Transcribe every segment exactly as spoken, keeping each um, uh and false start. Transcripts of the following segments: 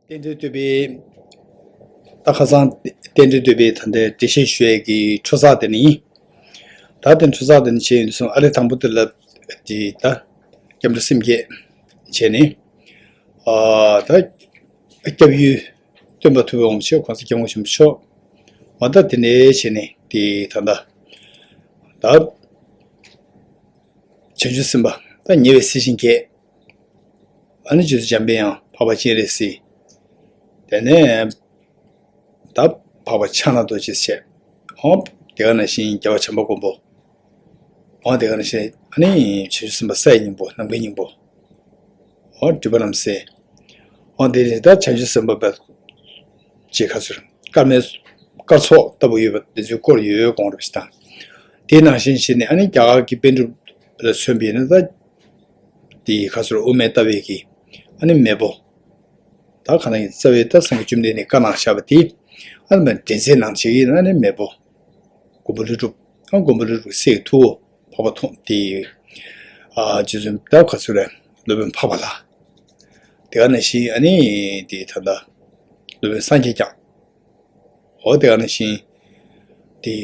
རྟེན་འབྲེལ་བསྟོད་པའི། ད་ཁ་སང་རྟེན་འབྲེལ་བསྟོད་པའི་ད་ལྟའི་འགྲེལ་བཤད་ཞུ་ཡས་ཀྱི་འཕྲོ་བརླག་དེ་ནི། ད་དེ་འཕྲོ་བརླག་དེ་ནི་བྱས་ཡོང་དུས་སོང་ཨ་རི་དང་པོ་དེ་ལ་དེ་ད་སྐྱབས་འགྲོ་སེམས་བསྐྱེད་བྱས་ནས། ཨ་ད་སྐྱབས་ཡུལ་སྟོན་པ་ཐུབ་པའི་དབང་ཆེན་གོང་ས་སྐྱབས་མགོན་ཆེན་པོ་མཆོག་འོ་ད་དེ་ནས་བྱས་ནས་དེ་ད་ད་ད་བྱང་ཆུབ་སེམས་དཔའ་ད་ཉེ་བའི་སྲས་ཆེན་བརྒྱད། ཨ་ནི་རྗེ་བཙུན་འཇམ་པའི་དབྱངས་འཕགས་པ་སྤྱན་རས་གཟིགས། དེ་ནས་ད་འཕགས་པ་ཕྱག་ན་རྡོ་རྗེ་བྱས། འོ་དེ་ག་ནང་བཞིན་རྒྱལ་བ་བྱམས་པ་མགོན་པོ། འོ་དེ་ག་ནང་བཞིན་ཨ་ནི་བྱང་ཆུབ་སེམས་དཔའ་ས་ཡི་སྙིང་པོ་ནམ་མཁའི་སྙིང་པོ། འོ་སྒྲིབ་པ་རྣམ་སེལ། འོ་དེ་ནས་ད་བྱང་ཆུབ་སེམས་དཔའ་བཅས་ཁ་ཟུར་སྐར་མའི་སྐར་ཚོགས་ལྟ་བུ་ཡོད་པ་དེ་ཚོའི་སྐོར་ཡོད་དགོངས་རབ་ཞིག་དང་། དེ་ནང་བཞིན་བྱས་ནས་ཨ་ནི་རྒྱ་གར་གྱི་པཎ་གྲུབ་ལ་མཚོན་པ་ཡིན་ན་ད། དེའི་ཁ་ཟུར་དབུ་མའི་ལྟ་བའི་གི་ཨ་ནི་མེས་པོ། ད་ག་ནང་གི་རྩ་བའི་ད་སངས་རྒྱས་བཅོམ་ལྡན་འདས་བཀའ་གནང་བཞག་པ་དེ་ཨ་ནི་མ་འདྲེན་མཛད་གནང་བྱེད་ཀྱི་ཨ་ནི་མེས་པོ། མགོན་པོ་ཀླུ་སྒྲུབ་ཨ་མགོན་པོ་ཀླུ་སྒྲུབ་སྲས་ཀྱི་ཐུ་བོ་འཕགས་པ་ཐོགས་དེ། ཨ་རྗེ་བཙུན་ད་ག་ཚོད་རེད་སློབ་དཔོན་འཕགས་པ་ལྷ། དེ་ག་ནང་བཞིན་ཨ་ནི་དེ་ད་ལྟ་སློབ་དཔོན་སངས་རྒྱས་བསྐྱངས། འོ་དེ་ག་ནང་བཞིན་དེ་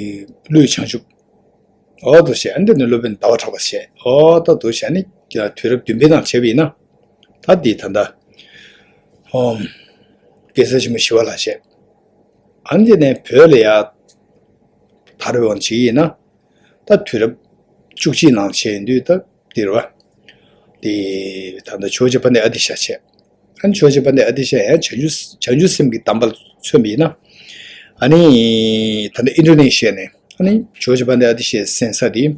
ཀླུའི་བྱང་ཆུབ། འོ་དུ་བྱས་ཨ་འདི་ནི་སློབ་དཔོན་ཟླ་བ་གྲགས་པ་བྱས། འོ་ད་དུ་བྱས་ནི་དུས་རབས་བདུན་པའི་ནང་བྱས་པ་ཡིན་ན། ད་འདི་ད་ལྟ་ཨོམ་གེ་སར་ཆེན་མོ་ཞི་བ་ལྷ་བྱས། ཨ་འདི་ནས་བོད་ལ་ཡ་དར་བའི་དབང་ཆེ་ཡིན་ན། ད་དུས་རབས་བཅུ་གཅིག་ནང་བྱས་ཡིན་དུས་ད་འདིར་བ། དེ་ད་ལྟ་ཇོ་བོ་རྗེ་དཔལ་ལྡན་ཨ་ཏི་ཤ་བྱས། ཨ་ནི་ཇོ་བོ་རྗེ་དཔལ་ལྡན་ཨ་ཏི་ཤ་ཡང་བྱང་ཆུབ་བྱང་ཆུབ་སེམས་ཀྱི་གདམས་པ་མཚོན་པ་ཡིན་ན། ཨ་ནི་ད་ལྟ་ཨིན་ཌོ་ནེ་ཤི་ཡ་ནས་ཨ་ནི་ཇོ་བོ་རྗེ་དཔལ་ལྡན་ཨ་ཏི་ཤའི་གསན་ས་དེ་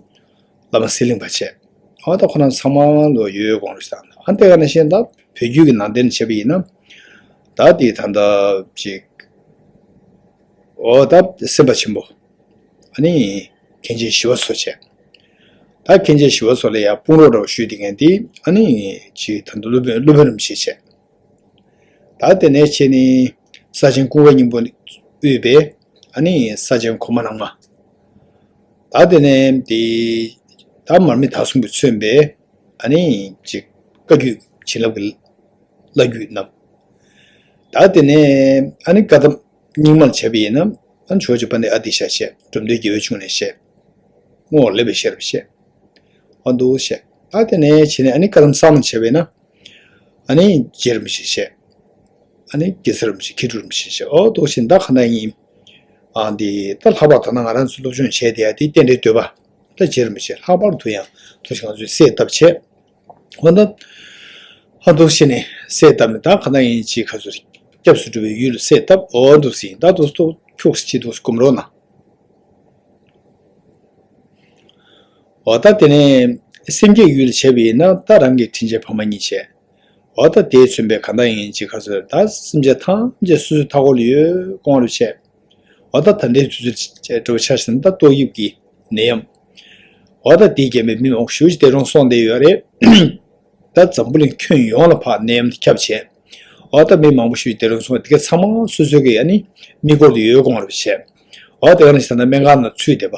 བླ་མ་གསེར་གླིང་པ་བྱས། ཨ་ད་ཁོ་རང་ཚང་མ་ལོ་ཡོད་ཡོད་དགོངས་རེད་དང་ཨ་དེ་ག་ནང་བཞིན་ད་བོད་བརྒྱུད་ཀྱི་ནང་བསྟན་བྱས་པ་ཡིན་ན། ད་དེ་ད་ལྟ་ཅིག་འོ་ད་སེམས་དཔའ་ཆེན་པོ། ཨ་ནི་མཁན་ཆེན་ཞི་བ་འཚོ་བྱས། ད་མཁན་ཆེན་ཞི་བ་འཚོ་ལ་ཡང་དཔུང་རོགས་འདྲ་བོ་ཞུས་དེ་མཁན་དེ་ཨ་ནི་ཅིག་ད་ལྟ་སློབ་དཔོན་སློབ་དཔོན་རིན་པོ་ཆེ་བྱས། ད་དེ་ནས་བྱས་ནི་ས་ཆེན་ཀུན་དགའ་སྙིང་པོ་དབུས་པའི་ཨ་ནི་ས་ཆེན་གོང་མ་རྣམ་ལྔ། ད་དེ་ནས་དེ་ད་མར་མི་དྭགས་གསུམ་གྱིས་མཚོན་པའི་ཨ་ནི་ཅིག་བཀའ་བརྒྱུད་བྱིན་རླབས་ཀྱི་བླ་བརྒྱུད་རྣམས། ད་དེ་ནས་ཨ་ནི་བཀའ་གདམས་རྙིང་མར་བྱས་པ་ཡིན་ན་ཨ་ནི་ཇོ་བོ་རྗེ་དཔལ་ལྡན་ཨ་ཏི་ཤ་བཤད། འགྲོ་མདོའི་རྒྱལ་བའི་འབྱུང་གནས་བཤད། བསྔོ་བ་ལེགས་པའི་ཤེས་རབ་བཤད། ཨ་འདུག་བཤད། ད་དེ་ནས་བྱས་ནས་ཨ་ནི་བཀའ་གདམས་གསར་མར་བྱས་པ་ཡིན་ན་ཨ་ནི་རྗེ་རིན་པོ་ཆེ་བཤད། ཨ་ནི་གེ་སར་རིན་པོ་ཆེ་མཁས་གྲུབ་རིན་པོ་ཆེ་བཤད། ཨོ་འདུག་བཤད་ད་ག་ན་ཡིན། ཨ་འདི་ད་ལྷག་པར་དུ་ན་ང་རང་ཚོ་སློབ་སྦྱོང་བྱས་བསྡད་ཡ་དེ་རྟེན་འབྲེལ་བསྟོད་པ། ད་རྗེ་རིན་པོ་ཆེ་ལྷག་པར་དུ་ཡང་ཐུགས་རྗེ་ང་ཚོས་གསལ་བཏབ་བྱས། འོ་ན། ཧ་འདུག་བྱས་ནས་གསལ་བཏབ་ནས་ད་ག་ན་ཡིན་ཅིག་ག་ཚོད་སྐྱབས་སུ་འགྲོ་བའི་ཡུལ་ལ་གསལ་བཏབ། འོ་འདུག་ཟིན་ད་འདུག་སྟོ་ཁྱུག་ཅིག་འདུག་སྒོམ་རོགས་གནང་། འོ་ད་དེ་ནས་སེམས་བསྐྱེད་ཡུལ་བྱས་པ་ཡིན་ན་ད་རང་གི་དྲིན་ཅན་ཕ་མ་གཉིས་བྱས། འོ་ད་དེས་མཚོན་པའི་ག་ན་ཡིན་ཅིག་ག་ཚོད་ད་སེམས་ཅན་ཐམས་ཅད་སོ་སོའི་མཐའ་འཁོར་ལ་ཡོད་དགོངས་རབ་བྱས། འོ་ད་ད་ལྟའི་དུས་ཚོད་འགྲོ་བ་ཆ་བཞག་ན་ད་ཏོག་དབྱིབས་ཀྱི་ནད་ཡམས། འོ་ད་དེའི་རྐྱེན་པས་མི་མང་པོ་ཞེ་པོ་ཅིག་འདས་གྲོངས་སོང་བསྡད་ཡོད་རེད། ད་འཛམ་བུ་གླིང་ཁྱོན་ཡོངས་ལ་ཕར་ནད་ཡམས་དེ་ཁྱབ་བྱས། འོ་ད་མི་མང་པོ་ཞེ་པོ་ཅིག་འདས་གྲོངས་སོང་བ་དེ་ག་ཚང་མ་སོ་སོའི་གི་ཨ་ནི་མིག་སྐོར་དུ་ཡོད་དགོངས་རབ་བྱས། འོ་དེ་ག་ནང་བཞིན་ད་ལྟ་སྨན་ཁང་ནང་ཚུད་བསྡད་པ།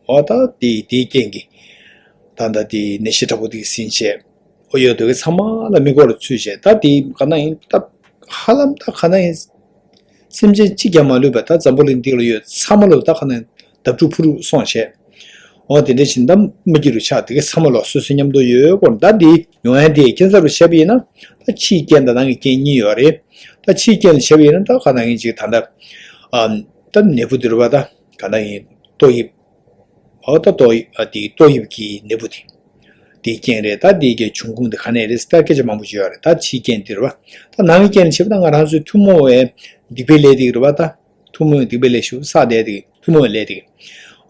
འོ་ད་དེ་དེའི་རྐྱེན་གྱིས། ད་ལྟ་དེ་ནད་གཞི་དྲག་པོ་དེ་ག་ཟིན་བྱས། ཨོ་ཡོད་དོ་གི་ཚང་མ་ལ་མིག་སྐོར་ལ་ཚུད་བྱས་ད་དེ་ག་ན་ཡིན་ད། ཧ་ལམ་ད་ག་ན་ཡིན། སེམས་ཅན་གཅིག་ཀྱང་མ་ལུས་པ་ད་འཛམ་བུ་གླིང་འདི་ལ་ཡོད་ཚང་མ་ལོ་ད་ག་ན་ཡིན་བརྡབ་འཁྲུག་འཕུར་སོང་བྱས། ཨོ་དེ་འདྲ་བཞིན་ད་མི་སྐྱིད་རུ་ཆགས་དེ་ག་ཚང་མ་ལོ་སོ་སོ་མཉམ་དུ་ཡོད་སྐོར་ད་འདི་ཡོང་ཡ་དེ་ཁྱད་མཚར་རུ་བྱས་པ་ཡིན་ན་ད་ཕྱིའི་རྐྱེན་དང་ནང་གི་རྐྱེན་གཉིས་ཡོད་རེད། ད་ཕྱིའི་རྐྱེན་ལ་བྱས་པ་ཡིན་ན་ད་ག་ན་ཡིན་ཅིག་ད་ད། ཨ་ད་ནད་འབུ་འདི་རུ་བ་ད་ག་ན་ཡིན་ཏོག་དབྱིབས། འོ་ད་ཏོག་དབྱིབས་ཨ་དེ་ཏོག་དབྱིབས་ཀྱི་ནད་འབུ་དེ། དེའི་རྐྱེན་རེད་ད་དེའི་གི་འབྱུང་ཁུངས་དེ་ག་ནས་རེད་ད་སྐད་ཆ་མང་པོ་ཞིག་ཡོད་རེད་ད་ཕྱིའི་རྐྱེན་དེ་རེད་བ། ད་ནང་གི་རྐྱེན་བྱས་པ་ད་ང་རང་ཚོའི་ཐུན་མོང་བའི་སྡིག་པའི་ལས་དེ་རེད་བ་ད། ཐུན་མོང་བའི་སྡིག་པའི་ལས་ཞུ་ས་དེ་དེ་ཐུན་མོང་བའི་ལས་དེ།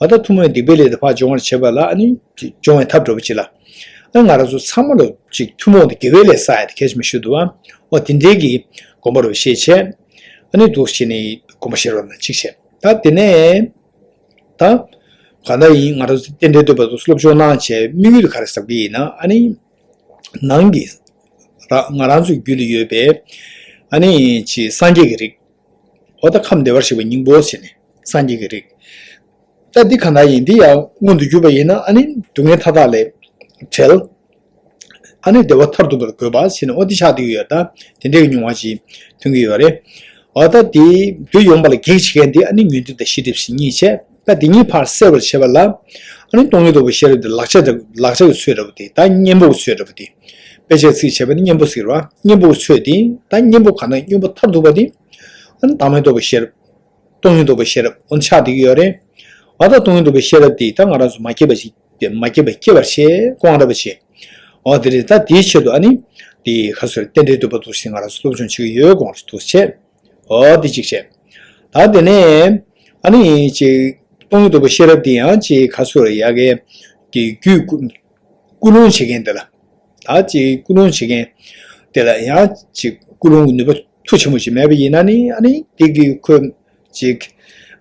འོ་ད་ཐུན་མོང་བའི་སྡིག་པའི་ལས་དེ་ཕར་སྦྱོང་བར་བྱེད་པ་ལ་ཨ་ནི་སྦྱོང་བའི་ཐབས་འདྲ་པོ་ཅིག་ལ། ཨ་ང་རང་ཚོ་ཚང་མ་ལ་ཅིག་ཐུན་མོང་དུ་དགེ་བའི་ལས་བསགས་ཡ་དེ་གལ་ཆེན་པོ་ཞིག་འདུག་བ། འོ་དེ་འདྲའི་གི་དགོངས་པ་རུ་ཤེས་བྱས། ཨ་ནི་འདུག་བྱས་ནས་དགོངས་པ་བཞེས་རོགས་གནང་གཅིག་བྱས་ད་དེ་ནས། ད། གང་ལྟར་ཡིན་ང་རང་ཚོ་རྟེན་འབྲེལ་བསྟོད་པ་དང་སློབ་སྦྱོང་གནང་བྱས་དམིགས་ཡུལ་དེ་ག་རེ་ཟེར་གི་ཡིན་ན་ཨ་ནི། ནང་གི། ར་ང་རང་ཚོའི་རྒྱུད་ལ་ཡོད་པའི། ཨ་ནི་ཅི་སངས་རྒྱས་ཀྱི་རིགས། འོ་ད་ཁམས་བདེ་བར་གཤེགས་པའི་སྙིང་པོ་བྱས་ནས་སངས་རྒྱས་ཀྱི་རིགས། ད་འདི་གང་ལྟར་ཡིན་འདི་ཡང་མངོན་དུ་གྱུར་པ་ཡིན་ན་ཨ་ནི་སྡུག་བསྔལ་མཐའ་དག་ལས་བྲལ། ཨ་ནི་བདེ་བ་མཐར་ཐུག་པར་དགོས་པ་ཟེར་ནས་འོ་འདི་ཆགས་བསྡད་ཀྱི་ཡོད། ད་དེ་འདྲའི་གི་མྱོང་བ་ཅིག་ཐོན་གྱི་ཡོད་རེད། འོ་ད་དེ་བདུད་ཡོང་བ་ལ་གེགས་བྱེད་མཁན་དེ་ཨ་ནི་ཉོན་སྒྲིབ་དང་ཤེས་སྒྲིབ་ཟེར་གཉིས་བྱས། ད་དེ་གཉིས་ཕར་བསལ་བར་བྱེད་པ་ལ། ཨ་ནི་སྟོང་ཉིད་རྟོགས་པའི་ཤེས་རབ་དེ་ལག་ཆ་དང་ལག་ཆ་གི་ཚོད་འདྲ་པོ་དེ། ད་གཉེན་པོ་གི་ཚོད་འདྲ་པོ་དེ། དཔེ་ཆའི་ཚིག་བྱས་པ་ནི་གཉེན་པོ་ཟེར་བ། གཉེན་པོ་གི་ཚོད་དེ། ད་གཉེན་པོ་གང་དང་གཉེན་པོ་མཐར་ཐུག་པ་དེ། ཨ་ནི་བདག་མེད་རྟོགས་པའི་ཤེས་རབ། སྟོང་ཉིད་རྟོགས་པའི་ཤེས་རབ་འོ་ཆགས་བསྡད་ཀྱི་ཡོད་རེད། འོ་ད་སྟོང་ཉིད་རྟོགས་པའི་ཤེས་རབ་དེ་ད་ང་རང་ཚོ་མ་སྐྱེས་པ་ཞིག་དེ་མ་སྐྱེས་པ་སྐྱེ་བར་བྱེད་སྐོང་ར་བ་བྱེད། འོ་དེ་རེད། ད་དེའི་ཆེད་དུ་ཨ་ནི་དེ་ཁ་སོར་རྟེན་འབྲེལ་འདོད་པ་འདུག་ཟེར་ང་རང་ཚོ་སློབ་སྦྱོང་བྱེད་ཀྱི་ཡོད་དགོངས་རེ་འདུག་བྱས། འོ་དེ་གཅིག་བྱས། ད་དེ་ནས་ཨ་ནི་ཅིག་སྟོང་ཉིད་རྟོགས་པའི་ཤེས་རབ་དེ་ཡང་ཅིག་ཁ་སོར་ཡ་གའི་གི་རྒྱུད་ཀུན་སློང་བྱེད་མཁན་དེ་ལ། ད་ཅིག་ཀུན་སློང་བྱེད་མཁན་དེ་ལ་ཡང་ཅིག་ཀུན་སློང་གི་ནུས་པ་མཐུ་ཆེན་པོ་ཞིག་མེད་པ་ཡིན་ན་ནི་ཨ་ནི་དེ་གི་ཁོས་ཅིག་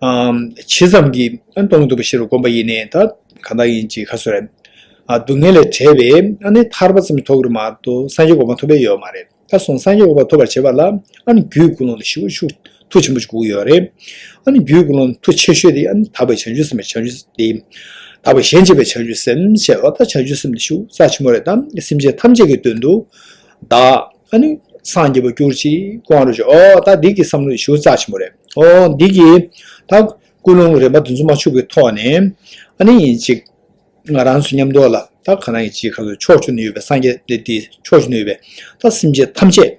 ཨམ་ཇི་ཙམ་གྱི་ཨ་སྟོང་ཉིད་རྟོགས་པའི་ཤེས་རབ་བསྒོམ་པ་ཡིན་ནའི་ད་གང་ལྟར་ཡིན་ཅིག་ཁ་སོ་རེད། ཨ་སྡུག་བསྔལ་ལས་བྲལ་བའི་ཨ་ནི་ཐར་པ་ཙམ་ཐོབ་ཀྱི་རེད་མ་གཏོགས་སངས་རྒྱས་གོ་འཕང་ཐོབ་པ་ཡོད་མ་རེད། ད་སོང་སངས་རྒྱས་གོ་འཕང་ཐོབ་པར་བྱེད་པ་ལ་ཨ་ནི་རྒྱུད་ཀུན་སློང་དེ་ཞེ་པོ་ཤུགས་མཐུ་ཆེན་པོ་ཞིག་དགོས་ཀྱི་ཡོད་རེད། ཨ་ནི་རྒྱུད་ཀུན་སློང་མཐུ་ཆེ་ཤོས་དེ་ཨ་ནི་དག་པའི་བྱང་ཆུབ་སེམས་དཔའི་བྱང་ཆུབ་དེ། དག་པའི་གཞན་གཅེས་པའི་བྱང་ཆུབ་སེམས་ཞེས་པ་ད་བྱང་ཆུབ་སེམས་དེ་ཤུགས་རྩ་ཆེན་པོ་རེད། ད་སེམས་ཅན་ཐམས་ཅད་ཀྱི་དོན་དུ་བདག་ཨ་ནི་སངས་རྒྱས་པར་གྱུར་ཅིག་སྐོང་རོགས་ཞུ། ཨོ་ད་འདི་གི་བསམ་བློ་ཤུགས་རྩ་ཆེན་པོ་རེད། ཨོ་འདི་གི་ད་ཀུན་སློང་རིམ་པ་དེ་ཚོ་མ་འཆུག་པའི་ཐོག་ནས་ཨ་ནི་ཡིན་ཅིག་ང་རང་ཚོ་མཉམ་དུ་ལ་ད་ག་ན་ཡིན་ཅིག་ག་ཚོད་ཕྱོགས་བཅུ་ན་ཡོད་པའི་སངས་རྒྱས་དེ་དེ་ཕྱོགས་བཅུ་ན་ཡོད་པའི་ད་སེམས་ཅན་ཐམས་ཅད།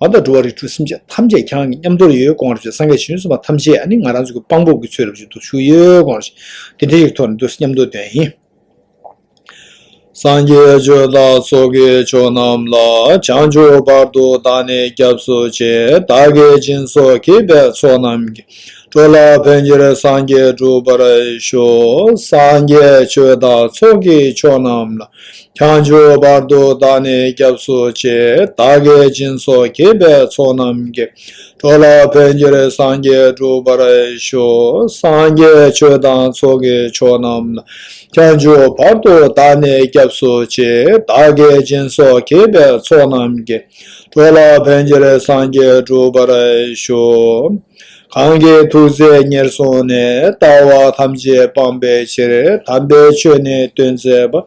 ཨ་ད་འགྲོ་བ་རིགས་དྲུག་སེམས་ཅན་ཐམས་ཅད་ཁྱེད་རང་གི་མཉམ་དུ་ཡོད་དགོངས་རེ་ཞུ། སངས་རྒྱས་བྱང་ཆུབ་སེམས་དཔའ་ཐམས་ཅད་ཨ་ནི་ང་རང་ཚོ་གི་དཔང་པོ་གི་ཚུལ་རབ་ཅིག་ཏུ་བཞུགས་ཡོད་དགོངས་རེ་ཞུ། དེ་འདྲའི་ཡིག་ཐོག་ནས་འདུག་མཉམ་དུ་འདོན་ཡིན། སངས་རྒྱས་ཆོས་བདག་ཚོགས་ཀྱི་མཆོག་རྣམས་ལ། བྱང་ཆུབ་བར་དུ་བདག་ནི་སྐྱབས་སུ་མཆི། བདག་གིས་སྦྱིན་སོགས་བགྱིས་པའི་ཚོགས་རྣམས་ཀྱིས། འགྲོ་ལ་ཕན་ཕྱིར་སངས་རྒྱས་འགྲུབ་པར་ཤོག་སངས་རྒྱས་ཆོས་བདག་ཚོགས་ཀྱི་མཆོག་རྣམས་ལ། བྱང་ཆུབ་བར་དུ་བདག་ནི་སྐྱབས་སུ་མཆི། བདག་གིས་སྦྱིན་སོགས་བགྱིས་པའི་ཚོགས་རྣམས་ཀྱིས། འགྲོ་ལ་ཕན་ཕྱིར་སངས་རྒྱས་འགྲུབ་པར་ཤོག་སངས་རྒྱས་ཆོས་དང་ཚོགས་ཀྱི་མཆོག་རྣམས་ལ། བྱང་ཆུབ་བར་དུ་བདག་ནི་སྐྱབས་སུ་མཆི། བདག་གིས་སྦྱིན་སོགས་བགྱིས་པའི་ཚོགས་རྣམས་ཀྱིས། འགྲོ་ལ་ཕན་ཕྱིར་སངས་རྒྱས་འགྲུབ་པར་ཤོག་གང་གིས་ཐུགས་བརྩེ་ཉེར་བཟུང་ནས། ལྟ་བ་ཐམས་ཅད་སྤང་བའི་ཕྱིར། དམ་པའི་ཆོས་ནི་སྟོན་མཛད་པ།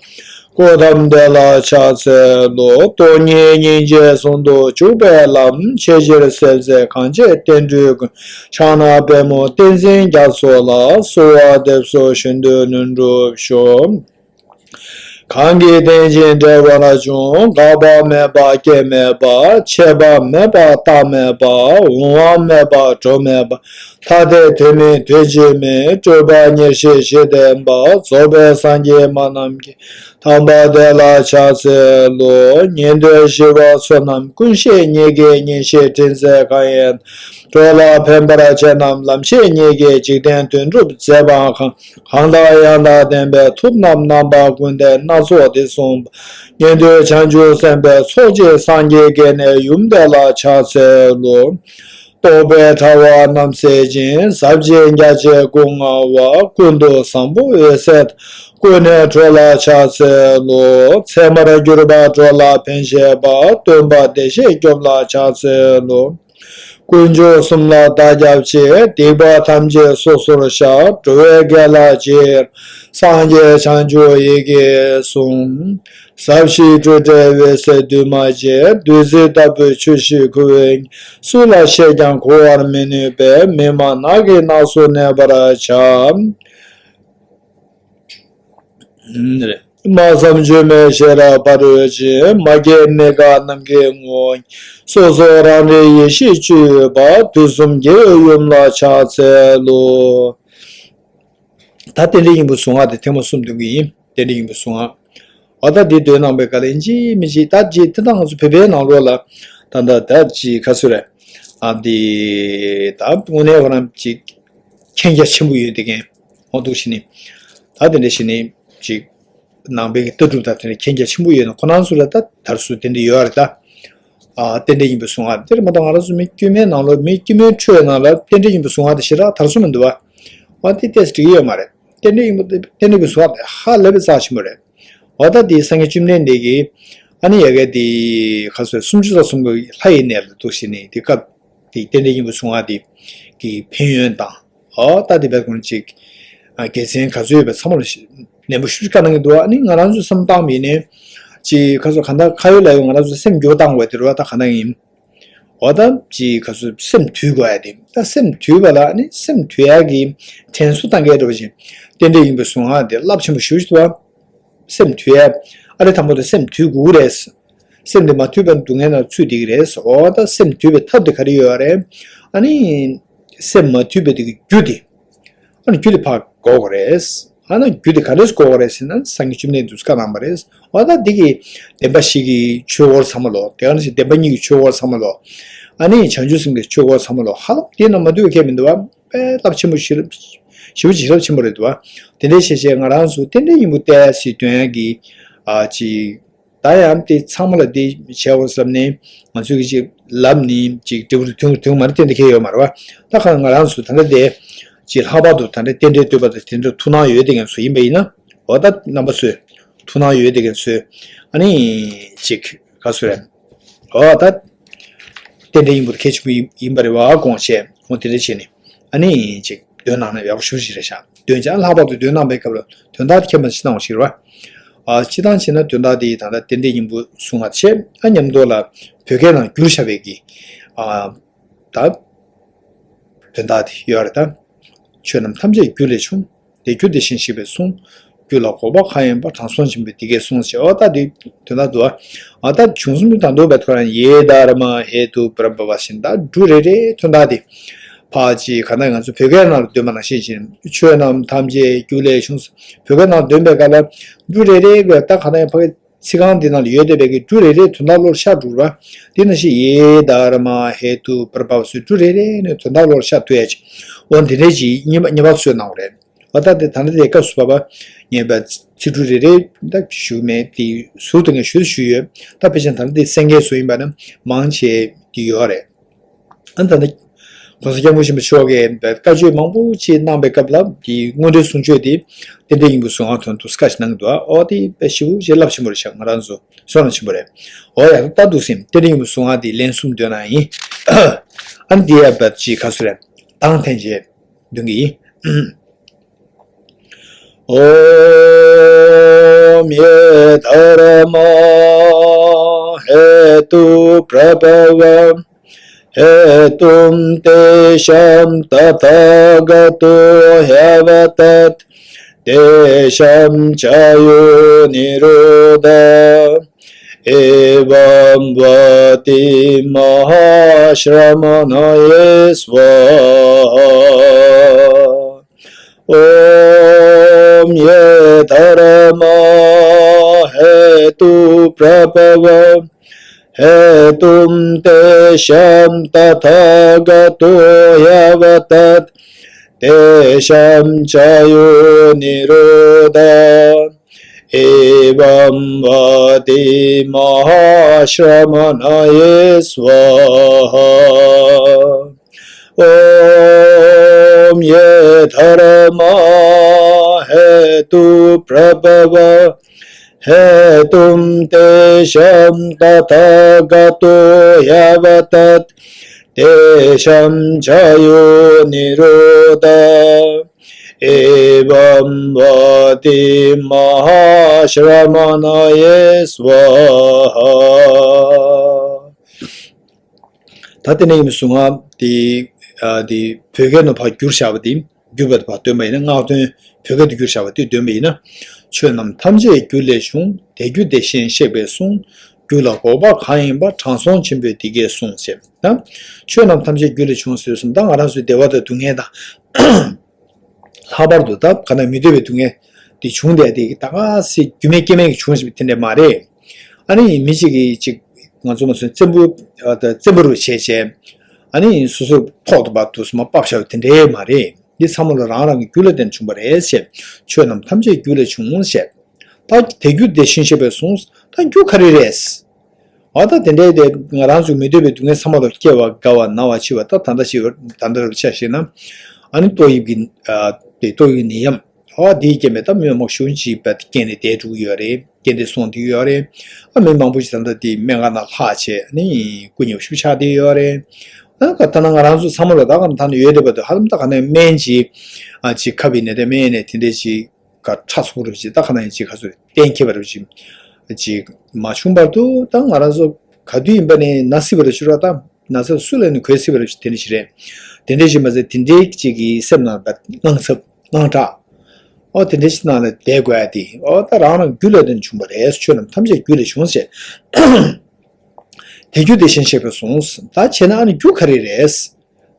གཽ་ཏམ་དེ་ལ་ཕྱག་འཚལ་ལོ། སྟོང་ཉིད་སྙིང་རྗེ་ཟུང་དུ་འཇུག་པའི་ལམ། ཆེས་ཆེར་གསལ་མཛད་གངས་ཅན་བསྟན་འགྲོའི་མགོན། ཕྱག་ན་པདྨོ་བསྟན་འཛིན་རྒྱ་མཚོ་ལ། གསོལ་བ་འདེབས་སོ་བཞིན་དུ་ལྷུན་གྲུབ་ཤོག་གང་གིས་བསྟེན་ཅིང་འབྲེལ་བར་འབྱུང་། འགག་པ་མེད་པ་སྐྱེ་མེད་པ། ཆད་པ་མེད་པ་རྟག་མེད་པ། འོང་བ་མེད་པ་འགྲོ་མེད་པ། ཐ་དད་དོན་མིན་དོན་གཅིག་མིན། སྤྲོས་པ་ཉེར་ཞི་ཞི་བསྟན་པ། རྫོགས་པའི་སངས་རྒྱས་སྨྲ་རྣམས་ཀྱི། དམ་པ་དེ་ལ་ཕྱག་འཚལ་ལོ། ཉན་ཐོས་ཞི་བ་ཚོགས་རྣམས་ཀུན་ཤེས་ཉིད་ཀྱིས། ཉན་བཤད་དྲིན་གཟོ་གང་ཡིན། འགྲོ་ལ་ཕན་པར་བྱེད་རྣམས་ལམ་ཤེས་ཉིད་ཀྱིས། འཇིག་རྟེན་དོན་སྒྲུབ་མཛད་པའང་གང་། གང་དག་ཡང་དག་ལྡན་པའི་ཐུབ་རྣམས། རྣམ་པ་ཀུན་ལྡན་སྣ་ཚོགས་འདི་གསུངས་པ། ཉན་ཐོས་བྱང་ཆུབ་སེམས་དཔའི་ཚོགས་ཀྱིས། སངས་རྒྱས་ཀྱི་གནས་ཡུམ་དེ་ལ་ཕྱག་འཚལ་ལོ། རྟོག་པའི་དྲ་བ་རྣམས་སེལ་ཞིང་། ཟབ་ཅིང་རྒྱ་ཆེའི་སྐུ་མངའ་བ། ཀུན་ཏུ་བཟང་པོ་འོད་གསལ། ཀུན་ནས་འགྲོ་ལ་ཕྱག་འཚལ་ལོ། མཚན་མར་གྱུར་པ་འགྲོ་ལ་ཕན་བྱེད་པ། སྟོན་པ་བདེ་གཤེགས་སྐྱོབ་ལ་ཕྱག་འཚལ་ལོ། དཀོན་མཆོག་གསུམ་ལ་བདག་སྐྱབས་མཆི། སྡིག་པ་ཐམས་ཅད་སོ་སོར་བཤགས། འགྲོ་བའི་དགེ་ལ་རྗེས། སངས་རྒྱས་བྱང་ཆུབ་ཡི་གེ་གསུམ། ཟབ་ཞི་སྤྲོས་བྲལ་འོད་གསལ་འདུས་མ་བྱས། བདུད་རྩི་ལྟ་བུའི་ཆོས་བཞི་ཁུ་བའི། སུ་ལ་བཤད་ཀྱང་གོ་བར་མི་ནུས་པས། མི་སྨྲ་ནགས་ཀྱི་ནགས་སུ་གནས་པར་བྱ། སྨྲ་མཚམས་ཆུ་མེད་ཤེས་རབ་ཕ་རོལ་ཕྱིན། མ་སྐྱེས་མི་འགག་ནམ་མཁའི་ངོས། སོ་སོ་རང་རིག་ཡེ་ཤེས་བཅུད་ཡོད་པ། དུས་གསུམ་རྒྱལ་བའི་ཡུམ་ལ་ཕྱག་འཚལ་ལོ། ད་རྟེན་འབྲེལ་སྙིང་པོ་གཟུངས་སྔགས་དེ་ཐེངས་མ་གསུམ་འདོན་གྱི་ཡིན། རྟེན་འབྲེལ་སྙིང་པོ་གཟུངས་སྔགས། འོ་ད་འདི་འདོན་གནང་བའི་སྐབས་ལ་ཡིན་གཅིག་མིན་གཅིག་ད་ཅིག་དེ་དང་ང་ཚོ་བོད་པའི་ནང་ལོགས་ལ་ད་ད་ད་ཅིག་ག་ཚོད་རེད། ཨ་འདི་ད་དངོས་གནས་ཁོ་རང་ཅིག་མཁྱེན་རྒྱ་ཆེན་པོ་ཡོད་དེ་ཀན་འོ་འདུག་བྱས་ནས་ད་དེ་འདྲ་བྱས་ནས་ཅིག་ནང་པའི་གི་ལྟ་གྲུབ་དང་དེ་འདྲ་མཁྱེན་རྒྱ་ཆེན་པོ་ཡོད་ན་ཁོ་རང་ཚོ་ལ་ད་དར་སྲོལ་དེ་འདྲ་ཡོད་རེད་ད། ཨ་རྟེན་འབྲེལ་སྙིང་པོའི་གཟུངས་སྔགས་དེར་མ་གཏོགས་ང་རང་ཚོ་མི་དཀྱུས་མའི་ནང་ལོགས་མི་དཀྱུས་མའི་ཁྲོད་ནང་ལ་རྟེན་འབྲེལ་སྙིང་པོའི་གཟུངས་སྔགས་དེ་ཞེ་དྲག་དར་སྲོལ་མི་འདུག་བ། འོ་དེ་ཏོག་ཙམ་འགྲིག་གི་ཡོད་མ་རེད། རྟེན་འབྲེལ་སྙིང་པོ་དེ་རྟེན་འབྲེལ་སྙིང་པོའི་གཟུངས་སྔགས་དེ་ཧ་ལས་པའི་རྩ་ཆེན་པོ་རེད། འོ་ད་དེ་སངས་རྒྱས་བཅོམ་ལྡན་འདས་ཀྱིས་ཨ་ནི་ཡ་གི་དེ་ཁ་སོ་སུམ་ཅུ་རྩ་གསུམ་གྱི་ལྷ་ཡི་གནས་ལ་འདུག་བྱས་ནས་དེ་སྐབས་དེ་རྟེན་འབྲེལ་སྙིང་པོའི་གཟུངས་སྔགས་དེ་གི་ཕན་ཡོན་དང་། ཨོ་ད་དེ་བས་ཀུན་གཅིག་དགེ་མཚན་ག་ཚོད་ཡོད་པའི་ཚང་མ་ལ་ནན་པོ་ཞུ་བཀའ་གནང་གི་འདུག་ཨ་ནི་ང་རང་ཚོས་བསམ་བཏང་བ་ཡིན་ནའི་ ཅིག་ཁ་སོ་ག་འདྲ་ཁ་ཡོད་ལ་ཡོད་ང་རང་ཚོ་སེམས་འགྱུར་བཏང་དགོས་དེ་རུ་བ་ད་ག་འདྲ་ཡིན། འོ་ད་ཅིག་ཁ་སོ་སེམས་དུལ་དགོས་ཡ་དེ་ད་སེམས་དུལ་བ་ལ་ནི་སེམས་དུལ་ཡ་གི་དྲན་གསོ་བཏང་གི་འགྲོ་བ་ཞིག་རྟེན་འབྲེལ་ཡིན་པའི་གསུང་ང་དེ་རླབས་ཆེན་པོ་ཞུ་ཞུ་བ། སེམས་དུལ་ཡ། ཨ་རི་དང་པོ་དེ་སེམས་དུལ་དགོས་རེད། སེམས་དེ་མ་དུལ་བའི་སྡུག་བསྔལ་ནང་ཚུད་བསྡད་ཀྱི་རེད། འོ་ད་སེམས་དུལ་བའི་ཐབས་དེ་ག་རེ་ཡོད་རེད། ཨ་ནི། སེམས་མ་དུལ་བའི་དེ་གི་རྒྱུ་དེ། ཨ་ནི་རྒྱུ་དེ་ཕར་འགོག་དགོས་རེད། ཨ་ནི་རྒྱུ་དེ་ག་རེས་འགོག་དགོས་རེད་ཟེར་ན་སངས་རྒྱས་བཅོམ་ལྡན་འདས་ཀྱིས་བཀའ་གནང་བ་རེད། འོ་ད་དེ་གི་བདེན་པ་བཞི་གི་ཆོས་འཁོར་ཚང་མ་ལོ། དེ་ག་ནང་བཞིན་བདེན་པ་གཉིས་ཀྱི་ཆོས་འཁོར་ཚང་མ་ལོ། ཨ་ནི་བྱང་ཆུབ་སེམས་ཀྱི་ཆོས་འཁོར་ཚང་མ་ལོ། ཧ་ལམ་དེ་རྣམས་མ་དུལ་བ་ཁྱད་མི་འདུག་བ། དཔེ་རླབས་ཆེན་པོ་ཞེ་དྲག་ཞེ་པོ་ཅིག་རླབས་ཆེན་པོ་རེད་འདུག་བ། དེ་འདྲའི་བྱས་བྱས་ང་རང་ཚོ་རྟེན་འབྲེལ་སྙིང་པོ་བལྟས་ཞེས་འདོན་ཡག་གི། ཨ་ཅིག་ད་ཡང་དེ་ཚང་མ་ལ་དེ་བྱས་པར་བསམ་ནས་ང་ཚོས་ཀྱི་ཅིག་ལབ་ནས་ཅིག་འབྲས་བུ་དེ་ཐོན་གྱི་ཐོན་གྱི་མ་རེད་དེ་འདྲ་གང་ཡང་ཡོད་མ་རེད་བ། ད་ག་ང་རང་ཚོ་ད་ལྟ་དེ་ཅིག་ལྷག་པར་དུ་ད་ལྟ་རྟེན་འབྲེལ་བསྟོད་པ་དང་དེ་འདྲ་ཐུགས་སྣང་ཡོད་དེ་ངས་ཚོ་ཡིན་པ་ཡིན་ན། འོ་ད་རྣམ་པ་ཚོས་ཐུགས་སྣང་ཡོད་དེ་ངས་ཚོས་ཨ་ནི་ཅིག་ག་ཚོད་རེད། འོ་ད། རྟེན་འབྲེལ་སྙིང་པོ་དེ་གལ་ཆེན་པོ་ཡིན་ཡིན་པ་རེད་བ་དགོངས་བྱས་འོ་དེ་འདྲ་བྱས་ནས་ཨ་ནི་ཅིག་འདོན་གནང་ན་ཡག་པོ་ཞེ་པོ་ཅིག་རེད་ཤག་འདོན་ཀྱང་ལྷག་པར་དུ་འདོན་གནང་པའི་སྐབས་ལ་དོན་དག་དེ་མཁྱེན་པ་ཅིག་གནང་བ་ཞིག་རེད་བ། ཨ་སྤྱིར་བཏང་བྱས་ན་དོན་དག་དེ་ད་ལྟ་རྟེན་འབྲེལ་སྙིང་པོ་གསུང་བ་བྱས་ཨ་མཉམ་དུ་ལ་བོད་སྐད་ནང་བསྒྱུར་བཞག་པའི་གི་ཨ་ད་དོན་དག་དེ་ཡོད་རེད་ད། ཆོས་རྣམས་ཐམས་ཅད་རྒྱུ་ལས་བྱུང་། དེ་རྒྱུ་དེ་བཞིན་གཤེགས་པས་གསུངས། རྒྱུ་ལ་འགོག་པ་གང་ཡིན་པ། དྲང་སྲོང་ཆེན་པོས་འདི་སྐད་གསུངས་ཞེས། འོ་ད་དེ་དོན་དག་འདུག་ཨ། ད་བྱུང་སོང་དུས་ད་འདོད་པའི་ཐོག་ཡང་ཡེ་དྷརྨ་ཧེ་ཏུ་པྲ་བྷ་བ་ཞེས་ད་འབྲུ་རེ་རེའི་དོན་དག་དེ། ཕ་ཅིག་ག་ན་ང་ཚོ་བོད་སྐད་ནང་ལ་འདོན་པ་ནང་བཞིན་བྱས་ཆོས་རྣམས་ཐམས་ཅད་རྒྱུ་ལས་བྱུང་། བོད་སྐད་ནང་འདོན་པའི་སྐབས་ལ་འབྲུ་རེ་རེ་གི་ད་ག་ན་ཡང་ཕ་གི་ཚིག་རྐང་འདི་ནང་ལ་ཡོད་བསྡད་པའི་གི་འབྲུ་རེ་རེའི་དོན་དག་བློར་ཤར་འགྲོ་བ། འདི་ནང་བཞིན་ཡེ་དྷརྨ་ཧེ་ཏུ་པྲ་བྷ་བ་སོགས་འབྲུ་རེ་རེ་ནས་དོན་དག་བློར་ཤར་ཐུབ་ཡ་ཅིག་འོ་འདི་འདྲའི་ཅིག་ངེས་པ་ངེས་པ་བཟོས་གནང་བ་རེད། འོ་ད་དེ་ད་ནི་དེ་སྐབས་སུ་བབ་པ་ངེས་པ་ཚིག་འབྲུ་རེ་རེ་ད་ཞུ་མེད་དེ་ཟུར་དུ་ངས་ཞུ་ཞུས་ཡོད། ད་ཕལ་ཆེར་ད་ནི་དེ་གསན་མཁན་ཚོ་ཡིན་པ་ན་མང་ཆེ་དེ་ཡོད་རེད། ཨ་ནི་ད་ནི་༸གོང་ས་༸སྐྱབས་མགོན་ཆེན་པོ་མཆོག་གིས་བཀའ་ཆོས་མང་པོ་ཅིག་གནང་པའི་སྐབས་ལ་དེ་སྔོན་འགྲོའི་གསུང་ཆོས་དེ་རྟེན་འབྲེལ་སྙིང་པོའི་གསུང་ངག་དོན་དུ་སྐད་ཆ་གནང་གི་འདུག་འོ་དེ་དཔེ་ཞེ་པོ་ཅིག་རླབས་ཆེན་པོ་རེད་ཤག་ང་རང་ཚོ་བསོད་ནམས་ཆེན་པོ་རེད། འོ་ཡ་ད་འདུག་སེ་རྟེན་འབྲེལ་སྙིང་པོའི་གསུང་ངག་དེ་ལན་གསུམ་འདོན་གནང་ཡིན། ཨ་ནི་དེ་ཡ་བབ་ཅིག་ག་ཚོད་རེད། དང་ཐེངས་རྗེས་འདོན་གི་ཡིན། ཨོམ་ཡེ་དྷརྨ་ཧེ་ཏུ་པྲ་བྷ་བ་ཧེ་ཏུམ་ཏེ་ཤམ་ཏ་ཐཱ་ག་ཏོ་ཧྱ་བ་ཏད་ཏེ་ཤམ་ཅཱ་ཡོ་ནི་རོ་དྷ། ཨེ་བམ་བ་ཏི་མ་ཧཱ་ཤྲ་མ་ཎ་ཡེ་སྭཱ་ཧཱ། ཨོམ་ཡེ་དྷརྨ་ཧེ་ཏུ་པྲ་བྷ་བ་ཧེ་ཏུམ་ཏེ་ཤམ་ཏ་ཐཱ་ག་ཏོ་ཧྱ་བ་ཏད་ཏེ་ཤམ་ཅཱ་ཡོ་ནི་རོ་དྷ། ཨེ་བམ་བ་ཏི་མ་ཧཱ་ཤྲ་མ་ཎ་ཡེ་སྭཱ་ཧཱ། ཨོམ་ཡེ་དྷརྨ་ཧེ་ཏུ་པྲ་བྷ་བ་ཧེ་ཏུམ་ཏེ་ཤམ་ཏ་ཐཱ་ག་ཏོ་ཧྱ་བ་ཏད་ཏེ་ཤམ་ཅཱ་ཡོ་ནི་རོ་དྷ། ཨེ་བམ་བ་ཏི་མ་ཧཱ་ཤྲ་མ་ཎ་ཡེ་སྭཱ་ཧཱ། ད་དེ་ནས་ཡིན་གསུང་ང་དེ་ཨ་དེ་བོད་སྐད་ནང་ཕར་བསྒྱུར་བཞག་པ་དེ་བསྒྱུར་བ་དེ་ཕར་འདོན་པ་ཡིན་ན་སྔགས་དོན་བོད་སྐད་དུ་བསྒྱུར་བཞག་པ་དེ་འདོན་པ་ཡིན་ན། ཆོས་རྣམས་ཐམས་ཅད་རྒྱུ་ལས་བྱུང་། དེ་རྒྱུ་དེ་བཞིན་གཤེགས་པས་གསུངས། རྒྱུ་ལ་འགོག་པ་གང་ཡིན་པ། དྲང་སྲོང་ཆེན་པོས་འདི་སྐད་གསུངས་ཞེས་ན། ཆོས་རྣམས་ཐམས་ཅད་རྒྱུ་ལས་བྱུང་ཟེར་གསུངས་ད་ང་རང་ཚོའི་བདེ་བ་དང་སྡུག་བསྔལ་དང་། ལྷག་པར་དུ་ད་ག་ན་མི་འདོད་པའི་སྡུག་བསྔལ་འདི་བྱུང་བསྡད་དེ་ད་ག་སེ་རྒྱུ་མེད་རྐྱེན་མེད་ཀྱིས་བྱུང་ཞིག་དེ་འདྲ་མ་རེད། ཨ་ནི་མི་གཅིག་གིས་གཅིག་ང་ཚོ་མ་སོན་བཙན་པོ་བཙན་པོ་རུ་བྱས་བྱས་ཨ་ནི་སོ་སོར་ཕོག་ཏུ་བབ་ཏུ་སོ་མ་བབ་བཞག་པ་དེ་འདྲ་མ་རེད། འདི་ཚང་མ་ལ་རང་རང་གི་རྒྱུ་ལ་བརྟེན་བྱུང་བ་རེད་ཞེས། ཆོས་རྣམས་ཐམས་ཅད་རྒྱུ་ལས་བྱུང་ཞེས། ད་དེ་རྒྱུ་དེ་བཞིན་གཤེགས་པས་གསུངས། ད་རྒྱུ་ག་རེ་རེད། འོ་ད་དེ་འདྲའི་དེ་ང་རང་ཚོ་མི་འདོད་པའི་སྡུག་བསྔལ་ཚང་མ་ལ་སྐྱེ་བ་རྒ་བ་ན་བ་འཆི་བ་ད་ད་ལྟ་ཞིག་ད་ལྟ་རབ་ཆ་ཞིག་ན། ཨ་ནི་ཏོག་དབྱིབས་ཀྱི་དེ་ཏོག་དབྱིབས་ཀྱི་ནད་ཡམས་འོ་དེའི་རྐྱེན་པས་ད་མི་མང་ཤོས་ཅིག་བད་རྐྱེན་ནས་དེ་འགྲོ་གི་ཡོད་རེད། རྐྱེན་དེ་སོང་དེ་ཡོད་རེད། ཨ་མི་མང་པོ་ཞིག་ད་ལྟ་དེ་སྨན་ཁང་ནང་ལྷག་བྱས་ཨ་ནི་སྐུ་ཉེ་བ་ཤུགས་ཆག་དེ་ཡོད་རེད། ཨ་ད་ད་ན་ང་རང་ཚོ་ཚང་མ་ལ་ད་ག་ད་ན་ཡོད་བསྡད་པ་དེ་ཧ་ལམ་ད་ག་ནས་སྨན་ཅིག་ཨ་ཅིག་ཁ་བའི་ནད་དེ་སྨན་ནས་དེ་འདྲས་ཅིག་ག་ཁྲ་ཚོ་རུ་ཅིག་ད་ག་ན་ཡིན་ཅིག་ག་ཚོད་གཏན་འཁེལ་བ་རུ་ཅིག་ ཅིག་མ་བྱུང་བར་དུ་ད་ང་རང་ཚོ་ག་དུས་ཡིན་པ་ནས་ན་སྲིད་པ་རེད་ཤི་རོགས་ད་ན་ཚ་སུ་ལ་ནི་འགོས་སྲིད་པ་རེད་ཤི་དེ་འདྲ་ཞིག་རེད། དེ་འདྲ་ཞིག་མ་ཟད་དེ་འདྲའི་ཅིག་གི་སེམས་ནང་ད་དངངས་འཚབ་དངངས་སྐྲག་ཨོ་དེ་འདྲ་ཞིག་ནང་ལ་བསྡད་དགོས་ཡ་དེ་ཨོ་ད་རང་རང་རྒྱུ་ལ་བརྟེན་བྱུང་བ་རེད། ཆོས་རྣམས་ཐམས་ཅད་རྒྱུ་ལས་བྱུང་ཟེར། དེ་རྒྱུ་དེ་བཞིན་གཤེགས་པས་གསུངས། ད་བྱས་ན་ཨ་ནི་རྒྱུ་ག་རེ་རེད།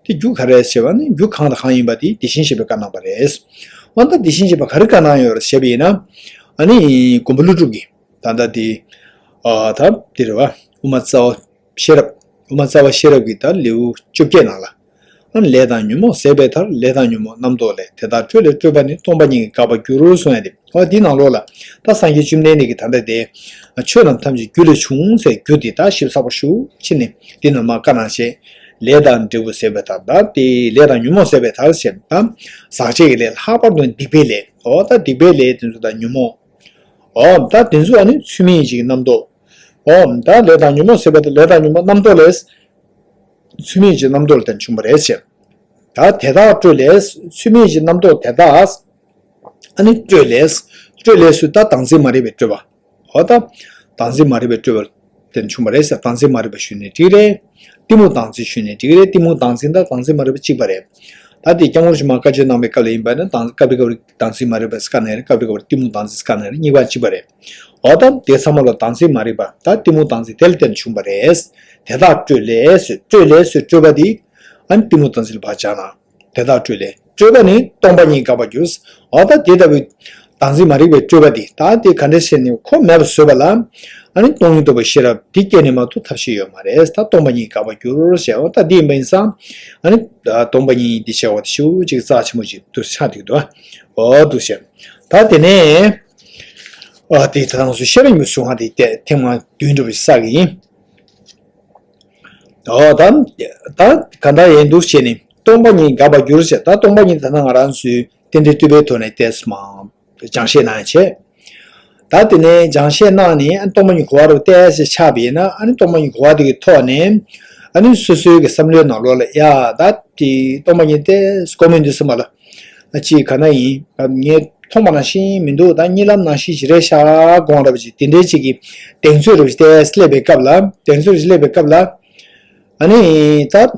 དེ་རྒྱུ་ག་རེ་ཟེར་བ་ནི་རྒྱུ་གང་དང་གང་ཡིན་པ་དེ་དེ་བཞིན་གཤེགས་པས་བཀའ་གནང་བ་རེད། འོ་ད་དེ་བཞིན་གཤེགས་པས་ག་རེ་བཀའ་གནང་ཡོད་རེད་ཟེར་བ་ཡིན་ན། ཨ་ནི་མགོན་པོ་ཀླུ་སྒྲུབ་ཀྱིས་ད་ལྟ་དེ་ཨ་ད་དེ་རེད་བ། དབུ་མ་རྩ་བ་ཤེས་རབ། དབུ་མ་རྩ་བ་ཤེས་རབ་ཀྱི་ད་ལེའུ་བཅོ་བརྒྱད་ནང་ལ། ཨ་ནི་ལས་དང་ཉོན་མོངས་ཟད་པའི་མཐར། ལས་དང་ཉོན་མོངས་རྣམ་རྟོག་ལས། དེ་དག་སྤྲོས་ལས་སྤྲོས་པ་ནི། སྟོང་པ་ཉིད་ཀྱིས་འགག་པར་འགྱུར་གསུངས་ཡ་དེ། འོ་འདི་ནང་ལོགས་ལ་ད་སངས་རྒྱས་བཅོམ་ལྡན་འདས་ཀྱིས་ད་ལྟ་དེ་ཆོས་རྣམས་ཐམས་ཅད་རྒྱུ་ལས་བྱུང་ཟེར་རྒྱུ་དེ་ད་ཞིབ་ཚགས་པོ་ཞེ་པོ་ཅིག་ནས་འདི་ནང་མར་བཀའ་གནང་བྱས། ལས་དང་འབྲས་བུ་ཟད་པའི་མཐར། ད་དེ་ལས་དང་ཉོན་མོངས་ཟད་པའི་མཐར་ཟེར་ད་ཟག་བཅས་ཀྱི་ལས། ལྷག་པར་དུ་སྡིག་པའི་ལས། འོ་ད་སྡིག་པའི་ལས་དེ་ཚོ་དང་ཉོན་མོངས། འོ་ད་དེ་ཚོ་ཨ་ནི་ཚུལ་མིན་ཡིན་གྱི་རྣམ་རྟོག་འོ་ད་ལས་དང་ཉོན་མོངས་ཟད་པའི་མཐར། ལས་དང་ཉོན་མོངས་རྣམ་རྟོག་ལས། ཚུལ་མིན་གྱི་རྣམ་རྟོག་ལ་བརྟེན་བྱུང་བ་རེད་ཟེར། ད་དེ་དག་སྤྲོས་ལས། ཚུལ་མིན་གྱི་རྣམ་རྟོག་དེ་དག་ཨ་ནི་སྤྲོས་ལས། སྤྲོས་ལས་སུ་ད་བདག་འཛིན་མ་རིག་པའི་སྤྲོས་པ། འོ་ད། བདག་འཛིན་མ་རིག་པའི་སྤྲོས་པ་བརྟེན་བྱུང་བ་རེད་ཟེར། བདག་འཛིན་མ་རིག་པ་ཞུས་ནས་འགྲིག་རེད། གཏི་མུག་བདག་འཛིན་ཞུས་ནས་འགྲིག་རེད། གཏི་མུག་བདག་འཛིན་དང་བདག་འཛིན་མ་རིག་པ་གཅིག་པ་རེད། ད་དེ་སྐྱབས་མགོན་རིན་པོ་ཆེ་མར་བཀའ་ཆོས་གནང་བའི་སྐབས་ལ་ཡིན་པ་ནི་བདག་སྐབས་རེ་སྐབས་རེ་བདག་འཛིན་མ་རིག་པ་བཀའ་གནང་རེད། སྐབས་རེ་སྐབས་རེ་གཏི་མུག་བདག་འཛིན་བཀའ་གནང་རེད། གཉིས་པ་གཅིག་པ་རེད། འོ་ད་དེ་ཚང་མ་ལ་བདག་འཛིན་མ་རིག་པ་ད་གཏི་མུག་བདག་འཛིན་དེ་ལ་བརྟེན་བྱུང་བ་རེད། དེ་དག་སྤྲོས་ལས་སུ་སྤྲོས་ལས་སུ་སྤྲོས་པ་དེ་ཨ་ནི་གཏི་མུག་བདག་འཛིན་ལ་བག་ཆགས་ན། དེ་དག་སྤྲོས་ལས་སྤྲོས་པ་ནི་སྟོང་པ་ཉིད་འགག་པར་འགྱུར། འོ་ད་དེ་ལྟ་བུའི་བདག་འཛིན་མ་རིག་པའི་སྤྲོས་པ་དེ་ད་དེ་ག་འདྲ་བྱས་ནས་ཁོ་མེད་པར་བཟོས་པ་ལ། ཨ་ནི་སྟོང་ཉིད་རྟོགས་པའི་ཤེས་རབ་དེ་སྐྱེས་ནས་མ་གཏོགས་ཐབས་ཤེས་ཡོད་མ་རེད། ད་སྟོང་པ་ཉིད་འགག་པར་འགྱུར་ཞེས། འོ་ད་འདི་ཡིན་པ་ཡིན་ཙང་། ཨ་ནི་སྟོང་པ་ཉིད་འདི་བྱ་བ་དེ་ཤུགས་ཅིག་རྩ་ཆེན་པོ་ཅིག་ཏུ་ཆགས་འདུག་འདུག་འོ་འདུག་ཞེས། ད་དེ་ནས། ཨ་དེ་ད་དང་སུ་ཤེས་རབ་ཉི་མ་གཟུངས་སྔགས་དེ་ཐེངས་མ་བདུན་འགྲོ་བའི་ས་གི་ཡིན། ཨོ་ད་ད་ག་འདྲ་ཡིན་འདུག་བྱས་ནས་སྟོང་པ་ཉིད་འགག་པར་འགྱུར་ཞེས། ད་སྟོང་པ་ཉིད་ད་ལྟ་ང་རང་ཚོའི་རྟེན་འབྲེལ་བསྟོད་པའི་ཐོག་ནས་ཏེས་མ་སྦྱང་བཤད་གནང་བྱས། ད་དེ་ནས་སྦྱང་བཤད་གནང་ནས་ཨ་སྟོང་པ་ཉིད་གོ་བ་རུ་ཏེས་ཆགས་པ་ཡིན་ན། ཨ་ནི་སྟོང་པ་ཉིད་གོ་བ་དེ་གི་ཐོག་ནས་ཨ་ནི་སོ་སོའི་གི་བསམ་བློའི་ནང་ལོགས་ལ་ཡ་ད་དེ་སྟོང་པ་ཉིད་ཏེས་གོ་མི་འདུག་སེམས་པ་ལ། ཅིག་ག་ན་ཡིན། ངས་མཐོང་བ་ནང་བཞིན་མི་འདུག་ད་གཉིད་ལམ་ནང་བཞིན་ཞིག་རེད་ཤག་དགོངས་རབས་ཅིག་དེ་འདྲའི་ཅིག་གི་གདེང་ཚོད་རུ་ཏེས་སླེབས་པའི་སྐབས་ལ། གདེང་ཚོད་རུ་སླེབས་པའི་སྐབས་ལ། ཨ་ནི་ད།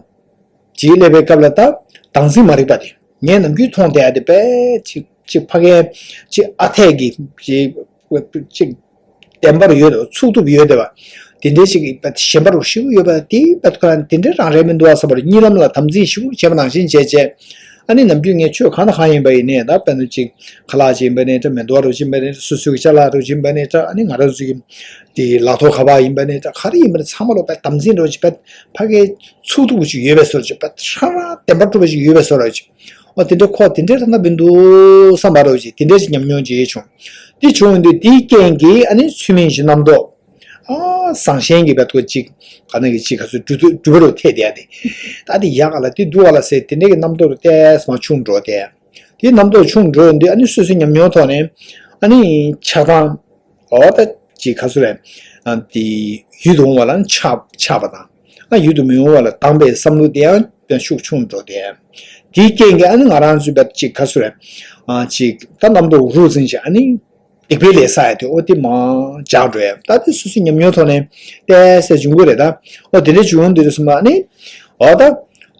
ཅིག་སླེབས་པའི་སྐབས་ལ་ད། བདག་འཛིན་མ་རིག་པ་དེ། ངས་ནམ་རྒྱུན་མཐོང་བསྡད་ཡ་དེ་དཔེ་ཅིག་ཅིག་ཕ་གའི་ཅིག་ཨ་འཐས་ཀྱི་ཅིག་ཅིག་བདེན་པར་ཡོད་དོ། ཚུགས་ཐུབ་ཡོད་དེ་བ། དེ་འདྲའི་ཞིག་གི་ཞེན་པ་རུ་ཞིག་ཡོད་པ་དེ་བ། ཁོ་རང་དེ་འདྲའི་རང་རེད་མི་འདུག་ཨ་བསམ་པར་གཉིད་ལམ་ལ་དམ་འཛིན་ཞིག་བྱས་པ་ནང་བཞིན་བྱས་བྱས། ཨ་ནི་ནམ་རྒྱུན་ངས་ཆོས་གང་དང་གང་ཡིན་པ་ཡིན་ནའི་ད་དཔེར་ན་ཅིག་ཁ་ལག་ཅིག་ཡིན་པ་ནའི་འདྲ། མེ་ཏོག་རུ་ཅིག་ཡིན་པ་ནའི་འདྲ། སོ་སོའི་ཅ་ལག་རུ་ཅིག་ཡིན་པ་ནའི་འདྲ། ཨ་ནི་ང་རང་ཚོའི་དེ་ལག་ཐོག་ཁ་པར་ཡིན་པ་ནའི་འདྲ། ག་རེ་ཡིན་པ་ནའི་ཚང་མ་ལ་དཔེ་དམ་འཛིན་རུ་ཅིག་དཔེ་ཕ་གའི་ཚུགས་ཐུབ་ཅིག་ཡོད་པའི་བཟོ་ཅིག་དཔེ་ཧྲང་ཧྲང་བདེན་པར་གྲུབ་པ་ཅིག་ཡོད་པའི་བཟོ་རུ་ཅིག་འོ་དེ་འདྲ་ཁོ་དེ་འདྲའི་ཐ་ན་མི་འདུག་བསམ་པ་རོ་ཅིག་དེ་འདྲའི་ཅིག་ཉམས་མྱོང་ཅིག་ཡོད་བྱུང་། དེ་བྱུང་ཡོང་དུས་དེའི་རྐྱེན་གྱིས་ཨ་ནི་ཚུལ་མིན་གྱི་རྣམ་རྟོག་ཨ་བཟང་ཞན་གྱི་བར་དུ་ཅིག་ག་ན་གི་ཅིག་ག་ཚོད་འགྲུབ་འགྲུབ་པ་རུ་ཐེ་བསྡད་དེ། ད་དེ་ཡག་ག་ལ་དེ་སྡུག་ག་ལ་ཟེར་དེ་འདྲའི་གི་རྣམ་རྟོག་རུ་ཏེས་མ་ཆུང་འགྲོ་དེ། དེའི་རྣམ་རྟོག་ཆུང་འགྲོ་ཡོང་དུས་ཨ་ནི་སོ་སོའི་ཉམས་མྱོང་ཐོག་ནས་ཨ་ནི་ཆགས་སྡང་། འོ་ད་ཅིག་ག་ཚོད་རེད། ཨ་དེ་ཡུལ་དུ་འོང་བ་ལ་ཆགས་ཆགས་པ་དང་། ཨ་ཡུལ་དུ་མི་འོང་བ་ལ་སྡང་བའི་བསམ་བློ་དེ་ཡང་ཤུགས་ཆུང་འགྲོ་དེ། དེའི་རྐྱེན་གྱིས་ཨ་ནི་ང་རང་ཚོའི་བར་ཅིག་ག་ཚོད་རེད། ཨ་ཅིག་ད་རྣམ་རྟོག་རུ་འཛིན་བྱས་ཨ་ནི་སྡིག་པའི་ལས་བསགས་ཡ་དེ་འོ་དེ་མར་འཇགས་འགྲོ་ཡ། ད་དེ་སོ་སོའི་ཉམས་མྱོང་ཐོག་ནས་ཏེས་ཟེར་བྱུང་གི་རེད་ད། འོ་དེ་འདྲ་བྱུང་ཡོང་དུས་རེད་སོང་ཨ་ནི། འོ་ད།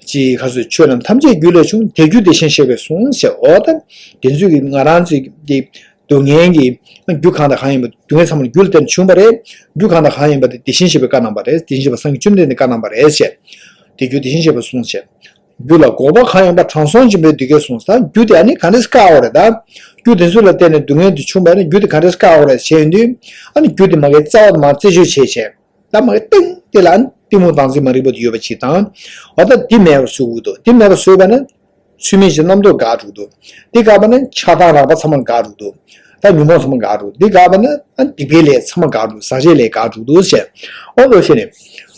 ཅིག་ག་ཚོད་ཆོས་རྣམས་ཐམས་ཅད་རྒྱུ་ལས་བྱུང་། དེ་རྒྱུ་དེ་བཞིན་གཤེགས་པས་གསུངས་ཞེས། འོ་ད། དེ་ཚོད་ཀྱི་ང་རང་ཚོའི་གི་སྡུག་བསྔལ་གྱི་རྒྱུ་གང་དང་གང་ཡིན་པ་སྡུག་བསྔལ་ཚང་མ་རྒྱུ་ལ་བརྟེན་བྱུང་བ་རེད། རྒྱུ་གང་དང་གང་ཡིན་པ་དེ་དེ་བཞིན་གཤེགས་པས་བཀའ་གནང་བ་རེད། དེ་བཞིན་གཤེགས་པ་སངས་རྒྱས་བཅོམ་ལྡན་འདས་བཀའ་གནང་བ་རེད་ཞེས། དེ་རྒྱུ་དེ་བཞིན་གཤེགས་པས་གསུངས་ཞེས། རྒྱུ་ལ་འགོག་པ་གང་ཡིན་པ་དྲང་སྲོང་འཇིགས་མེད་བདུད་ཀྱིས་གསུངས། ད་རྒྱུ་དེ་ཨ་ནི་ག་འདྲས་བཀག་དགོས་རེད་ད། རྒྱུ་དེ་ཚོ་ལ་བརྟེན་ནས་སྡུག་བསྔལ་དེ་བྱུང་བ་ནི་རྒྱུ་དེ་ག་འདྲས་བཀག་དགོས་རེད་ཞེས་ཡོང་དུས། ཨ་ནི་རྒྱུ་དེ་མ་གིའི་རྩ་བ་མ་རྩད་གཅོད་བྱས་བྱས། ད་མ་གི་སྟེང་དེ་ལ་ཨ་ནི་གཏི་མུག་བདག་འཛིན་མ་རིག་པ་དེ་ཡོད་པ་ཅིག་དང་། འོ་ད་འདི་མེད་པར་བཟོ་དགོས་འདུག་འདི་མེད་པར་བཟོས་པ་ན། ཚུལ་མིན་གྱི་རྣམ་རྟོག་འགག་འགྲོ་འདུག་འདི་འགག་པ་ན་ཆགས་སྡང་རགས་པ་ཚང་མ་འགག་འགྲོ་འདུག་ད་ཉོན་མོངས་ཚང་མ་འགག་འགྲོ་འདུག་འདི་འགག་པ་ན་ཨ་སྡིག་པའི་ལས་ཚང་མ་འགག་འགྲོ། ཟག་བཅས་ལས་འགག་འགྲོ་འདུག་ཟེར། འོ་ལོ་ཞེས་ནས།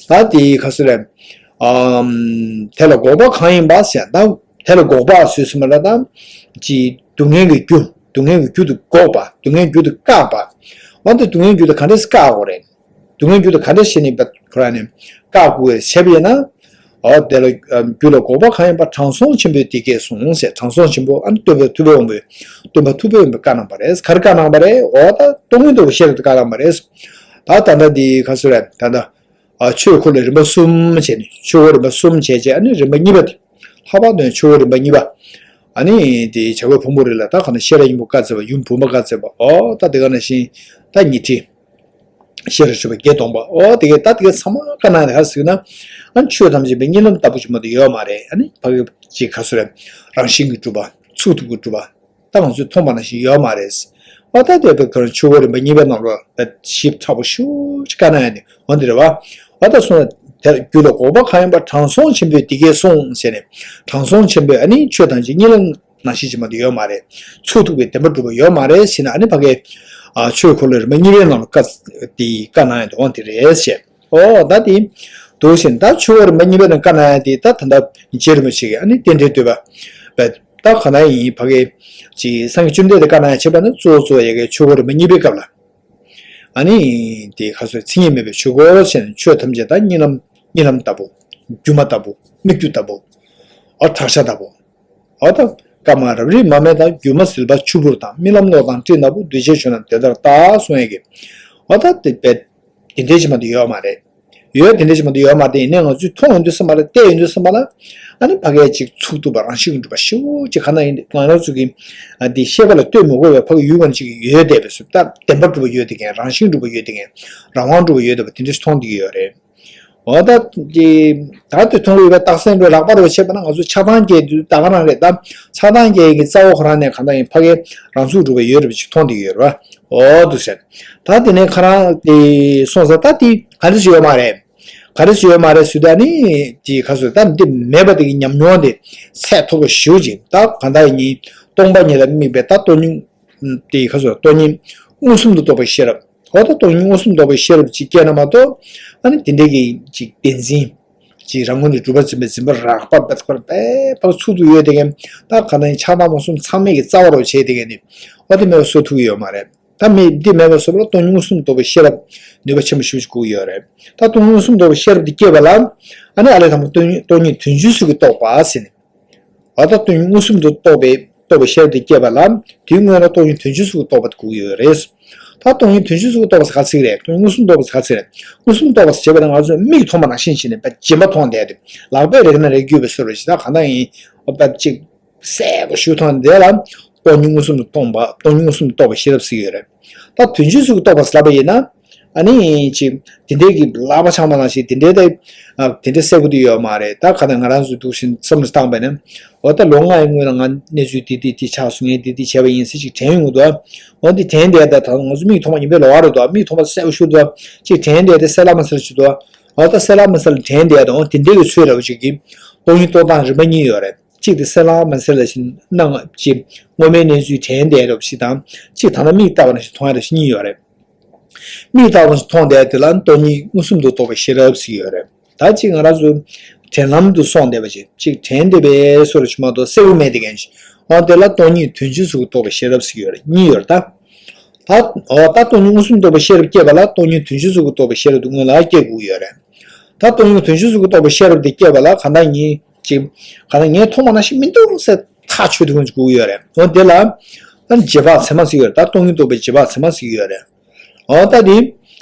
ད་དེ་ག་ཚོད་རེད། ཨམ། དེ་ལ་འགོག་པ་གང་ཡིན་པ་ཟེར། ད་དེ་ལ་འགོག་པ་ཟེར་སོང་བ་ལ་ད། ཅི་སྡུག་བསྔལ་གྱི་རྒྱུ། སྡུག་བསྔལ་གྱི་རྒྱུ་དེ་འགོག་པ། སྡུག་བསྔལ་རྒྱུ་དེ་བཀག་པ། འོ་ད་སྡུག་བསྔལ་རྒྱུ་དེ་ག་འདྲས་བཀག་དགོས་རེད། སྡུག་བསྔལ་རྒྱུ་དེ་ག་འདྲ་ཞིག་ནི་བ་ཁོ་རང་ནི་བཀག་དགོས་བྱས་པ་ཡིན་ན། འོ་དེ་ལ་རྒྱུད་ལ་འགོག་པ་གང་ཡིན་པ་དྲང་སྲོང་ཆེན་པོས་དེ་སྐད་གསུངས་ཟེར། དྲང་སྲོང་ཆེན་པོ་ཨ་ནི་སྟོན་པ་ཐུབ་པའི་དབང་པོས། སྟོན་པ་ཐུབ་པའི་དབང་པོས་བཀའ་གནང་བ་རེད། ག་རེ་བཀའ་གནང་བ་རེད། འོ་ད་སྟོང་ཉིད་རྟོགས་པའི་ཤེས་རབ་དེ་བཀའ་གནང་བ་རེད། ད་ད་ལྟ་འདི་ག་ཚོད་རེད། ད་ལྟ་ཨ་ཆོས་འཁོར་ལོ་རིམ་པ་གསུམ་བྱས་ནས། ཆོས་འཁོར་རིམ་པ་གསུམ་བྱས་རྗེས་ཨ་ནི་རིམ་པ་གཉིས་པ་དེ། ལྷག་པར་དུ་ཆོས་འཁོར་རིམ་པ་གཉིས་པ། ཨ་ནི་དེ་བྱ་རྒོད་ཕུང་པོའི་རི་ལ་ད་ག་ན་ཤེས་རབ་སྙིང་པོ་བཀའ་སྩལ་བ། ཡུམ་བུམ་པ་བཀའ་སྩལ་བ། འོ་ད་དེ་ག་ནང་བཞིན་ད་ཉི་ཁྲི། ཤེས་རབ་སྤྲུལ་པ་བརྒྱད་སྟོང་པ། འོ་དེ་གའི་ད་དེ་གའི་ཚང་མ་བཀའ་གནང་ཡ་དེ་ག་ཟེར་ན། ཨ་ཆོས་ཐམས་ཅད་པའི་གཉིད་ལམ་ལྟ་བུ་ཅིག་མ་གཏོགས་ཡོད་མ་རེད། ཨ་ནི་ཕ་གི་ཅིག་ག་ཚོད་རེད། རང་བཞིན་གྱིས་གྲུབ་པ། ཚུགས་ཐུབ་ཀྱིས་གྲུབ་པ། ད་ང་ཚོས་མཐོང་བ་ནང་བཞིན་ཡོད་མ་རེད། འོ་ད་དེ་བས་ཁོ་རང་ཆོས་འཁོར་རིམ་པ་གཉིས་པའི་ནང་ལོགས་ད་ཞིབ་ཕྲ་པོ་ཞེ་པོ་ཅིག་བཀའ་གནང་ཡ་དེ་འོ་འདི་རེད་བ། འོ་ད་སོང་ན་དེར་རྒྱུད་ལ་འགོག་པ་གང་ཡིན་པ་དྲང་སྲོང་ཆེན་པོས་དེ་སྐད་གསུངས་ཟེར་ནས། དྲང་སྲོང་ཆེན་པོས་ཨ་ནི་ཆོས་ཐམས་ཅད་གཉིད་ལམ་ནང་བཞིན་ཅིག་མ་གཏོགས་ཡོད་མ་རེད། ཚུགས་ཐུབ་པའི་བདེན་པ་གྲུབ་པ་ཡོད་མ་རེད་ཟེར་ན། ཨ་ནི་ཕ་གིའི་ཨ་ཆོས་འཁོར་ལོ་རིམ་པ་གཉིས་པའི་ནང་ལ་བཀའ་དེ་བཀའ་གནང་ཡ་དེ་འོ་དེ་རེད་ཟེར། འོ་ད་དེ་འདུག་ཟེར་ན། ད་ཆོས་འཁོར་རིམ་པ་གཉིས་པའི་ནང་བཀའ་གནང་ཡ་དེ་ད་ད་ལྟ་རྗེ་རིན་པོ་ཆེ་གིས་ཨ་ནི་རྟེན་འབྲེལ་བསྟོད་པ་བས། ད་ག་ན་ཡིན་ཕ་གིའི་ཅིག་སངས་རྒྱས་བཅོམ་ལྡན་འདས་བཀའ་གནང་ཡ་བྱས་པ་ན་གཙོ་བོ་གཙོ་བོ་ཡ་གི་ཆོས་འཁོར་རིམ་པ་གཉིས་པའི་སྐབས་ལ། ཨ་ནི་དེ་ག་ཚོད་མཚན་ཉིད་མེད་པའི་ཆོས་འཁོར་ཟེར་ནས། ཆོས་ཐམས་ཅད་ད་གཉིད་ལམ་གཉིད་ལམ་ལྟ་བུ། སྒྱུ་མ་ལྟ་བུ། སྨིག་རྒྱུ་ལྟ་བུ། འོ་བྲག་ཆ་ལྟ་བུ། འོ་ད་སྐར་མ་རབ་རིབ་མ་སྨིན་དང་། སྒྱུ་མ་ཟིལ་པ་ཆུ་བུར་དང་། རྨི་ལམ་གློག་དང་སྤྲིན་ལྟ་བུ། འདུས་བྱས་ཆོས་རྣམས་དེ་ལྟར་རྟག་གསུང་ཡས་ཀྱི། འོ་ད་དེ་བས་དེ་འདྲའི་ཅིག་མ་གཏོགས་ཡོད་མ་རེད། ཡོད་དེ་འདྲའི་ཅིག་མ་གཏོགས་ཡོད་མ་རེད། ཡིན་ནའི་ང་ཚོས་མཐོང་ཡོང་དུས་ཙམ་པ་ལ། བལྟས་ཡོང་དུས་ཙམ་པ་ལ། ཨ་ནི་ཕ་གིའི་ཅིག་ཚུགས་ཐུབ་པ་རང་བཞིན་གྱིས་གྲུབ་པ་ཞེ་པོ་ཅིག་ག་ན་ཡིན་ང་རང་ཚོ་གི་ཨ་འདི་ཤེས་པ་ལ་ལྟོས་མི་དགོས་པའི་ཕ་གི་ཡུལ་ངོ་ཅིག་ཡོད་བསྡད་པའི་བཟོ། ད་བདེན་པ་གྲུབ་པ་ཡོད་བསྡད་མཁན། རང་བཞིན་གྲུབ་པ་ཡོད་བསྡད་མཁན། རང་དབང་གྲུབ་པ་ཡོད་བསྡད་པ་དེ་འདྲ་ཞིག་མཐོང་བསྡད་ཀྱི་ཡོད་རེད། འོ་ད་དེ་ད་དེ་མཐོང་གི་ཡོད་པའི་རྟགས་མཚན་རེད། ལག་པ་རེད་བྱས་པ་ན་ང་ཚོ་ཆགས་སྡང་སྐྱེ་དུས་ད་ག་རང་རེད། ད་ཆགས་སྡང་སྐྱེ་ཡི་རྩ་བ་ཁོ་རང་ནས་གང་ལྟར་ཡིན་ཕ་གིའི་རང་ཚུགས་གྲུབ་པ་ཡོད་རེད་པ་ཅིག་མཐོང་བསྡད་ཀྱི་ཡོད་རེད་བ། འོ་འདུག་ཟེར། ད་དེ་ནས་ཁ་རང་དེ་སོང་ཙང་ད་དེ་ག་འདྲ་ཞིག་ཡོད་མ་རེད། ག་འདྲ་ཞིག་ཡོད་མ་རེད་ཟེར་དུས་ཨ་ནི་དེ་ག་ཚོད་ད་འདི་མེད་པ་དེ་གི་ཉམས་མྱོང་དེ་ཚད་མཐོ་པོ་ཞེ་པོ་ཅིག་ད་གང་ལྟར་ཡིན་སྟོང་པ་ཉིད་ལ་དམིགས་པའི་ད་སྟོང་ཉིད། དེ་ག་ཚོད་སྟོང་ཉིད་མངོན་སུམ་དུ་རྟོགས་པའི་ཤེས་རབ། འོ་ད་སྟོང་ཉིད་མངོན་སུམ་དུ་རྟོགས་པའི་ཤེས་རབ་ཅིག་སྐྱེས་ན་མ་གཏོགས། ཨ་ནི་དེ་འདྲའི་གི་ཅིག་བདེན་འཛིན། ཅིག་རང་ངོས་ནས་གྲུབ་པར་འཛིན་པའི་འཛིན་པ་རགས་པ་པད་པར་པད་པར་ཚུགས་ཐུབ་ཡོད་དེ་མཁན། ད་ག་ན་ཡིན་ཆགས་སྡང་རྨོངས་གསུམ་ཚང་མས་ཀྱི་རྩ་བ་རུ་བྱས་དེ་མཁན་ནི། འོ་དེ་མེད་པ་བཟོ་ཐུབ་ཀྱི་ཡོད་མ་རེད། ད་མི་འདི་མེད་པ་བཟོ་བ་ལ་སྟོང་ཉིད་མངོན་སུམ་རྟོགས་པའི་ཤེས་རབ་ནུས་པ་ཆེན་པོ་ཞེ་པོ་ཅིག་དགོས་ཀྱི་ཡོད་རེད། ད་སྟོང་ཉིད་མངོན་སུམ་རྟོགས་པའི་ཤེས་རབ་འདི་སྐྱེས་པ་ལ། ཨ་ནི་ཨ་ལས་དང་པོ་སྟོང་ཉིད་སྟོང་ཉིད་དོན་བྱེད་ཚུལ་གྱིས་རྟོགས་པ་ཟེར་ནས། འོ་ད་སྟོང་ཉིད་མངོན་སུམ་དུ་རྟོགས་པའི་རྟོགས་པའི་ཤེས་རབ་དེ་སྐྱེས་པ་ལ། དེའི་སྔོན་ལ་སྟོང་ཉིད་དོན་བྱེད་ཚུལ་གྱིས་རྟོགས་པ་དགོས་ཀྱི་ཡོད་རེད། ད་སྟོང་ཉིད་དོན་བྱེད་ཚུལ་གྱིས་རྟོགས་པ་ཟེར་ག་ཚིག་རེད། སྟོང་ཉིད་མངོན་སུམ་རྟོགས་པ་ཟེར་ག་ཚིག་རེད། མངོན་སུམ་རྟོགས་པ་ཟེར་བྱས་པ་ན་ང་ཚོས་མིག་མཐོང་བ་ནང་བཞིན་བྱས་ནས་བྱིས་པ་མཐོང་བསྡད་དེ། ལག་པས་རེག་ན་རེག་གྱུར་པའི་བཟོ་འདྲ་ཞིག་ད་གང་ལྟར་ཡིན། འོ་བ་ཅིག་གསལ་པོ་ཞིག་མཐོང་བསྡད་ལ། སྟོང་ཉིད་མངོན་སུམ་དུ་རྟོགས་པ། སྟོང་ཉིད་མངོན་སུམ་དུ་རྟོགས་པའི་ཤེས་རབ་ཟེར་གྱི་ཡོད་རེད། ད་དོན་བྱེད་ཚུལ་གྱིས་རྟོགས་པ་ཟེར་ལབ་པ་ཡིན་ན། ཨ་ནི་ཅིག་དེ་འདྲའི་གི་ལག་པ་འཆང་བ་ནང་བཞིན་དེ་འདྲའི་ད་ཨ་དེ་འདྲའི་གསལ་པོ་དེ་ཡོད་མ་རེད། ད་ག་ད་ང་རང་ཚོ་འདུག་བཞིན་བསམ་བློ་བཏང་བས་ན། འོ་ད་ལོ་ལྔ་ཡི་སྔོན་ལ་ང་གནས་ཚུལ་འདི་འདི་འདི་ཆགས་སོང་། ངས་འདི་འདི་བྱས་པ་ཡིན་ཟེར་ཅིག་དྲན་ཡོང་གི་འདུག་འོ་འདི་དྲན་བསྡད་ད་ད་ང་ཚོ་མིག་མཐོང་བ་ཡིན་པའི་ལོགས་ཀ་རེད་འདུག་མིག་མཐོང་བ་གསལ་པོ་ཞིག་འདུག་ཅིག་དྲན་བསྡད་དེ་གསལ་ལ་མ་གསལ་ཞིག་འདུག་འོ་ད་གསལ་ལ་མ་གསལ་དྲན་བསྡད་དང་འོ་དེ་འདྲའི་གི་ཚོད་ར་བ་ཅིག་གི་སྟོང་ཉིད་རྟོགས་སྟངས་རིམ་པ་གཉིས་ཡོད་རེད། གཅིག་དེ་གསལ་ལ་མ་གསལ་ལ་ཞིག་སྣང་ཅིག་དངོས་མེད་གནས་ཚུལ་དྲན་བསྡད་ར་བ་ཞིག་དང་། གཅིག་ད་ལྟ་མིག་ལྟ་བ་ནང་བཞིན་མཐོང་ཡ་ར་བ་ཞིག་གཉིས་ཡོད་རེད། མིག་ལྟ་བ་ནང་བཞིན་མཐོང་བསྡད་དེ་ལ་སྟོང་ཉིད་མངོན་སུམ་དུ་རྟོགས་པའི་ཤེས་རབ་ཟེར་གྱི་ཡོད་རེད། ད་ཅིག་ང་རང་ཚོ་དྲན་ལམ་དུ་སོང་བསྡད་པ་ཅིག་ཅིག་དྲན་བསྡད་པའི་བཟོ་འདྲ་ཞིག་མ་གཏོགས་གསལ་པོ་མེད་དེ་མཁན་ཅིག་འོ་དེ་ལ་སྟོང་ཉིད་དོན་བྱེད་ཚུལ་གྱིས་རྟོགས་པའི་ཤེས་རབ་ཟེར་གྱི་ཡོད་རེད། གཉིས་ཡོད་རེད་ད། ད་འོ་ད་སྟོང་ཉིད་མངོན་སུམ་རྟོགས་པའི་ཤེས་རབ་སྐྱེས་པ་ལ་སྟོང་ཉིད་དོན་བྱེད་ཚུལ་གྱིས་རྟོགས་པའི་ཤེས་རབ་དེ་སྔོན་ལ་སྐྱེ་དགོས་ཀྱི་ཡོད་རེད། ད་སྟོང་ཉིད་དོན་བྱེད་ཚུལ་གྱིས་རྟོགས་པའི་ཤེས་རབ་དེ་སྐྱེས་པ་ལ་གང་ལྟར་ངས་ཅིག་གང་ལྟར་ངས་མཐོང་བ་ནང་བཞིན་མི་འདུག་ཟེར་ཐག་ཆོད་དེ་སྔོན་ཅིག་དགོས་ཀྱི་ཡོད་རེད། འོ་དེ་ལ་ཨ་ནི་རྗེས་དཔག་ཚད་མ་ཟེར་གྱི་ཡོད་རེད། ད་སྟོང་ཉིད་རྟོགས་པའི་རྗེས་དཔག་ཚད་མ་ཟེར་གྱི་ཡོད་རེད། འོ་ད་དེ་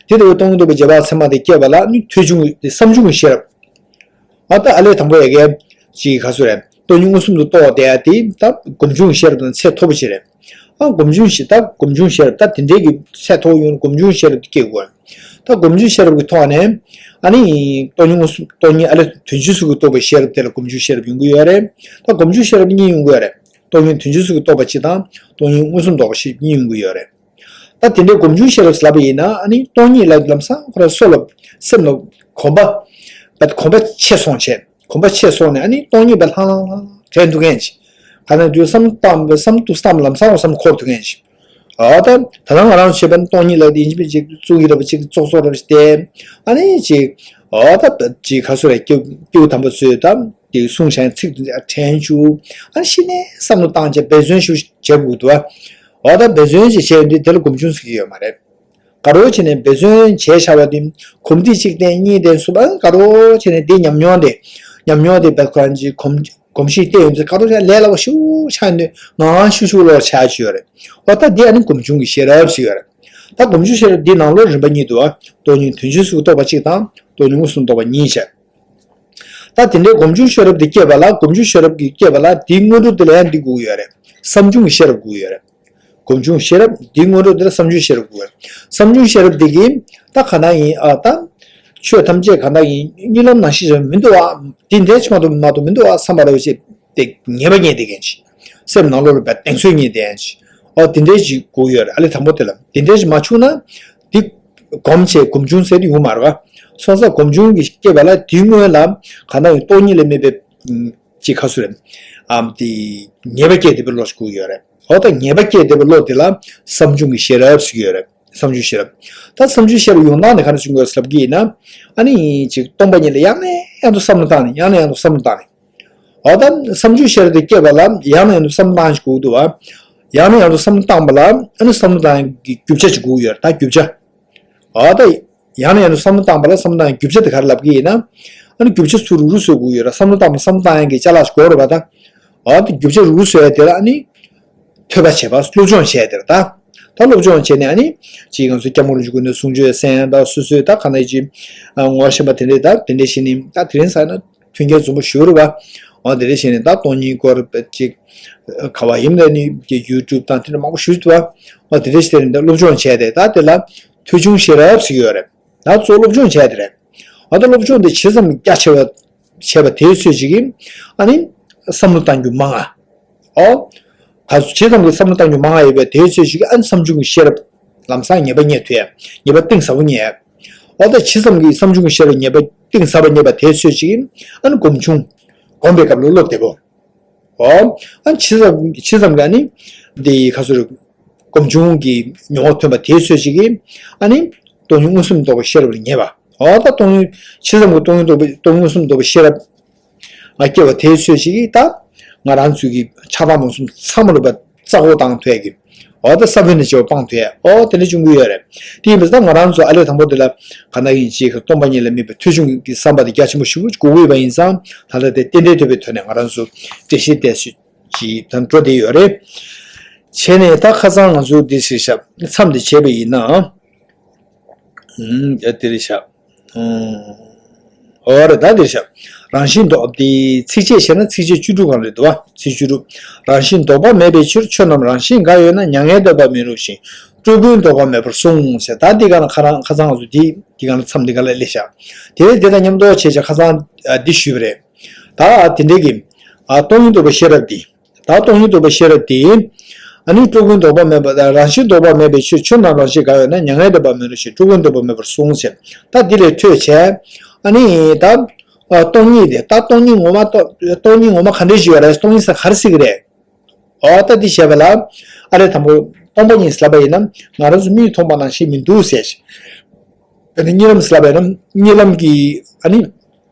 དེ་ལྟ་བུའི་སྟོང་ཉིད་རྟོགས་པའི་རྗེས་དཔག་ཚད་མ་དེ་སྐྱེས་པ་ལ་ནི་ཐོས་བྱུང་གི་བསམ་བྱུང་གི་ཤེས་རབ། འོ་ད་ཨ་ལས་དང་པོ་ཡ་གི་ཅིག་ག་ཚོད་རེད། སྟོང་ཉིད་མངོན་སུམ་དུ་རྟོགས་བསྡད་ཡ་དེ་ད་སྒོམ་བྱུང་གི་ཤེས་རབ་དང་ཚད་མཐོ་པོ་ཅིག་རེད། ཨ་སྒོམ་བྱུང་ཞེས་ད་སྒོམ་བྱུང་ཤེས་རབ་ད་དེ་འདྲའི་གི་ཚད་མཐོ་པོ་ཡོང་ན་སྒོམ་བྱུང་ཤེས་རབ་དེ་སྐྱེ་དགོས། ད་སྒོམ་བྱུང་ཤེས་རབ་ཀྱི་ཐོག་ནས་ཨ་ནི་སྟོང་ཉིད་མངོན་སུམ་སྟོང་ཉིད་ཨ་ལས་དོན་བྱེད་ཚུལ་གྱིས་རྟོགས་པའི་ཤེས་རབ་དེ་ལ་སྒོམ་བྱུང་ཤེས་རབ་ཡོང་གི་ཡོད་རེད། ད་སྒོམ་བྱུང་ཤེས་རབ་གཉིས་ཡོང་གི་ཡོད་རེད། སྟོང་ཉིད་དོན་བྱེད་ཚུལ་གྱིས་རྟོགས་པ་གཅིག་དང་སྟོང་ཉིད་མངོན་སུམ་རྟོགས་པ་ཞིག་གཉིས་ཡོང་གི་ཡོད་རེད། ད་དེ་འདྲའི་སྒོམ་བྱུང་ཤེས་རབ་ལབ་པ་ཡིན་ན་ཨ་ནི་སྟོང་ཉིད་ལ་ལམ་སང་ཁོ་རང་སོ་ལ་སེམས་ལ་གོམས་པ་བད་གོམས་པ་ཆེ་སོང་བྱས་གོམས་པ་ཆེ་སོང་ནས་ཨ་ནི་སྟོང་ཉིད་པ་ལྷང་ལྷང་ལྷང་དྲན་ཐུབ་མཁན་ཅིག་ག་ནས་དུས་བསམ་བཏང་བསམ་དུས་བསམ་ལམ་སང་བསམ་འཁོར་ཐུབ་མཁན་ཅིག་ཨ་ད་ད་ལྟ་ང་རང་བྱས་པ་ནི་སྟོང་ཉིད་ལ་དེ་ཡིན་གཅིག་མིན་གཅིག་བཙུགས་ཡི་ར་བ་ཅིག་ཙོག་ཙོག་ར་བ་ཅིག་སྟེ་ཨ་ནི་ཅིག་ཨ་ད་ཅིག་ག་ཚོད་རེད། སྐྱེ་སྐྱེ་བོ་དམ་པ་ཚོས་ད་དེ་གསུང་བྱ་ཚིག་དེ་དྲན་བཅུག་ཨ་ནི་ཤི་ནས་བསམ་བློ་བཏང་བྱས་འབད་བརྩོན་ཞིག་བྱེད་དགོས་འདུག་འོ་ད་འབད་བརྩོན་ཅིག་བྱས་ཡོང་དུས་དེ་ལ་སྒོམ་བྱུང་ཟེར་གྱི་ཡོད་མ་རེད། དགའ་རོགས་བྱས་ནས་འབད་བརྩོན་བྱས་བྱ་བ་དེ་གོམས་འདྲིས་གཅིག་བསྟན་གཉིས་བསྟན་གསུམ་ཨ་དགའ་རོགས་བྱས་ནས་དེ་ཉམས་མྱོང་དེ་ ཉམས་མྱོང་དེ་བས་ཁོ་རང་གི་གོམས་གོམས་གཤིས་བསྟེན་ཡོད་ཚེ་ག་རེ་བྱས་ལས་སླ་པོ་ཞེ་པོ་ཆགས་ནས་ངང་ངང་ཤུགས་ཤུགས་ལོག་ཆགས་ཀྱི་ཡོད་རེད། འོ་ད་འདི་ཨ་ནི་སྒོམ་བྱུང་གི་ཤེས་རབ་ཟེར་ཡོད་རེད། ད་སྒོམ་བྱུང་ཤེས་རབ་འདི་ནང་ལོགས་རིམ་པ་གཉིས་འདུག་ཨ། སྟོང་ཉིད་དོན་སྤྱིའི་གཟུགས་རྟོགས་པ་གཅིག་དང་སྟོང་ཉིད་མངོན་སུམ་རྟོགས་པ་གཉིས་བྱས། ད་དེ་འདྲའི་སྒོམ་བྱུང་ཤེས་རབ་འདི་སྐྱེས་པ་ལ་སྒོམ་བྱུང་ཤེས་རབ་ཀྱི་སྐྱེས་པ་ལ་དེའི་སྔོན་འགྲོ་དེ་ལ་ཡང་འདི་དགོས་ཀྱི་ཡོད་རེད། བསམ་བྱུང་གི་ཤེས་རབ་དགོས་ཀྱི་ཡོད་རེད། སྒོམ་བྱུང་ཤེས་རབ་འདིའི་སྔོན་འགྲོ་དེ་ལ་བསམ་བྱུང་ཤེས་རབ་དགོས་ཀྱི་ཡོད་རེད། བསམ་བྱུང་ཤེས་རབ་འདི་གིས་ད་ག་ན་ཡིན་ཨ་ད། ཆོས་ཐམས་ཅད་ག་ན་ཡིན་གཉིད་ལམ་ནང་བཞིན་ཞིག་མི་འདུག་ཨ། འདི་འདྲ་ཅིག་མ་གཏོགས་མ་གཏོགས་མི་འདུག་ཨ་བསམ་པ་རེད་ཅེས་དེ་ངེས་པ་རྙེད་བསྡད་མཁན་ཅིག་སེམས་ནང་ལོགས་ལ་བས་གདེང་ཚོད་རྙེད་བསྡད་མཁན་ཅིག་འོ་དེ་འདྲ་ཅིག་དགོས་ཀྱི་ཡོད་རེད། ཨ་ལས་དང་པོ་དེ་ལ་དེ་འདྲ་ཅིག་མ་བྱུང་ན་འདི་སྒོམ་བྱས་སྒོམ་བྱུང་ཟེར་དུ་ཡོང་མ་རེད་བ། སོང་ཙང་སྒོམ་བྱུང་གི་སྐྱེས་པ་ལ་དེའི་སྔོན་ལ་ག་ན་ཡིན་སྟོང་ཉིད་ལས་མེད་པའི་ཅིག་ཁ་སུ་རེད། ཨམ་དེ་ངེས་པ་སྐྱེས་བསྡད་པའི་བློ་ཞིག་དགོས་ཀྱི་ཡོད་རེད། འོ་ད་ངེས་པ་སྐྱེས་བསྡད་པའི་བློ་དེ་ལ་བསམ་བྱུང་གི་ཤེས་རབ་ཟེར་གྱི་ཡོད་རེད། བསམ་བྱུང་ཤེས་རབ། ད་བསམ་བྱུང་ཤེས་རབ་ཡོང་སྟངས་དེ་ག་འདྲ་བྱུང་དགོས་ལབ་ཀྱི་ཡིན་ན། ཨ་ནི་ཅིག་སྟོང་པ་ཉིད་ལ་ཡང་ནས་ཡང་དུ་བསམ་བློ་བཏང་ནས་ཡང་ནས་ཡང་དུ་བསམ་བློ་བཏང་ནས། འོ་ད་བསམ་བྱུང་ཤེས་རབ་དེ་སྐྱེས་པ་ལ་ཡང་ནས་ཡང་དུ་བསམ་བློ་བཏང་ཞིག་དགོས་འདུག་བ། ཡང་ནས་ཡང་དུ་བསམ་བློ་བཏང་བ་ལ་ཨ་ནི་བསམ་བློ་བཏང་ཡག་གི་རྒྱུ་ཆ་ཅིག་དགོས་ཡོད་རེད། ད་རྒྱུ་ཆ། འོ་ད། ཡང་ནས་ཡང་དུ་བསམ་བློ་བཏང་བ་ལ་བསམ་བློ་བཏང་ཡག་རྒྱུ་ཆ་དེ་ག་རེ་ལབ་ཀྱི་ཡིན་ན། ཨ་ནི་རྒྱུ་ཆ་ཚུར་རུག་རུག་བཟོ་དགོས་ཡོད་རེད། བསམ་བློ་བཏང་བ་བསམ་བློ་བཏང་ཡག་གི་ཅ་ལག་ཞིག་དགོས་རེད་བ་ད། འོ་ད་རྒྱུ་ཆ་རུག་རུག་བཟོ་ཡག་དེ་ལ་ཨ་ནི། ཐོས་པ་བྱས་པ་སློབ་སྦྱོང་བྱས་དེ་རེད་ད། ད་སློབ་སྦྱོང་བྱས་ནས་ཨ་ནི། ཅིག་ང་ཚོ་སྐྱབས་མགོན་རིན་པོ་ཆེ་སྐུ་ནས་གསུང་ཆོས་གསན་ཡག་ད་སོ་སོའི་ད་ག་ནས་ཅིག་ངོ་ཤེས་པ་དེ་འདྲས་ད་དེ་འདྲས་བྱས་ནས་ད་དེ་རིང་ས་ན་མཐུན་རྐྱེན་འཛོམས་པོ་ཞུ་རུ་བ། འོ་དེ་འདྲས་བྱས་ནས་ད་སྟོང་ཉིད་སྐོར་ཅིག་ག་བ་ཡིན་ལ་ནི་ཀྱི་ཡུ་ཊུབ་དང་དེ་འདྲ་མང་པོ་ཞུ་ཐུབ་བ། འོ་དེ་འདྲས་བྱས་ནས་ད་སློབ་སྦྱོང་བྱས་ཏེ་ད་དེ་ལ་ཐོས་བྱུང་ཤེས་རབ་ཟེར་གྱི་ཡོད་རེད། ད་གཙོ་སློབ་སྦྱོང་བྱས་དེ་རེད། འོ་ད་སློབ་སྦྱོང་དེ་ཇི་ཙམ་རྒྱ་ཆེ་བ་བྱས་པ་དེའི་ཚོད་ཅིག་གིས་ཨ་ནི་བསམ་བློ་གཏང་རྒྱུ་མང་ང་། ཨོ། ག་ཚོད་ཇི་ཙམ་གྱི་བསམ་བློ་གཏང་རྒྱུ་མང་ང་ཡོད་པའི་དེའི་ཚོད་ཅིག་གིས་ཨ་ནི་བསམ་བྱུང་གི་ཤེས་རབ་ལམ་སང་ངེས་པ་རྙེད་ཐུབ་ཡ། ངེས་པ་གཏིང་ཟབ་པོ་རྙེད་ཡ། ཨོ་ད་ཇི་ཙམ་གྱི་བསམ་བྱུང་གི་ཤེས་རབ་ངེས་པ་གཏིང་ཟབ་པ་རྙེད་པ་དེའི་ཚོད་ཅིག་གིས་ཨ་ནི་སྒོམ་བྱུང་། སྒོམ་པའི་སྐབས་ལ་བློ་བདེ་པོ། ཨོ། ཨ་ཇི་ཙམ་ཇི་ཙམ་གྱིས་ཨ་ནི། འདི་ག་ཚོད་རེད། སྒོམ་བྱུང་གི་མྱོང་བ་ཐོན་པ་དེའི་ཚོད་ཅིག་གིས་ཨ་ནི། སྟོང་ཉིད་མངོན་སུམ་རྟོགས་པའི་ཤེས་རབ་ལ་ངེས་པ། འོ་ད་སྟོང་ཉིད་ཇི་ཙམ་གྱི་སྟོང་ཉིད་རྟོགས་པའི་སྟོང་ཉིད་མངོན་སུམ་རྟོགས་པའི་ཤེས་རབ་ང་སྐྱེ་བ་དེའི་ཚོད་ཅིག་གིས་ད་ང་རང་ཚོའི་གི་ཆགས་སྡང་རྨོངས་གསུམ་ཚང་མ་ལ་བ་རྩ་བོ་བཏང་ཐུབ་ཡ་གི། འོ་ད་ས་བོན་ནས་བྱེ་བ་སྤང་ཐུབ་ཡ་འོ་དེ་འདྲ་བྱུང་གི་ཡོད་རེད། དེ་ཡིན་པས་ད་ང་རང་ཚོ་ཨ་ལས་དང་པོ་དེ་ལ་ག་ན་ཡིན་ཅིག་སྟོང་པ་ཉིད་ལ་དམིགས་པའི་ཐོས་བྱུང་གི་བསམ་པ་དེ་རྒྱ་ཆེན་པོ་ཞེ་པོ་དགོས་ཀྱི་ཡོད་པ་ཡིན་ཙང་ད་ལྟ་དེ་རྟེན་འབྲེལ་ཐོབ་པའི་ཐོག་ནས་ང་རང་ཚོ་འགྲེལ་བཤད་བལྟས་སུ། ཅིག་དང་འགྲོ་བསྡད་ཡོད་རེད། བྱས་ནས་ད་ཁ་སང་ང་ཚོ་འདི་ཞིག་ཞབས་མཚམས་འདི་བྱས་པ་ཡིན་ན། ཨུམ། ཡ་འདི་རེད་ཤག་ཨུམ། འོ་རེད་ད་འདི་རེད་ཤག་རང་བཞིན་ལྡོག་འདི་ཚིགས་བཅད་བྱས་ན་ཚིགས་བཅད་བཅུ་དྲུག་གང་རེད་འདུག་བ། ཚིག་བཅུ་དྲུག་རང་བཞིན་ལྡོག་པ་མེད་པའི་ཕྱིར། ཆོས་རྣམས་རང་བཞིན་འགའ་ཡོད་ན། མྱ་ངན་འདས་པ་མིན་རུང་ཞིང་། སྤྲུལ་སྐུའི་ལྡོག་པ་མེད་པར་གསུངས་ཟེར། ད་འདི་ག་ན་ཁ་རང་ཁ་སང་ང་ཚོ་འདི་འདི་ག་ན་མཚམས་འདི་ག་ལ་སླེབས་ཤག་དེ་རེད་དེ་དང་མཉམ་དུ་བྱས་བྱས་ཁ་སང་འདི་ཞུས་པ་རེད། ད་དེ་འདྲའི་གི་སྟོང་ཉིད་རྟོགས་པའི་ཤེས་རབ་འདི། ད་སྟོང་ཉིད་རྟོགས་པའི་ཤེས་རབ་དེ། ཨ་ནི་སྤྲུལ་སྐུའི་ལྡོག་པ་མེད་པ་དང་རང་བཞིན་ལྡོག་པ་མེད་པའི་ཕྱིར། ཆོས་རྣམས་རང་བཞིན་འགའ་ཡོད་ན། མྱ་ངན་འདས་པ་མིན་རུང་ཞིང་། སྤྲུལ་སྐུའི་ལྡོག་པ་མེད་པར་གསུངས་ཟེར། ད་འདི་ལས་འཕྲོས་བྱས། ཨ་ནི་ད། སྟོང་ཉིད་དེ་ད་སྟོང་ཉིད་ངོ་མ་སྟོང་སྟོང་ཉིད་ངོ་མ་ག་འདྲས་ཞིག་ཡོད་རེད། སྟོང་ཉིད་ཟེར་ག་རེ་ཟེར་གི་རེད། འོ་ད་འདི་བཤད་པ་ལ། ཨ་རེ་དང་པོ་སྟོང་པ་ཉིད་ཟེར་ལབ་པ་ཡིན་ན་ང་རང་ཚོ་མིག་མཐོང་པ་ནང་བཞིན་མི་འདུག་ཟེར། དེ་ནས་གཉིད་ལམ་ཟེར་ལབ་པ་ཡིན་ན་གཉིད་ལམ་གྱི་ཨ་ནི།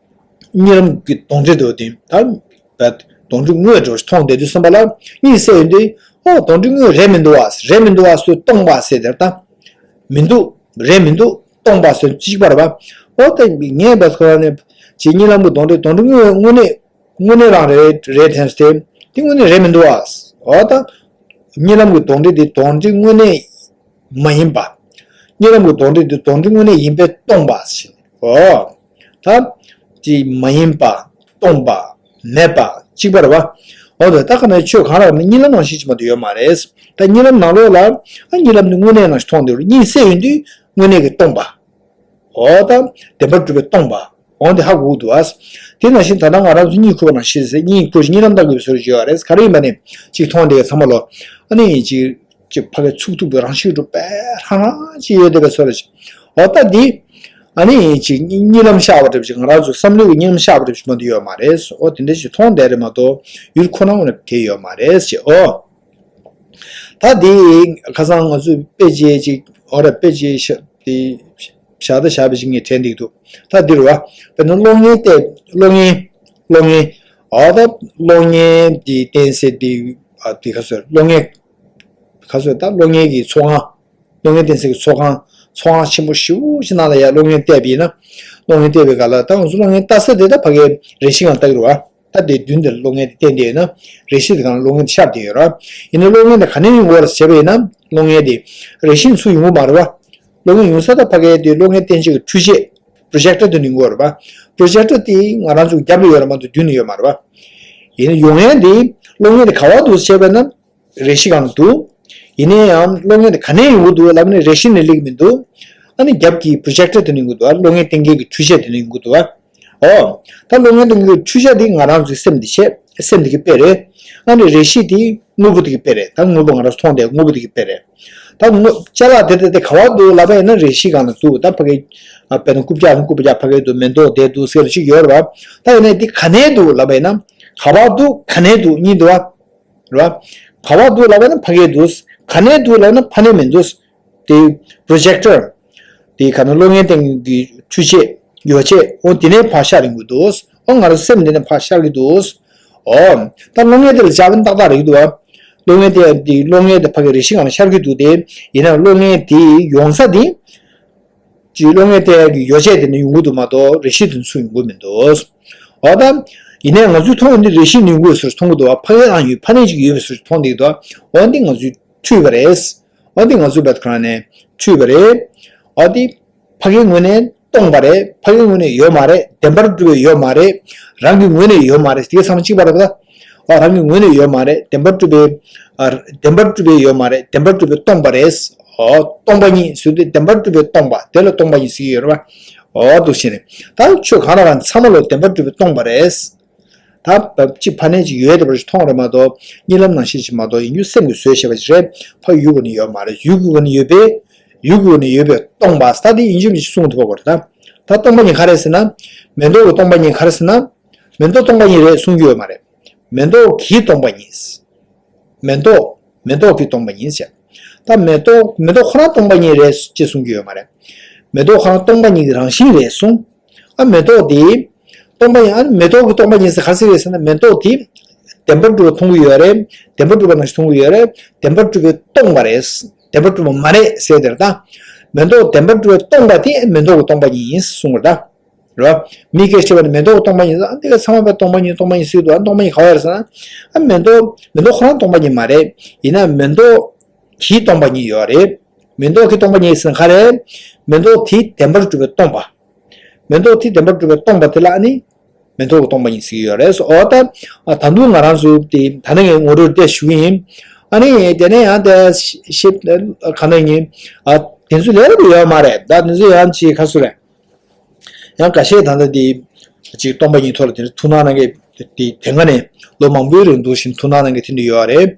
གཉིད་ལམ་གྱི་དོང་དྲེད་དུ་དེ་ད། དོང་དྲེད་དངོས་འདྲ་བོ་ཞིག་མཐོང་བསྡད་དུས་ཙམ་པ་ལ་གཉིད་སད་ཡོང་དུས་ཨོ་དོང་དྲེད་དངོས་རེད་མི་འདུག་བ་རེད་མི་འདུག་བ་སུས་སྟོང་པ་ཟེར་དེར་ད། མི་འདུག་རེད་མི་འདུག་སྟོང་པ་ཟེར་གཅིག་པ་རེད་བ། ཨོ་ད་ངས་བས་ཁོ་རང་ནས་ཅིག་གཉིད་ལམ་གྱི་དོང་དྲེད་དོང་དྲེད་དངོས་དངོས་གནས་དངོས་གནས་རང་རེད་རེད་དྲན་སོང་སྟེ་དེ་དངོས་གནས་རེད་མི་འདུག་བ། ཨོ་ད། གཉིད་ལམ་གྱི་དོང་དྲེད་དེ་དོང་དྲེད་དངོས་གནས་མ་ཡིན་པ། གཉིད་ལམ་གྱི་དོང་དྲེད་དེ་དོང་དྲེད་དངོས་གནས་ཡིན་པས་སྟོང་པ་ཞེས། ཨོ། ད། དེ་མ་ཡིན་པ། སྟོང་པ། མེད་པ། གཅིག་པ་རེད་བ། འོ་ད་ད་ག་ནས་ཆོས་གང་རག་ན་གཉིད་ལམ་ནང་བཞིན་ཅིག་མ་གཏོགས་ཡོད་མ་རེད། ད་གཉིད་ལམ་ནང་ལོགས་ལ། ཨ་གཉིད་ལམ་ནི་དངོས་གནས་ནང་བཞིན་མཐོང་འདུག་གཉིད་སད་ཡོང་དུས་དངོས་གནས་ཀྱི་སྟོང་པ། འོ་ད། བདེན་པར་གྲུབ་པའི་སྟོང་པ། འོ་འདི་ཧ་གོ་གི་འདུག་ཨ། དེ་ནང་བཞིན་ད་ལྟ་ང་རང་ཚོ་གཉིད་ཁུག་པ་ནང་བཞིན་ཟེར་གཉིད་ཁུག་ཞིང་གཉིད་ལམ་ལྟ་དགོས་པའི་བཟོ་འདྲ་ཅིག་ཡོད་རེད། ག་རེ་ཡིན་པ་ནི། གཅིག་མཐོང་བསྡད་ཡོད་ཚང་མ་ལོ། ཨ་ནི་གཅིག་ཅིག་ཕ་གི་ཚུགས་ཐུབ་པའི་རང་བཞིན་གྲུབ་པའི་རང་རང་ཅིག་ཡོད་བསྡད་པའི་བཟོ་འདྲ་ཅིག་འོ་ད་འདི། ཨ་ནི་ཅིག་གཉིད་ལམ་ཤར་བ་འདྲ་ཅིག་ང་རང་ཚོ་བསམ་བློའི་གཉིད་ལམ་ཤར་བ་འདྲ་ཅིག་མ་གཏོགས་ཡོད་མ་རེད། འོ་དེ་འདྲ་ཅིག་མཐོང་བསྡད་རེད་མ་གཏོགས་ཡུལ་ཁོ་ན་འོ་ན་དེ་ཡོད་མ་རེད་ཅེས་འོ། ད་འདི་ཁ་སང་ང་ཚོས་དཔེ་ཅིག་ཅིག་འོ་ར་དཔེ་ཅིག་ཤ་དེ་བཞག་ད་བཞག་པ་ཅིག་ངས་དྲན་འདུག་ད་འདི་རུ་བ་དཔེར་ན་གློག་བརྙན་བལྟས་གློག་བརྙན་གློག་བརྙན་འོ་ད་གློག་བརྙན་འདི་བསྟན་སྲིད་འདི་ཨ་འདི་ཁ་སོ་གློག་བརྙན་ཁ་སོ་ད་གློག་བརྙན་གྱི་ཚོགས་ཁང་གློག་བརྙན་བསྟན་སྲིད་ཀྱི་ཚོགས་ཁང་ཚོགས་ཁང་ཆེན་པོ་ཞེ་པོ་ཅིག་ནང་ལ་ཡ་གློག་བརྙན་བལྟས་པ་ཡིན་ན་ གློག་བརྙན་བལྟས་པའི་སྐབས་ལ་ད་ང་ཚོ་གློག་བརྙན་ལྟ་ས་དེ་ད་ཕ་གིའི་རས་གཞི་སྒང་ལྟ་གི་རེད་བ། ད་དེ་མདུན་དེར་གློག་བརྙན་དེ་བསྟན་བསྡད་ཡོད་ན། རས་གཞི་དེ་སྒང་ལ་གློག་བརྙན་དེ་ཤར་བསྡད་ཡོད་ར། ཡིན་ན་གློག་བརྙན་དེ་ག་ནས་ཡོང་གི་ཡོད་རེད་ཟེར་བ་ཡིན་ན། གློག་བརྙན་དེ་རས་གཞི་ནས་ཚུར་ཡོང་གི་མ་རེད་བ། གློག་བརྙན་ཡོང་ས་ད་ཕ་གིའི་དེ་གློག་བརྙན་བསྟན་བྱེད་ཀྱི་འཕྲུལ་ཆས། པྲོ་ཇེག་ཊར་དེ་ནས་ཡོང་གི་ཡོད་རེད་བ། པྲོ་ཇེག་ཊར་དེ་ང་རང་ཚོ་རྒྱབ་ལ་ཡོད་རེད་མ་གཏོགས་མདུན་ལ་ཡོད་མ་རེད་བ། ཡིན་ན་ཡོང་ཡས་དེ་གློག་བརྙན་དེ་ག་པར་འདུག་ཟེར་བ་ཡིན་ན། རས་གཞི་སྒང་ལ་འདུག་ཡིན་ན་ཡང་གློག་བརྙན་དེ་ག་ནས་ཡོང་གི་འདུག་ལབ་ན་རས་གཞི་ནས་སླེབས་ཀྱི་མི་འདུག་ཨ་ནི་རྒྱབ་ཀྱི་པྲོ་ཇེག་ཊར་དེ་ནས་ཡོང་གི་འདུག་ཨ། གློག་བརྙན་བསྟན་མཁན་གྱི་འཕྲུལ་ཆས་དེ་ནས་ཡོང་གི་འདུག་ཨ། ཨོ། ད་གློག་བརྙན་བསྟན་མཁན་གྱི་འཕྲུལ་ཆས་དེ་ང་རང་ཚོའི་སེམས་དེ་བྱས། སེམས་དེ་གི་དཔེ་རེད། ཨ་ནི་རས་གཞི་དེ་དངོས་པོ་དེ་གི་དཔེ་རེད། ད་དངོས་པོ་ང་རང་ཚོ་མཐོང་དེ་དངོས་པོ་དེ་གི་དཔེ་རེད། ད་དངོས་ཅ་ལག་དེ་དེ་དེ་ག་པར་འདུག་ལབ་པ་ཡིན་ན་རས་གཞི་སྒང་ལ་འདུག་ད་ཕ་གི། ཨ། དཔེར་ན་རྐུབ་བཀྱག་རྐུབ་བཀྱག་ཕ་གི་འདུག་མེ་ཏོག་དེ་འདུག་ཟེར་ཞིག་ཡོད་རེད་བ། ད་ཡིན་ནའི་དེ་ག་ནས་འདུག་ལབ་པ་ཡིན་ན། ག་པར་འདུག་ག་ནས་འདུག་གཉིས་འདུག་བ། རེད་བ། ག་པར་འདུག་ལབ་པ་ཡིན་ན་ཕ་གིར་འདུག་ག་ནས་འདུག་ལབ་ན་ཕ་ནས་མི་འདུག་དེ་པྲོ་ཇེག་ཊར། དེ་ག་ནས་གློག་བརྙན་སྟེང་གི་འཕྲུལ་ཆས་ཡོ་ཆས་འོ་དེ་ནས་ཕར་ཤར་ཡོང་གི་འདུག་འོ་ང་རང་སེམས་འདི་ནས་ཕར་ཤར་གི་འདུག་འོ། ད་གློག་བརྙན་དེ་ལ་ཆ་བ་ཏག་ཏག་རེད་འདུག་ཨ། གློག་བརྙན་དེ་དེ་གློག་བརྙན་དེ་ཕ་གི་རས་གཞི་སྒང་ལ་ཤར་གི་འདུག་དེ་ཡིན་ན་གློག་བརྙན་དེ་ཡོང་ས་དེ། ཅིག་གློག་བརྙན་བལྟ་ཡག་གི་ཡོ་བྱད་དེ་ནས་ཡོང་གི་འདུག་མ་གཏོགས་རས་གཞི་དེ་ཚུར་ཡོང་གི་མི་འདུག་འོ་ད། ཡིན་ནའི་ང་ཚོས་མཐོང་ཡོང་དུས་རས་གཞི་ནས་ཡོང་གི་ཡོད་ཟེར་མཐོང་གི་འདུག་ཕ་གིའི་ནང་ཡོད་ཕ་ནས་ཅིག་ཡོད་པའི་ཟེར་མཐོང་གི་འདུག་འོ་འདི་ང་ཚོས་འཁྲུལ་བ་རེད། འོ་འདི་ང་ཚོས་བལྟ་ཁོ་རང་ནས་འཁྲུལ་བ་རེད། འོ་འདི་ཕ་གིའི་ངོས་ནས་སྟོང་པ་རེད། ཕ་གིའི་ངོས་ནས་ཡོད་མ་རེད། བདེན་པར་གྲུབ་པའི་ཡོད་མ་རེད། རང་གི་ངོས་ནས་ཡོད་མ་རེད། དེ་གའི་ཚང་མ་གཅིག་པ་རེད་པ། འོ་རང་གི་ངོས་ནས་ཡོད་མ་རེད། བདེན་པར་གྲུབ་པའི། ཨ། བདེན་པར་གྲུབ་པའི་ཡོད་མ་རེད། བདེན་པར་གྲུབ་པའི་སྟོང་པ་རེད། འོ་སྟོང་པ་ཉིད་ཟེར་དུས་བདེན་པར་གྲུབ་པའི་སྟོང་པ་དེ་ལ་སྟོང་པ་ཉིད་ཟེར་གྱི་ཡོད་རེད་པ། འོ་འདུག་བྱས་ནས་ད་ཆོས་གང་ལ་གང་ཚང་མ་ལ་བདེན་པར་གྲུབ་པའི་སྟོང་པ་རེད། ད་བབ་ཅིག་ཕ་ནས་ཅིག་ཡོད་དེ་བར་ཞིག་མཐོང་རེད་མ་གཏོགས་གཉིད་ལམ་ནང་བཞིན་ཞིག་མ་གཏོགས་ཡིན་རྒྱུ་སེམས་ཀྱིས་བཟོས་བྱས་པ་ཞིག་རེད། ཕ་ཡུལ་གྱི་སྒོ་ནས་ཡོད་མ་རེད། ཡུལ་གྱི་སྒོ་ནས་ཡོད་པའི་ཡུལ་གྱི་སྒོ་ནས་ཡོད་པའི་སྟོང་པ་ད་དེ་ཡིན་རྒྱུ་མིན་ཞིག་གསུང་ཐུབ་པ་གོ་རེད་ད། ད་སྟོང་པ་ཉིད་ག་རེད་ཟེར་ན། མེ་ཏོག་གི་སྟོང་པ་ཉིད་ག་རེད་ཟེར་ན། མེ་ཏོག་སྟོང་པ་ཉིད་རེད་གསུང་རྒྱུ་ཡོད་མ་རེད། མེ་ཏོག་གི་སྟོང་པ་ཉིད། མེ་ཏོག་མེ་ཏོག་གི་སྟོང་པ་ཉིད་ཟེར། ད་མེ་ཏོག་མེ་ཏོག་ཁོ་རང་སྟོང་པ་ཉིད་རེད་ཅེས་གསུང་རྒྱུ་ཡོད་མ་རེད། མེ་ཏོག་ཁོ་རང་སྟོང་པ་ཉིད་ཀྱི་རང་བཞིན་རེད་གསུང་། ཨ་མེ་ཏོག་དེ། སྟོང་པ་ཉིད་ཨ་མེ་ཏོག་གི་སྟོང་པ་ཉིད་ཟེར་ག་ཟེར་རེད་ཟེར་ན་མེ་ཏོག་དེ། བདེན་པར་གྲུབ་པ་མཐོང་གི་ཡོད་རེད། བདེན་པར་གྲུབ་པ་ནང་བཞིན་མཐོང་གི་ཡོད་རེད། བདེན་པར་གྲུབ་པའི་སྟོང་པ་རེད། བདེན་པར་གྲུབ་པ་མ་རེད་ཟེར་དེར་ད། མེ་ཏོག་བདེན་པར་གྲུབ་པའི་སྟོང་པ་དེ་མེ་ཏོག་གི་སྟོང་པ་ཉིད་ཡིན་གསུང་བར་ད། རེད་བ། མི་སྐད་ཆ་བྱས་པ་ནི་མེ་ཏོག་སྟོང་པ་ཉིད་ཨ་འདི་ག་ཚང་མ་པའི་སྟོང་པ་ཉིད་སྟོང་པ་ཉིད་ཟེར་འདུག་ཨ་སྟོང་པ་ཉིད་ག་བ་རེད་ཟེར་ན། ཨ་མེ་ཏོག་མེ་ཏོག་ཁོ་རང་སྟོང་པ་ཉིད་མ་རེད། ཡིན་ན་མེ་ཏོག་གི་སྟོང་པ་ཉིད་ཡོད་རེད། མེ་ཏོག་གི་སྟོང་པ་ཉིད་ཟེར་ན་ག་རེད། མེ་ཏོག་དེ་བདེན་པར་གྲུབ་པའི་སྟོང་པ། མེ་ཏོག་དེ་བདེན་པར་གྲུབ་པའི་སྟོང་པ་དེ་ལ་ཨ་ནི། མེ་ཏོག་གི་སྟོང་པ་ཉིད་ཟེར་གྱི་ཡོད་རེད། འོ་ད། ད་དུང་ང་རང་ཚོ་དེ་ད་ནི་ངས་ངོ་སྤྲོད་དེ་ཞུ་གི་ཡིན། ཨ་ནི་དེ་ནས་ཡང་དེ་ཤེས་ག་ནས་ཡིན། ཨ་དེ་ཚོ་ལས་རབ་ཡོད་མ་རེད་ད་དེ་ཚོ་ཡང་ཅིག་ག་ཚོད་རེད། ཡང་འགའ་ཤས་ད་ལྟ་དེ་ཅིག་སྟོང་པ་ཉིད་ཐོག་ལ་དེ་ཐུགས་སྣང་གནང་མཁན་དེ་དེ་སྔ་ནས་ལོ་མང་པོའི་རིང་འདུག་བཞིན་ཐུགས་སྣང་གནང་མཁན་དེ་འདྲ་ཡོད་རེད།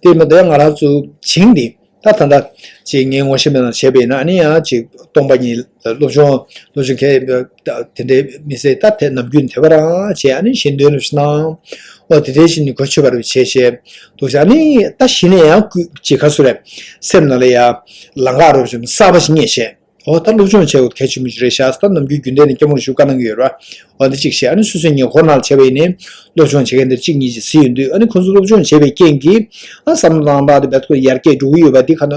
དེ་མ་གཏོགས་ང་རང་ཚོ་བྱིངས་དེ་ད་ད་ལྟ་ཅིག་ངས་ངོ་ཤེས་མེད་ན་བྱས་པས་ན་ཨ་ནི་ཡང་ཅིག་སྟོང་པ་ཉིད་སློབ་སྦྱོང་སློབ་སྦྱོང་གས་དེ་འདྲའི་མི་ཟེར་ད་དེ་ནམ་རྒྱུན་དེ་བ་རང་བྱས་ཨ་ནི་ཞེ་འདོད་རུ་ཞིག་གནང་། ཨོ་དེ་འདྲའི་ཞིག་ནི་གོ་ཆོད་པ་རུ་བྱས་བྱས་འདུག་ཨ་ནི་ད་གཞི་ནས་ཡང་ཅིག་ག་ཚོད་རེད་སེམས་ནང་ལ་ཡང་ལམ་ཁ་རུ་ཞིག་གསར་པ་ཞིག་རྙེད་བྱས། འོ་ད་སློབ་སྦྱོང་བྱེད་དགོས་གལ་ཆེན་པོ་ཞིག་རེད་ཤག་ད་ནམ་རྒྱུན་རྒྱུན་ལྡན་ནས་སྐྱབས་མགོན་ཞུ་བཀའ་གནང་གི་ཡོད་ར། འོ་འདི་གཅིག་བྱས་ཨ་ནི་སོ་སོའི་ཉེ་འཁོར་ནང་བྱས་པ་ཡིན་ནའི་སློབ་སྦྱོང་བྱེད་མཁན་དེ་གཅིག་གཉིས་ཅིག་གཟིགས་ཡོང་དུས་ཨ་ནི་ཁོང་ཚོ་སློབ་སྦྱོང་བྱས་པའི་རྐྱེན་གྱིས་ཨ་བསམ་བློ་བཏང་སྟངས་དེ་བས་ཁོ་ཡར་རྒྱས་འགྲོ་གི་ཡོད་པ་འདི་ཁ་ན་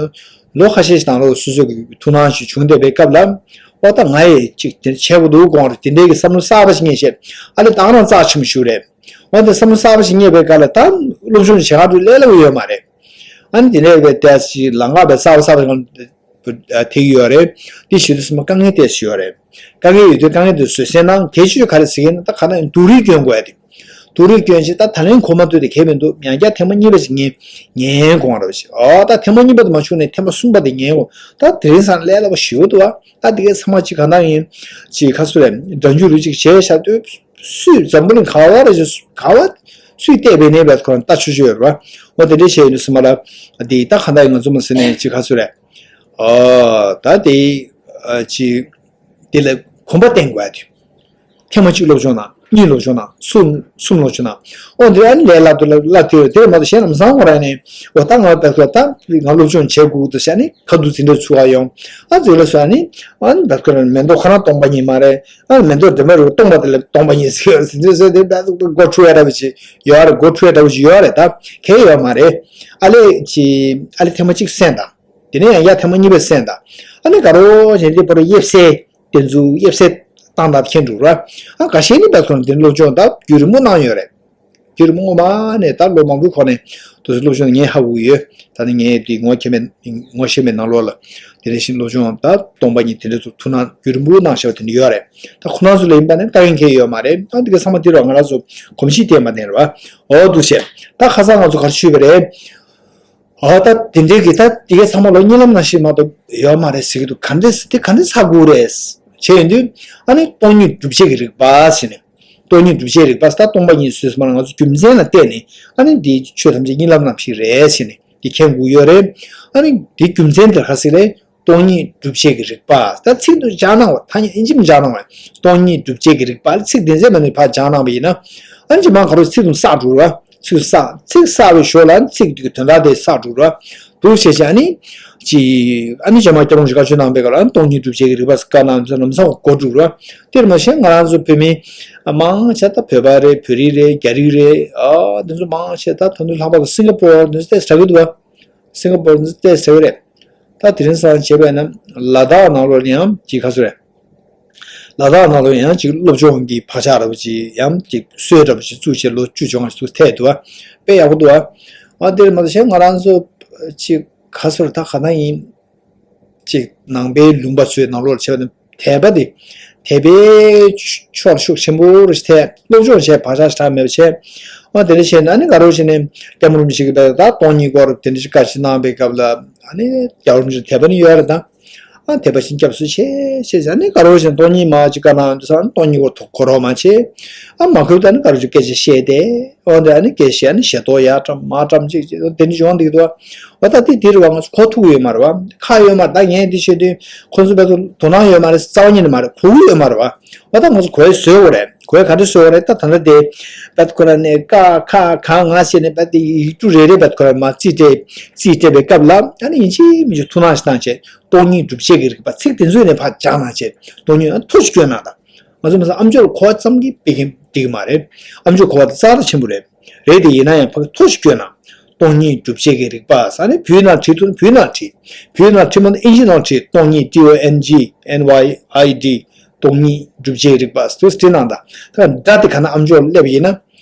ལོ་ཁ་ཤས་ཤིག་དང་ལོ་སོ་སོ་གི་ཐུགས་སྣང་ཞིག་བྱུང་བསྡད་པའི་སྐབས་ལ་འོ་ད་ང་ཡི་གཅིག་དེ་བྱེད་དགོས་འདུག་དགོངས་རེད་དེ་འདྲའི་གི་བསམ་བློ་གསར་པ་ཞིག་རྙེད་བྱས་ཨ་ལས་ད་ང་རང་རྩ་ཆེན་པོ་ཞིག་རེད། འོ་ད་བསམ་བློ་གསར་པ་ཞིག་རྙེད་པའི་སྐབས་ལ་ད་སློབ་སྦྱོང་བྱེད་ག་འགྲོ་ལས་སླ་པོ་ཡོད་མ་རེད། ཨ་ནི་དེ་འདྲའི་བའི་ཏེས་ཀྱི་ལམ་ཁ་བའི་གསར་པ་གསར་པ་ཞིག་ཐེག་ཡོད་རེད། དེ་ཞུ་དུས་སུ་མ་དཀའ་ངལ་ཏོག་ཙམ་ཡོད་རེད། དཀའ་ངལ་ཡོད་དུས་དཀའ་ངལ་དེ་བཟོད་བསྲན་གནང་གལ་ཆེ་ཤོས་ག་རེ་ཟེར་གྱི་ན་ད་ག་ན་སྡུག་རུས་སྐྱོན་དགོས་ཡ་དེ། སྡུག་རུས་སྐྱོན་ཞིག་ད་ད་ལན་གོ་མ་ཐུབ་དེ་གལ་མི་འདུག་ཡང་བསྐྱར་ཐེངས་མ་གཉིས་པ་ཞིག་ངས་ངས་དགོངས་རོགས་ཞེས་ཨོ་ད་ཐེངས་མ་གཉིས་པ་དེ་མ་བྱུང་ནས་ཐེངས་མ་གསུམ་པ་དེ་ངས་དགོངས་ད་དེ་རིང་སང་ལས་སླ་པོ་ཞེ་པོ་འདུག་ཨ། ད་དེ་གའི་ཚང་མ་ཅིག་ག་ན་ཡིན་ཅིག་ཁ་སུ་རེད་འགྲན་རྒྱུ་རུ་ཅིག་བྱས་བཞག་དུས་སུས་འཛམ་བུ་གླིང་ག་བ་རེ་ཅིག་ག་བ་སུས་བལྟས་པའི་ནས་བས་ཁོ་རང་ལྟ་ཆོག་ཆོག་ཡོད་རེད་བ། ཨོ་དེ་འདྲའི་བྱས་ཡོད་དུས་སུ་མ་ལ་དེ་ད་ག་ད་ཡིན་ང་ཚོ་མ་ཟེར་ནས་ཅིག་ཁ་སུ་རེད། ཨོ་ད་དེ་ཅིག་དེ་ལ་གོམ་པ་བསྟན་དགོས་ཡ་དེ། ཐེངས་མ་གཅིག་སློབ་སྦྱོང་གནང་། གཉིས་སློབ་སྦྱོང་གནང་། གསུམ་གསུམ་སློབ་སྦྱོང་གནང་། ཨོ་འདི་ཨ་ནི་ལས་སླ་དུ་ལ་སླ་དུ་དེ་མ་གཏོགས་གཞན་ལམ་སང་ཁོ་ར་ནི་འོ་ད་ང་བས་ཁོ་ད་ང་སློབ་སྦྱོང་བྱེད་དགོས་འདུག་ཟེར་ནི་ཁ་ཐུག་འཛིན་གྲྭ་ཚུགས་ཡ་ཡོང་། ཨ་འཛིན་གྲྭ་ཚུགས་ནི་ཨ་ནི་བས་ཁོ་ར་མེ་ཏོག་ཁོ་རང་སྟོང་པ་ཉིད་མ་རེད། ཨ་ནི་མེ་ཏོག་འདི་མ་རུ་སྟོང་པ་དེ་ལ་སྟོང་པ་ཉིད་ཟེར་འཛིན་གྲྭ་ཚུགས་དེ་བས་མགོ་འཁྲུ་ཡ་འདྲ་བ་ཞིག་ཡོད་རེད། མགོ་འཁྲུ་ཡ་འདྲ་བ་ཞིག་ཡོད་རེད་ད་གལ་ཡོད་མ་རེད། ཨ་ལས་ཅི་ཨ་ལས་ཐེངས་མ་གཅིག་གསན་དང་། དེ་ནས་ཡང་ཡ་ཐེངས་མ་གཉིས་པ་གསན་དང་། ཨ་ནི་དགའ་རོགས་གཞན་དེ་པོ་ར་དབྱེ་བསལ། དེ་ཚོ་དབྱེ་བསལ་ བཏང་ད་མཁྱེན་འགྲོ་ར། ཨ་ཁ་ཤས་ནི་བད་ཁོ་ན་དེ་སློབ་སྦྱོང་ད་རྒྱུན་རིང་པོ་གནང་ཡོད་རེད། རྒྱུན་རིང་པོ་སྔོན་མ་ནས་ད་ལོ་མང་པོའི་གོང་ནས་དུ་སློབ་སྦྱོང་ངས་ཧ་གོ་གི་ཡོད། ད་ནི་ངས་དེ་ངོ་ཤེས་མེད་ངོ་ཤེས་མེད་ནང་ལོགས་ལ་དེ་འདྲ་ཞིག་སློབ་སྦྱོང་ད་སྟོང་པ་ཉིད་དེ་འདྲ་ཚོ་ཐུགས་སྣང་རྒྱུན་རིང་པོ་གནང་བཞག་པ་དེ་འདྲ་ཡོད་རེད། ད་ཁོ་རང་ཚོ་ལ་ཡིན་པ་ནི་ལྟ་མཁན་མཁན་ཡོད་མ་རེད། ད་འདི་ག་ཚང་མ་དེ་རུ་ང་རང་ཚོ་གོམས་གཤིས་ལྡན་པ་ནས་རེད་བ། འོ་འདུག་བྱས། ད་ཁ་སང་ང་ཚོ་ག་རེ་ཞུས་པ་རེད། ཨ་ད་དེ་འདྲའི་གི་ད་དེ་གའི་ཚང་མ་ལོ་གཉིད་ལམ་ནང་བཞིན་མ་གཏོགས་ཡོད་མ་རེད་ཟེར་གི་འདུག་ག་འདྲས་དེ་ག་འདྲས་ཚ་དགོས་རེད། བྱས་ཡོང་དུས་ཨ་ནི་སྟོང་ཉིད་སྒྲུབ་བྱེད་ཀྱི་རིགས་པ་ཟེར་ནས། སྟོང་ཉིད་སྒྲུབ་བྱེད་རིགས་པ་ཟེར་ད་སྟོང་པ་ཉིད་ཟེར་སོང་ན་ང་ཚོ་རྒྱུ་མཚན་ལ་བརྟེན་ནས་ཨ་ནི་འདི་ཆོས་ཐམས་ཅད་གཉིད་ལམ་ནང་བཞིན་རེད་ཟེར་ནས་འདི་མཁྱེན་དགོས་ཡོད་རེད། ཨ་ནི་འདི་རྒྱུ་མཚན་དེ་ག་ཟེར་རེད། སྟོང་ཉིད་སྒྲུབ་བྱེད་ཀྱི་རིགས་པ། ད་ཚིག་ཏུ་སྦྱར་གནང་བ་ཐ་སྙད་ཨིན་ཇི་མི་སྦྱར་གནང་བ། སྟོང་ཉིད་སྒྲུབ་བྱེད་ཀྱི་རིགས་པ་ཚིག་དེ་ཚད་མ་ནས་ཕར་སྦྱར་གནང་བ་ཡིན་ན། ཨ་ནི་ཅི་མང་ག་རོ་ཚིག་དུ་བསགས་འགྲོ་ར། ཚིག་བསགས་ཚིག་བསགས་པའི་ཞོར་ལ་ཚིག་དེ་གི་དོན་དག་དེ་བསགས་འགྲོ་ར། འདུག་བྱས་བྱས་ཨ་ནི། ཅི། ཨ་ནི་ཅི་མང་སྐྱབས་མགོན་རིན་པོ་ཆེ་གནང་བའི་སྐབས་ལ་སྟོང་ཉིད་སྒྲུབ་བྱེད་ཀྱི་རིགས་པ་བཀའ་གནང་ཚུལ་ལམ་སང་གོ་འགྲོ་ར། དེར་མ་ཟད་ང་རང་ཚོ་བོད་མི། མང་ཆེ་ད་བོད་པ་རེད། བོད་རིགས་རེད། རྒྱ་རིགས་རེད། ཨ་དེ་ཚོ་མང་ཆེ་ད་ད་དུང་ལྷག་པར་དུ་སིང་ག་པོར་དེ་ཚོ་ཏོག་ཙམ་དྲག་གི་འདུག་བ། སིང་ག་པོར་དེ་ཚོ་ཏོག་ཙམ་དྲག་གི་རེད། ད་དེ་རིང་སང་བྱས་པས་ན་ལ་དྭགས་ནང་ལོགས་ནས་ཡང་ཅིག་ག་ཚོད་རེད། ལ་དྭགས་ནང་ལོགས་ཡང་ཅིག་སློབ་སྦྱོང་གི་བག་ཆགས་འདྲ་པོ་ཅིག་ཡང་ཅིག་སྲོལ་འདྲ་པོ་ཅིག་བཙུགས་བྱས་ལོ་བཅུ་བཅོ་ལྔ་ཞིག་ཚུགས་ཐལ་འདུག་བ། དཔེ་ཡག་པོ་འདུག་བ། ཨ་དེར་མ་གཏོགས་གཞན་ང་རང་ཚོ་ཅིག་ག་ཚོད་ད་ག་ན་ཡིན། ཅིག་ནང་པའི་ལུང་པ་ཚོའི་ནང་ལོགས་ལ་བྱས་པ་ནི་དད་པ་དེ། དད་པའི་ཕྱོགས་ཤུགས་ཆེན་པོ་རུ་ཐད་སློབ་སྦྱོང་བྱས་བག་ཆགས་ཞེ་དྲག་མེད་པ་བྱས། ཨ་དེ་འདྲ་བྱས་ན་ཨ་ནི་དགའ་རབ་བྱས་ནས་སྐྱབས་མགོན་རིན་པོ་ཆེ་གིས་ད་ལྟ་སྟོང་ཉིད་སྐོར་དེ་འདྲ་ཞིག་བཀའ་ཅིག་གནང་བའི་སྐབས་ལ་ཨ་ནི་རྒྱལ་བ་རིན་པོ་ཆེ་དད་པ་ནི་ཡོད་རེད་ད། ཨ་དད་པ་བྱིན་སྐྱབས་སུ་མཆི་ཞེས་ཨ་ནི་དགའ་རབ་བྱས་ནས་སྟོང་ཉིད་མ་ཅིག་བཀའ་གནང་དུས་ཙང་སྟོང་ཉིད་སྐོར་གོ་རོགས་མ་བྱས། ཨ་མ་གོ་ད་ནི་དགའ་རབ་ཀྱི་སྐད་ཆ་བཤད་དེ། འོ་འདི་ཨ་ནི་སྐད་ཆ་ཨ་ནི་ཞེ་ཏོག་ཡར་བཀྲམ་མར་བཀྲམ་ཅིག་ཅིག་དེ་འདྲ་བྱུང་འདུག་དོ། འོ་ད་དེ་དེ་རུ་བ་ང་ཚོ་གོ་ཐུབ་ཡོད་མ་རེད་བ། ཁག་ཡོད་མ་རེད། ད་ངས་འདི་བཤད་དུས་ཁོ་ཚོ་བལ་དུ་དོ་སྣང་ཡོད་མ་རེད། བྱ་བ་ཉིད་ནས་མ་རེད། གོ་གི་ཡོད་མ་རེད་བ། འོ་ད་ང་ཚོ་གོ་ཡ་བཟོས་ཡོད་རེད། གོ་ཡ་ག་འདྲ་བཟོས་ཡོད་རེད། ད་ད་ལྟ་དེ་བལ་ཁོ་ར་ནས་ཀ་ཁ་ག་ང་བྱས་ནས་བལ་དེ་ཡིག་འབྲུ་རེ་རེ་བལ་ཁོ་ར་མ་རྩིས་སྤྲད་རྩིས་སྤྲད་པའི་སྐབས་ལ་ཨ་ནི་ཡིན་གཅིག་མིན་གཅིག་ཐུགས་སྣང་ཞིག་བཏང་བྱས་སྟོང་ཉིད་སྒྲུབ་བྱེད་ཀྱི་རིགས་པ་ཚིག་དེ་ཚོའི་ནས་ཕར་སྦྱར་གནང་བྱས་སྟོང་ཉིད་ཨ་ཐོ་ཞིག་བསྐྱོན་གནང་དང་། ང་ཚོ་མི་ཚང་ཨམ་ཅོག་ལ་གོ་བ་ཙམ་གྱིས་དཔེ་མཁན་འགྲིག་གི་མ་རེད། ཨམ་ཅོག་གོ་བ་དེ་རྩ་བ་ཆེན་པོ་རེད། རེད་དེ་ཡིན་ན་ཡང་ཕ་གི་ཐོ་ཞིག་བསྐྱོན་ན། སྟོང་ཉིད་སྒྲུབ་བྱེད་ཀྱི་རིགས་པ་ཟེར་ནས་བོད་ནང་བྲིས་ཐུབ་ན་བོད་ནང་བྲིས། བོད་ནང་བྲིས་མ་ཐུབ་ཨིན་ཇི་ནང་བྲིས། སྟོང་ཉིད་T O N G N Y I D། སྟོང་ཉིད་སྒྲུབ་བྱེད་རིགས་པ་ཟེར་དུས་བྲིས་གནང་དང་། ད་སྒྲ་དེ་ག་ན་ཨམ་ཅོག་སླེབས་ཡིན་ན།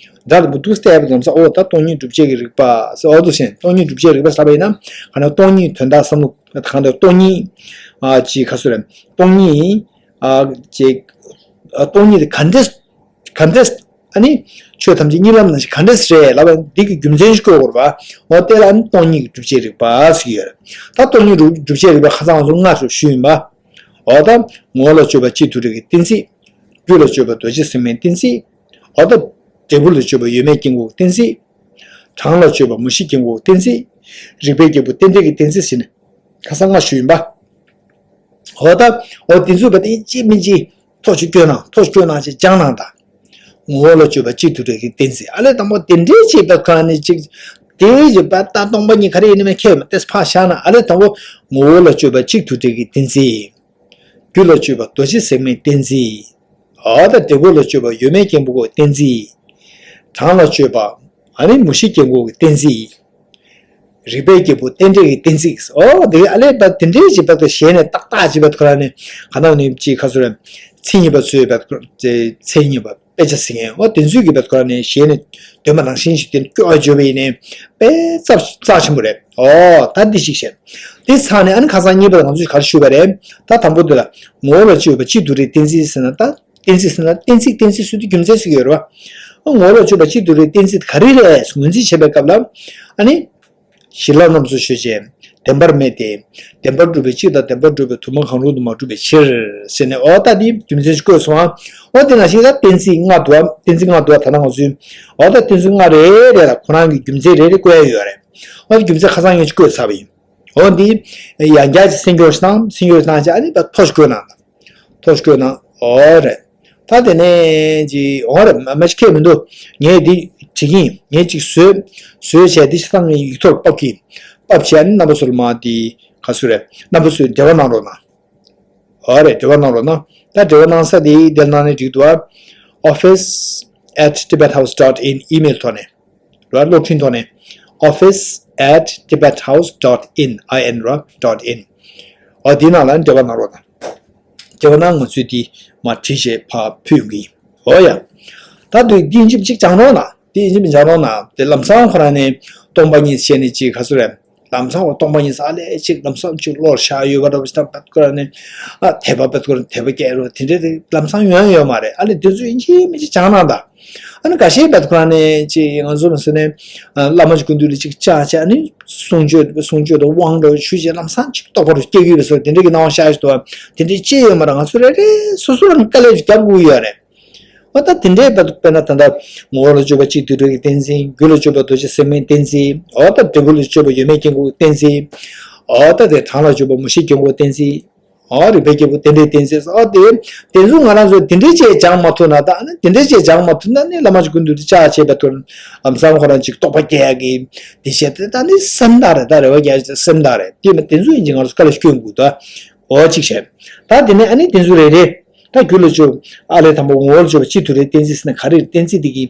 སྒྲ་དེ་མུ་ཏུག་བལྟས་པ་ཙམ་ས་འོ་ད་སྟོང་ཉིད་སྒྲུབ་བྱེད་ཀྱི་རིགས་པ་ཟེར་འོ་དུ་ཞེན་སྟོང་ཉིད་སྒྲུབ་བྱེད་རིགས་པ་ཟེར་བ་ཡིན་ན། ག་ན་སྟོང་ཉིད་དོན་དག་བསམ་བློ་གང་དུ་སྟོང་ཉིད། ཨ་ཅི་ག་ཚོད་རེད། སྟོང་ཉིད། ཨ་ཅེ། ཨ་སྟོང་ཉིད་དེ་ག་འདྲས། ག་འདྲས། ཨ་ནི། ཆོས་ཐམས་ཅད་གཉིད་ལམ་ནང་བཞིན་ག་འདྲས་རེད་ལབ་པ་འདི་གི་རྒྱུ་མཚན་ཞིག་བཀོད་དགོས་རེད་པ། འོ་དེ་ལ་ཨ་ནི་སྟོང་ཉིད་ཀྱི་སྒྲུབ་བྱེད་རིགས་པ་ཟེར་གྱི་ཡོད་རེད། ད་སྟོང་ཉིད་སྒྲུབ་བྱེད་རིགས་པ་ཁ་སང་ང་ཚོ་ལྔ་ཞུ་ཞུས་ཡིན་པ། འོ་ད། ངོ་བོ་ལ་དཔྱོད་པ་གཅིག་ཏུ་རེག་གི་གཏན་ཚིགས། རྒྱུ་ལ་དཔྱོད་པ་རྡོ་རྗེ་ཟེགས་མའི་གཏན་ཚིགས། འོ་ད། འབྲས་བུ་ལ་དཔྱོད་པ་ཡོད་མེད་སྐྱེ་འགོག་གི་གཏན་ཚིགས། གྲངས་ལ་དཔྱོད་པ་མུ་བཞི་སྐྱེ་འགོག་གི་གཏན་ཚིགས། རིགས་པའི་རྒྱལ་པོ་རྟེན་འབྲེལ་གྱི་གཏན་ཚིགས་ཟེར་ནས། ཁ་སང་ལྔ་ཞུས་ཡིན་པ། འོ་ད། འོ་དེ་ཚོ་བ་དེ་གཅིག་མིན་གཅིག་ཐོ་ཞིག་བསྐྱོན་གནང་ཐོ་ཞིག་བསྐྱོན་གནང་ཅེས་སྦྱང་གནང་དང་། ངོ་བོ་ལ་དཔྱོད་པ་གཅིག་ཏུ་རེག་གི་གཏན་ཚིགས་ཨ་ལས་དང་པོ་དེ་འདྲའི་ཅིག་བ་ག་ནས་ཅིག་དེའི་ཅིག་བ་ད་སྟོང་པ་ཉིད་ག་རེ་ཡིན་ནི་མེད་ཁྱེད་མ་ཏེས་ཕ་ཤ་ན་ཨ་ལས་དང་པོ་ངོ་བོ་ལ་དཔྱོད་པ་གཅིག་ཏུ་རེག་གི་གཏན་ཚིགས། རྒྱུ་ལ་དཔྱོད་པ་རྡོ་རྗེ་ཟེགས་མའི་གཏན་ཚིགས། འོ་ད་འབྲས་བུ་ལ་དཔྱོད་པ་ཡོད་མེད་སྐྱེ་འགོག་གི་གཏན་ཚིགས། གྲངས་ལ་དཔྱོད་པ་ཨ་ནི་མུ་བཞི་སྐྱེ་འགོག་གི་གཏན་ཚིགས། རིགས་པའི་རྒྱལ་པོ་རྟེན་འབྲེལ་གྱི་གཏན་ཚིགས། འོ་དེ་ཨ་ལས་པ་དེ་འདྲའི་བྱེད་པ་དང་གཞན་ནས་ཏག་ཏག་བྱེད་པ་ཁོ་རང་ནས་ག་ནང་ནས་ཅིག་ཁ་སོ་རེ། མཚན་ཉིད་པ་ཚོའི་བ་མཚན་ཉིད་པ་དཔེ་ཆ་ཟིན་མཁན་འོ་དེ་ཚོའི་གི་བ་ཁོ་རང་ནས་གཞན་ནས་འདོན་པ་ནང་བཞིན་ཞིག་དེ་སྐྱོ་བ་བརྗོད་པ་ཡིན་ནའི་དཔེ་རྩ་རྩ་ཆེན་པོ་རེད། འོ་ད་འདི་ཞིག་བཤད། དེ་ཚང་ནས་ཨ་ནི་ཁ་སང་གཉིས་པ་ང་ཚོས་ག་རེ་ཞུས་པ་རེད། ད་དང་པོ་དེ་ལ་ངོ་བོ་ལ་དཔྱོད་པ་གཅིག་ཏུ་རེག་གཏན་ཚིགས་ཟེར་ན་ད། གཏན་ཚིགས་ཟེར་ན་གཏན་ཚིགས་གཏན་ཚིགས་ཟེར་དུས་རྒྱུ་མཚན་ཟེར་གྱི་ཡོད་རེད་བ། ངོ་བོ་ལ་དཔྱོད་པ་གཅིག་ཏུ་རེག་གཏན་ཚིགས་ག་རེ་རེད་ངོས་འཛིན་བྱེད་པའི་སྐབས་ལ། ཨ་ནི། བྱིན་རླབས་རྣམས་སུ་ཞུགས་ཤིང་བདེན་པར་སྨྲས་ཏེ། བདེན་པར་གྲུབ་པའི་གཅིག་དང་བདེན་པར་གྲུབ་པའི་དུ་མ་གང་རུང་དུ་མ་གྲུབ་པའི་ཕྱིར། ཟེར་ནས་འོ་ད་འདི་རྒྱུ་མཚན་ཞིག་བཀོད་སོང་ཨ། འོ་དེ་ནང་བཞིན་ད་གཏན་ཚིགས་ལྔ་འདུག་ཨ་གཏན་ཚིགས་ལྔ་འདུག་ཨ་ད་ལྟ་ང་ཚོས། འོ་ད་གཏན་ཚིགས་ལྔ་རེ་རེ་ལ་ཁོ་རང་གི་རྒྱུ་མཚན་རེ་རེ་བཀོད་ཡ་ཡོད་རེད། འོ་ད་རྒྱུ་མཚན་ཁ་སང་ངས་ཅིག་བཀོད་ཚར་བ་ཡིན། འོ་འདི། ཡང་བསྐྱར་ཅིག་སེམས་སྐྱོར་ཞིག་བཏང་སེམས་སྐྱོར་ཞིག་བཏང་བྱས་ཨ་ནི་ད་ཐོ་ཞིག་བཀོད་གནང་། ཐོ་ཞིག་བཀོད་གནང་། འོ་རེད། ད་དེ་ནས་ཅི་འོ་རེད་མ་མ་ཤི་ཁས་མི་འདུག་ངས་འདི་བྲིས་ཀྱིན་ངས་ཅིག་བཟོས། བཟོས་བྱས་འདི་ཤི་ཐང་ངས་ཡིག་ཐོག་ཕབ་ཀྱིན། ཕབ་བྱས་ཨ་ནི་རྣམ་པ་ཚོ་ལ་མ་འདི་ག་ཚོད་རེད་རྣམ་པ་ཚོས་འབྲེལ་བ་གནང་རོགས་གནང་། འོ་རེད་འབྲེལ་བ་གནང་རོགས་གནང་། ད་འབྲེལ་བ་གནང་ས་དེ་འདིར་གནང་ནས་འགྲིག་འདུག་ཨ། office at tibet house dot in email ཐོག་ནས། ར་གློག་འཕྲིན་ཐོག་ནས། office at tibet house dot in in ར་dot in འོ་འདི་ནང་ལ་འབྲེལ་བ་གནང་རོགས་གནང་། བྱས་པ་ན་ང་ཚོས་དེ་མར་བྲིས་བྱས་ཕར་ཕུལ་ཡོང་གི་ཡིན། འོ་ཡ། ད་དུས་འདི་ཡིན་གཅིག་སྦྱང་རོགས་གནང་། དེ་ཡིན་གཅིག་སྦྱང་རོགས་གནང་། དེ་ལམ་སང་ཁོ་རང་ནས་སྟོང་པ་ཉིད་བཤད་ནས་ཅིག་ག་ཚོད་རེད། ལམ་སང་བ་སྟོང་པ་ཉིད་ས་ལས་ཅིག་ལམ་སང་ཅིག་བློར་ཤར་ཡོད་པ་འདྲ་པོ་ཞིག་དང་བད་ཁོ་རང་ནས་ཨ་དད་པ་བད་ཁོ་རང་དད་པ་སྐྱེ་རོགས་དེ་འདྲས་དེ་ལམ་སང་ཡོང་ཡོད་མ་རེད། ཨ་ལས་དེ་ཚོ་ཡིན་གཅིག་མིན་གཅིག་སྦྱང་གནང་དང་། ཨ་ནི་འགའ་ཤས་བད་ཁོ་རང་ནས་ཅིག་ང་ཚོ་མ་སོ་ནས་བླ་མ་ཅིག་སྐུ་མདུན་ལ་ཅིག་བཅར་བྱས། ཨ་ནི་གསུང་ཆོས་གསུང་ཆོས་དང་དབང་འདྲ་བོ་ཞུས་བྱས་ལམ་སང་ཅིག་རྟོགས་པ་རུ་སྐྱེ་གི་ཡོད་པ་སོགས་དེ་འདྲས་ཀྱི་སྣང་བ་ཤར་ཞིག་འདུག་བ། དེ་འདྲས་ཅི་ཡོད་མ་རེད། ང་ཚོ་རེ་རེ་སོ་སོ་རང་དཀའ་ལས་ཅིག་རྒྱབ་དགོས་ཡོད་རེད། འོ་ད་དེ་འདྲའི་བར་དུ་དཔེར་ན་ད་ལྟ་ངོ་བོ་ལ་དཔྱོད་པ་གཅིག་ཏུ་རེག་གི་གཏན་ཚིགས། རྒྱུད་ལ་དཔྱོད་པ་རྡོ་རྗེ་སེམས་དཔའི་གཏན་ཚིགས། འོ་ད་འབྲས་བུ་ལ་དཔྱོད་པ་ཡོད་མེད་སྐྱེ་འགོག་གི་གཏན་ཚིགས། འོ་ད་དེ་གྲངས་ལ་དཔྱོད་པ་མུ་བཞི་སྐྱེ་འགོག་གི་གཏན་ཚིགས། འོ་རིགས་པས་སྐྱེས་བུ་རྟེན་འབྲེལ་གཏན་ཚིགས། འོ་དེ་དེ་ཚོ་ང་རང་ཚོ་དེ་འདྲའི་བྱས་སྦྱང་མ་ཐུབ་ན། ད་ནི་དེ་འདྲའི་བྱས་སྦྱང་མ་ཐུབ་ན་ནི་བླ་མ་ཅིག་སྐུ་མདུན་དུ་བཅར་བྱས་པའི་ཐོག་ལམ་སང་ཁོ་རང་ཅིག་རྟོགས་པ་སྐྱེ་ཡག་གི་དེ་བྱས་ཏེ་ད་ནི་སེམས་ཐག་རེད། ད་རེ་བ་རྒྱག་སེམས་ཐག་རེད། དེ་མ་དེ་ཚོ་ཡིན་གྱི་ང་ཚོ་དཀའ་ལས་སྐྱོན་དགོས་ད། འོ་གཅིག་བྱས། ད་དེ་ནས་ཨ་ནི་གཏན་ཚིགས་རེ་རེ། ད་རྒྱུད་ལ་དཔྱོད། ཨ་ལས་དང་པོ་ངོ་བོ་ལ་དཔྱོད་པ་གཅིག་ཏུ་རེག་གཏན་ཚིགས་ཟེར་ན་ག་རེ་རེད། གཏན་ཚིགས་དེ་གི་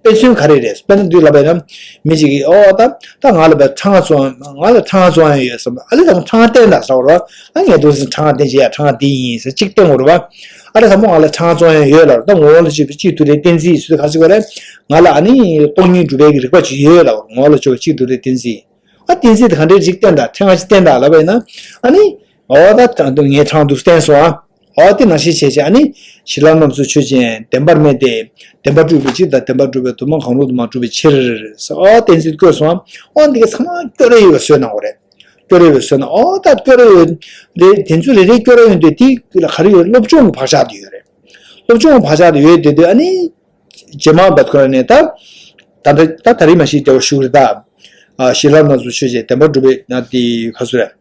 དཔེ་མཚོན་ག་རེ་རེད། དཔེར་ན་འདུག་ལབ་པ་ཡིན་ན་མི་ཞིག་གིས་ཨོ་ད་ད་ང་ལ་བས་ཁྲག་ང་བཙོང་། ང་ལ་ཁྲག་ང་བཙོང་ཡ་ཡོད་བསམ། ཨ་ལས་དང་པོ་ཁྲག་ང་བསྟན་དང་ཟེར་བ་རེད། ཨ་ངས་འདུག་ཟེར་ཁྲག་ང་བསྟན་བྱས་ཡ་ཁྲག་ང་འདི་ཡིན་ཟེར་གཅིག་བསྟན་དགོས་རེད་པ། ཨ་ལས་དང་པོ་ང་ལ་ཁྲག་ང་བཙོང་ཡ་ཡོད་ལབ། ད་ངོ་བོ་ལ་དཔྱོད་པ་གཅིག་ཏུ་རེག་གཏན་ཚིགས་ཟེར་དུས་ག་ཟེར་དགོས་རེད། ང་ལ་ཨ་ནི་སྟོང་ཉིད་སྒྲུབ་པའི་གི་རིག་པ་ཅིག་ཡོད་ལབ། ངོ་བོ་ལ་དཔྱོད་པ་གཅིག་ཏུ་རེག་གཏན་ཚིགས། ཨ་གཏན་ཚིགས་དེ་ག་འདྲའི་རིགས་བསྟན་དང་ཕྲེང་བ་ཅིག་བསྟན་དང་ལབ་པ་ཡིན་ན། ཨ་ནི་འོ་ད་ད་ངས་ཁྲག་འདུག་བསྟན་སོང་ཨ། འོ་དེ་ནང་བཞིན་བྱས་བྱས་ཨ་ནི་བྱིན་རླབས་རྣམ་གསུམ་ཆོས་ཅན། བདེན་པར་གནས་ཏེ། བདེན་པར་གྲུབ་པའི་ཕྱིར་དང་། བདེན་པར་གྲུབ་པའི་དུ་མ་གང་རུང་དུ་མ་གྲུབ་པའི་ཕྱིར། འོ་གཏན་ཚིགས་བཀོད་སོང་ཨ། འོ་འདི་ག་ཚང་མ་སྐྱོ་རེ་ཡོད་པ་བཟོས་གནང་བ་རེད། སྐྱོ་རེ་ཡོད་བཟོས་ན། འོ་ད་སྐྱོ་རེ་ཡོད་རེད། དེ་ཚོ་རེ་རེ་སྐྱོ་རེ་ཡོད་དུས་དེ་ལ་ག་རེ་ཡོད། སློབ་སྦྱོང་གི་བག་ཆགས་དེ་ཡོད་རེད། སློབ་སྦྱོང་གི་བག་ཆགས་དེ་ཡོད་དེ་དུས་ཨ་ནི། རྗེས་མ་བད་ཁོ་ར་ནས་ད། ད་ད་ད་ད་རིང་མ་ཤི་དེ་བ་ཞུ་རེ་ད། ཨ་བྱིན་རླབས་རྣམ་གསུམ་ཆོས་ཅན། བདེན་པར་གྲུབ་པའི་ན་དེ་ག་ཚོད་རེད།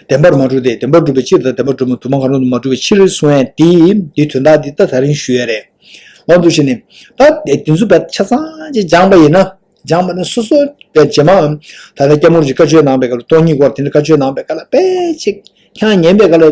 བདེན་པར་མ་གྲུབ་སྟེ། བདེན་པར་གྲུབ་པའི་ཕྱིར་དང་། བདེན་པར་གྲུབ་པའི་དུ་མ་གང་རུང་དུ་མ་གྲུབ་པའི་ཕྱིར་གསུང་ཡས་དེ། དེའི་དོན་དག་འདི་ད་ད་རིང་ཞུ་ཡས་རེད། འོ་འདུག་བྱས་ནས། ད་དེ་དེ་ཚོ་བས་ཆ་ཚང་ཅིག་སྦྱངས་པ་ཡིན་ན། སྦྱངས་པ་ན་སོ་སོ་བས་རྗེས་མའམ། ད་ལྟ་སྐྱབས་མགོན་གྱིས་བཀའ་ཆོས་གནང་པའི་སྐབས་ལ། སྟོང་ཉིད་སྐོར་དེ་འདྲ་བཀའ་ཆོས་གནང་པའི་སྐབས་ལ་དཔེ་ཅིག་ཁྱང་ཉན་པའི་སྐབས་ལ།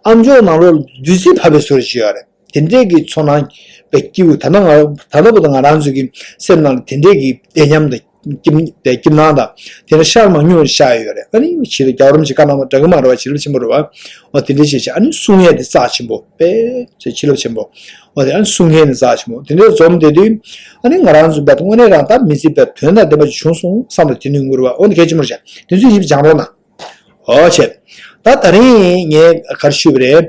ཨ་མཆོག་ནང་ལོགས་བདུད་རྩི་བབས་པའི་བཟོ་འདྲ་ཅིག་ཡོད་རེད། དེ་འདྲས་ཀྱི་ཚོར་སྣང་སྐྱེ་གི། ད་ལྟ་ང་ད་ལྟ་བར་དུ་ང་རང་ཚོའི་གི་སེམས་ནང་ལ་དེ་འདྲས་ཀྱི་བདེ་ཉམས་དང་། སྐྱིད་སྐྱིད་སྣང་དང་། དེ་འདྲ་ཤར་མ་མྱོང་ཤར་ཡོད་རེད། ཨ་ནི་ཕྱི་ལ་རྒྱལ་བ་རིན་པོ་ཆེ་བཀའ་གནང་བ་འདྲ་གི་མ་རེད་པ། བྱིན་རླབས་ཆེན་པོ་རེད་པ། འོ་དེ་འདྲས་བྱས་བྱས་ཨ་ནི་གསུང་ཡས་དེ་རྩ་ཆེན་པོ་དཔེ་ཚེ་བྱིན་རླབས་ཆེན་པོ། འོ་དེ་ཨ་ནི་གསུང་མཁན་དེ་རྩ་ཆེན་པོ་དེ་འདྲས་འཛོམས་བསྡད་དུས། ཨ་ནི་ང་རང་ཚོ་བས་དངོས་གནས་རང་ད་མི་ཚེ་བས་དོན་དང་ལྡན་པ་ཅིག་བྱུང་སོང་བསམ་པ་དེ་ནི་ཡོང་གི་རེད་པ། འོ་དེ་གལ་ཆེན་པོ་རེད་བྱས། དེ་ཚོ་ཡིན་པ་སྦྱང་རོགས་གནང་། འོ་བྱས། ད་ད་རིང་ངས་ག་རེ་ཞུས་པ་རེད།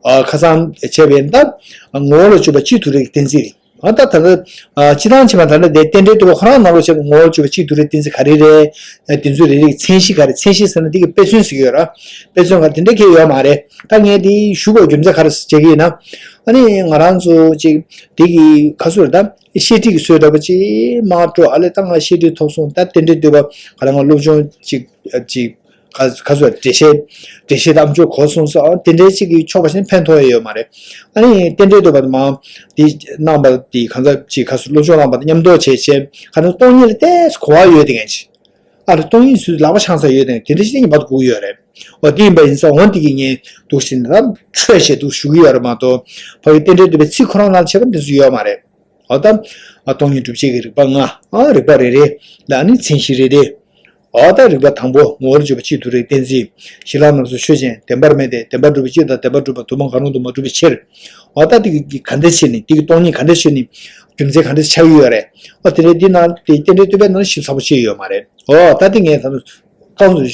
ཨ་ཁ་སང་བྱས་པས་ད། ངོ་བོ་ལ་དཔྱོད་པ་གཅིག་ཏུ་རེག་གཏན་ཚིགས་རེད། ཨ་ད་ད་ལྟ་ཨ་སྤྱི་བཏང་བྱས་པ་ད་ལྟ་དེ་རྟེན་འབྲེལ་བསྟོད་པ་ཁོ་རང་ནང་ལོགས་བྱས་པ་ངོ་བོ་ལ་དཔྱོད་པ་གཅིག་ཏུ་རེག་གཏན་ཚིགས་ག་རེ་རེད། ཨ་དེ་ཚོ་རེ་རེ་གི་མཚན་གཞི་ག་རེ། མཚན་གཞི་ཟེར་ན་དེ་གི་དཔེ་མཚོན་ཟེར་གྱི་ཡོད་ར། དཔེ་མཚོན་ག་དེ་འདྲ་གང་ཡང་ཡོད་མ་རེད། ད་ངས་དེ་ཞུ་དགོས་རྒྱུ་མཚན་ག་རེ་བྱེད་ཀྱི་ཡིན་ན། ཨ་ནི་ང་རང་ཚོ་ཅིག་དེ་གི་ག་ཚོད་རེད་ད། བཤད་ཁྲིད་ཀྱི་སྲོལ་འདྲ་པོ་ཅིག་མར་འགྲོ། ཨ་ལས་ད་ང་བཤད་ཁྲིད་ཐོབ་སོང་། ད་རྟེན་འབྲེལ་བསྟོད་པ་ག་རེ་ང་སློབ་སྦྱོང་ཅིག་ཅིག་ག་ག་ཚོད་འགྲེལ་བཤད། འགྲེལ་བཤད་དམ་ཆོས་གོ་སོང་ཟེར། ཨ་དེ་འདྲའི་ཅིག་གིས་ཆོག་པ་ཞིག་ཕན་ཐོགས་ཡ་ཡོད་མ་རེད། ཨ་ནི་རྟེན་འབྲེལ་བསྟོད་པ་དེ་མར་དེ་གནང་བ་དེ་གང་ཟག་ཅིག་ག་ཚོད་སློབ་སྦྱོང་གནང་བ་དང་མཉམ་དུ་བྱས་བྱས་ག་ཚོད་སྟོང་ཉིད་ལ་ཏོག་ཙམ་གོ་བ་ཡོད་དེ་ངན་ཅིག་ཨ་རེ་སྟོང་ཉིད་སུས་ལག་པ་འཆང་ས་ཡོད་དེ་དེ་འདྲ་ཞིག་ངེས་པར་དུ་དགོས་ཡོད་རེད། འོ་དེ་ཡིན་པ་ཡིན་ཙང་འོ་འདི་གི་ངས་འདུག་ཟེར་ནས་ད་འཕྲོས་བྱས་འདུག་ཞུ་གི་ཡོད་རེད་མ་གཏོགས། ཕ་གི་རྟེན་འབྲེལ་བསྟོད་པའི་ཚིག་ཁོ་རང་ནང་བྱས་པ་འདི་ཚོ་ཡོད་མ་རེད། འོ་ད། ཨ་སྟོང་ཉིད་སྒྲུབ་བྱེད་ཀྱི་རིགས་པ་ལྔ། ཨ་རིགས་པ་རེ་རེ། ལ་ནི་མཚན་གཞི་རེ་རེ། འོ་ད་རིགས་པ་དང་པོ་ངོ་བོར་གྱུར་པ་གཅིག་ཏུ་རེག་གཏན་ཚིགས། བྱིན་རླབས་རྣམ་གསུམ་ཆོས་ཅན། བདེན་པར་གནས་ཏེ། བདེན་པར་གྲུབ་པའི་ཕྱིར་དང་། བདེན་པར་གྲུབ་པ་དུ་མ་གང་རུང་དུ་མ་གྲུབ་པའི་ཕྱིར། འོ་ད་དེ་གི་ག་འདྲ་བྱས་ནས་དེ་གི་སྟོང་ཉིད་ག་འདྲ་བྱས་ནས། རྒྱུ་མཚན་ག་འདྲ་ཆགས་ཀྱི་ཡོད་རེད། འོ་དེ་རེད། འདི་ནང་དེ་རྟེན་འབྲེལ་བསྟོད་པའི་ནང་ཞིབ་ཚགས་པོ་བྱས་ཡོད་མ་རེད། འོ་ད་དེ་ངས་ད་དུང་། རྐང་དུ་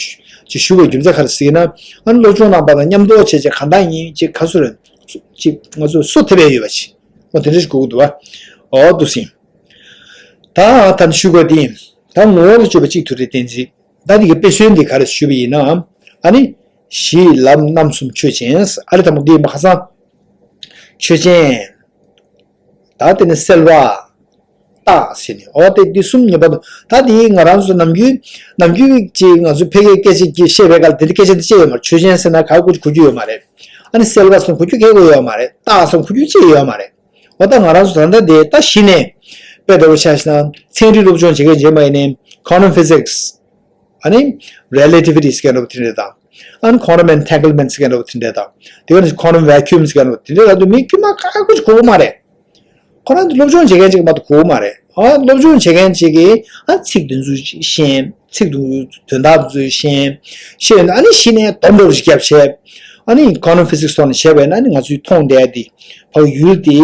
ཅིག་ཞུ་བའི་རྒྱུ་མཚན་ག་རེ་ཟེར་ན། ཨ་ནི་སློབ་སྦྱོང་གནང་པ་དང་མཉམ་དུ་བྱས་བྱས་གང་ལྟར་ཡིན་ཅིག་ག་ཚོད་རེད། ཅིག་ང་ཚོ་སོ་ཐེབས་ཡས་ཡོད་པ་ཅིག་འོ་དེ་འདྲ་ཞིག་དགོས་ཀྱི་འདུག་བ། འོ་འདུག་སེ། ད་ད་ནི་ཞུ་དགོས་དེ་ཡིན། ད་ངོ་བོ་ལ་དཔྱོད་པ་གཅིག་ཏུ་རེག་གཏན་ཚིགས། ད་འདི་གི་དཔེ་མཚོན་འདི་ག་རེ་ཞུས་པ་ཡིན་ན། ཨ་ནི། བྱིན་རླབས་རྣམ་གསུམ་ཆོས་ཅན། ཨ་རེ་དང་པོ་འདི་ཡིན་པ་ཁ་སང་། ཆོས་ཅན། ད་དེ་ནི་སེལ་བ། རྟགས་ཟེར་ནས། འོ་དེ་འདི་གསུམ་ངེས་པར་དུ། ད་དེ་ང་རང་ཚོ་ནམ་རྒྱུན་ནམ་རྒྱུན་ཅིག་ང་ཚོ་ཕལ་སྐད་སྐད་ཆ་ཅིག་བཤད་པའི་སྐབས་དེ་འདྲ་སྐད་ཆ་དེ་བཤད་ཡོད་མ་རེད། ཆོས་ཅན་ཟེར་ན་ག་གུ་གོ་རྒྱུ་ཡོད་མ་རེད། ཨ་ནི་སེལ་བ་ཟེར་ན་གོ་རྒྱུ་ག་གུ་ཡོད་མ་རེད། རྟགས་ཟེར་ན་གོ་རྒྱུ་ཅི་ཡོད་མ་རེད། འོ་ད་ང་རང་ཚོ་ད་ལྟ་དེ་ད་གཞི་ནས་དཔེ་འདྲ་བོ་ཆ་བཞག་ན་ཚན་རིག་སློབ་སྦྱོང་བྱེད་མཁན་བྱེད་མ་ཡིན་ནའི་quantum physics ཨ་ནི་relativity ཟེར་མཁན་འདྲ་བོ་དེ་འདྲས་དང་། ཨ་ནི་quantum entanglement ཟེར་མཁན་འདྲ་བོ་དེ་འདྲས་དང་། དེ་བ་ནི་quantum vacuum ཟེར་མཁན་འདྲ་བོ་དེ་འདྲས་ལ་དུ་མི་དཀྱུས་མ་ག་གུ་གོ་གི་མ་རེད། ཁོ་རང་ཚོ་སློབ་སྦྱོང་བྱེད་མཁན་ཅིག་མ་གཏོགས་གོ་གི་མ་རེད། ཨ་སློབ་སྦྱོང་བྱེད་མཁན་ཅིག་གིས་ཨ་ཚིག་དེ་ཚོ་ཤེས། ཚིག་དེ་ཚོའི་དོན་དག་དེ་ཚོ་ཤེས། ཤེས་ཡོད་ན་ཨ་ནི་གཞི་ནས་སྡོམ་འདྲ་བོ་ཞིག་བརྒྱབ་བྱས། ཨ་ནི་quantum physics ཐོག་ནས་བྱས་པས་ན་ཨ་ནི་ང་ཚོས་མཐོང་བསྡད་དེ་ཕ་གི་ཡུལ་དེ་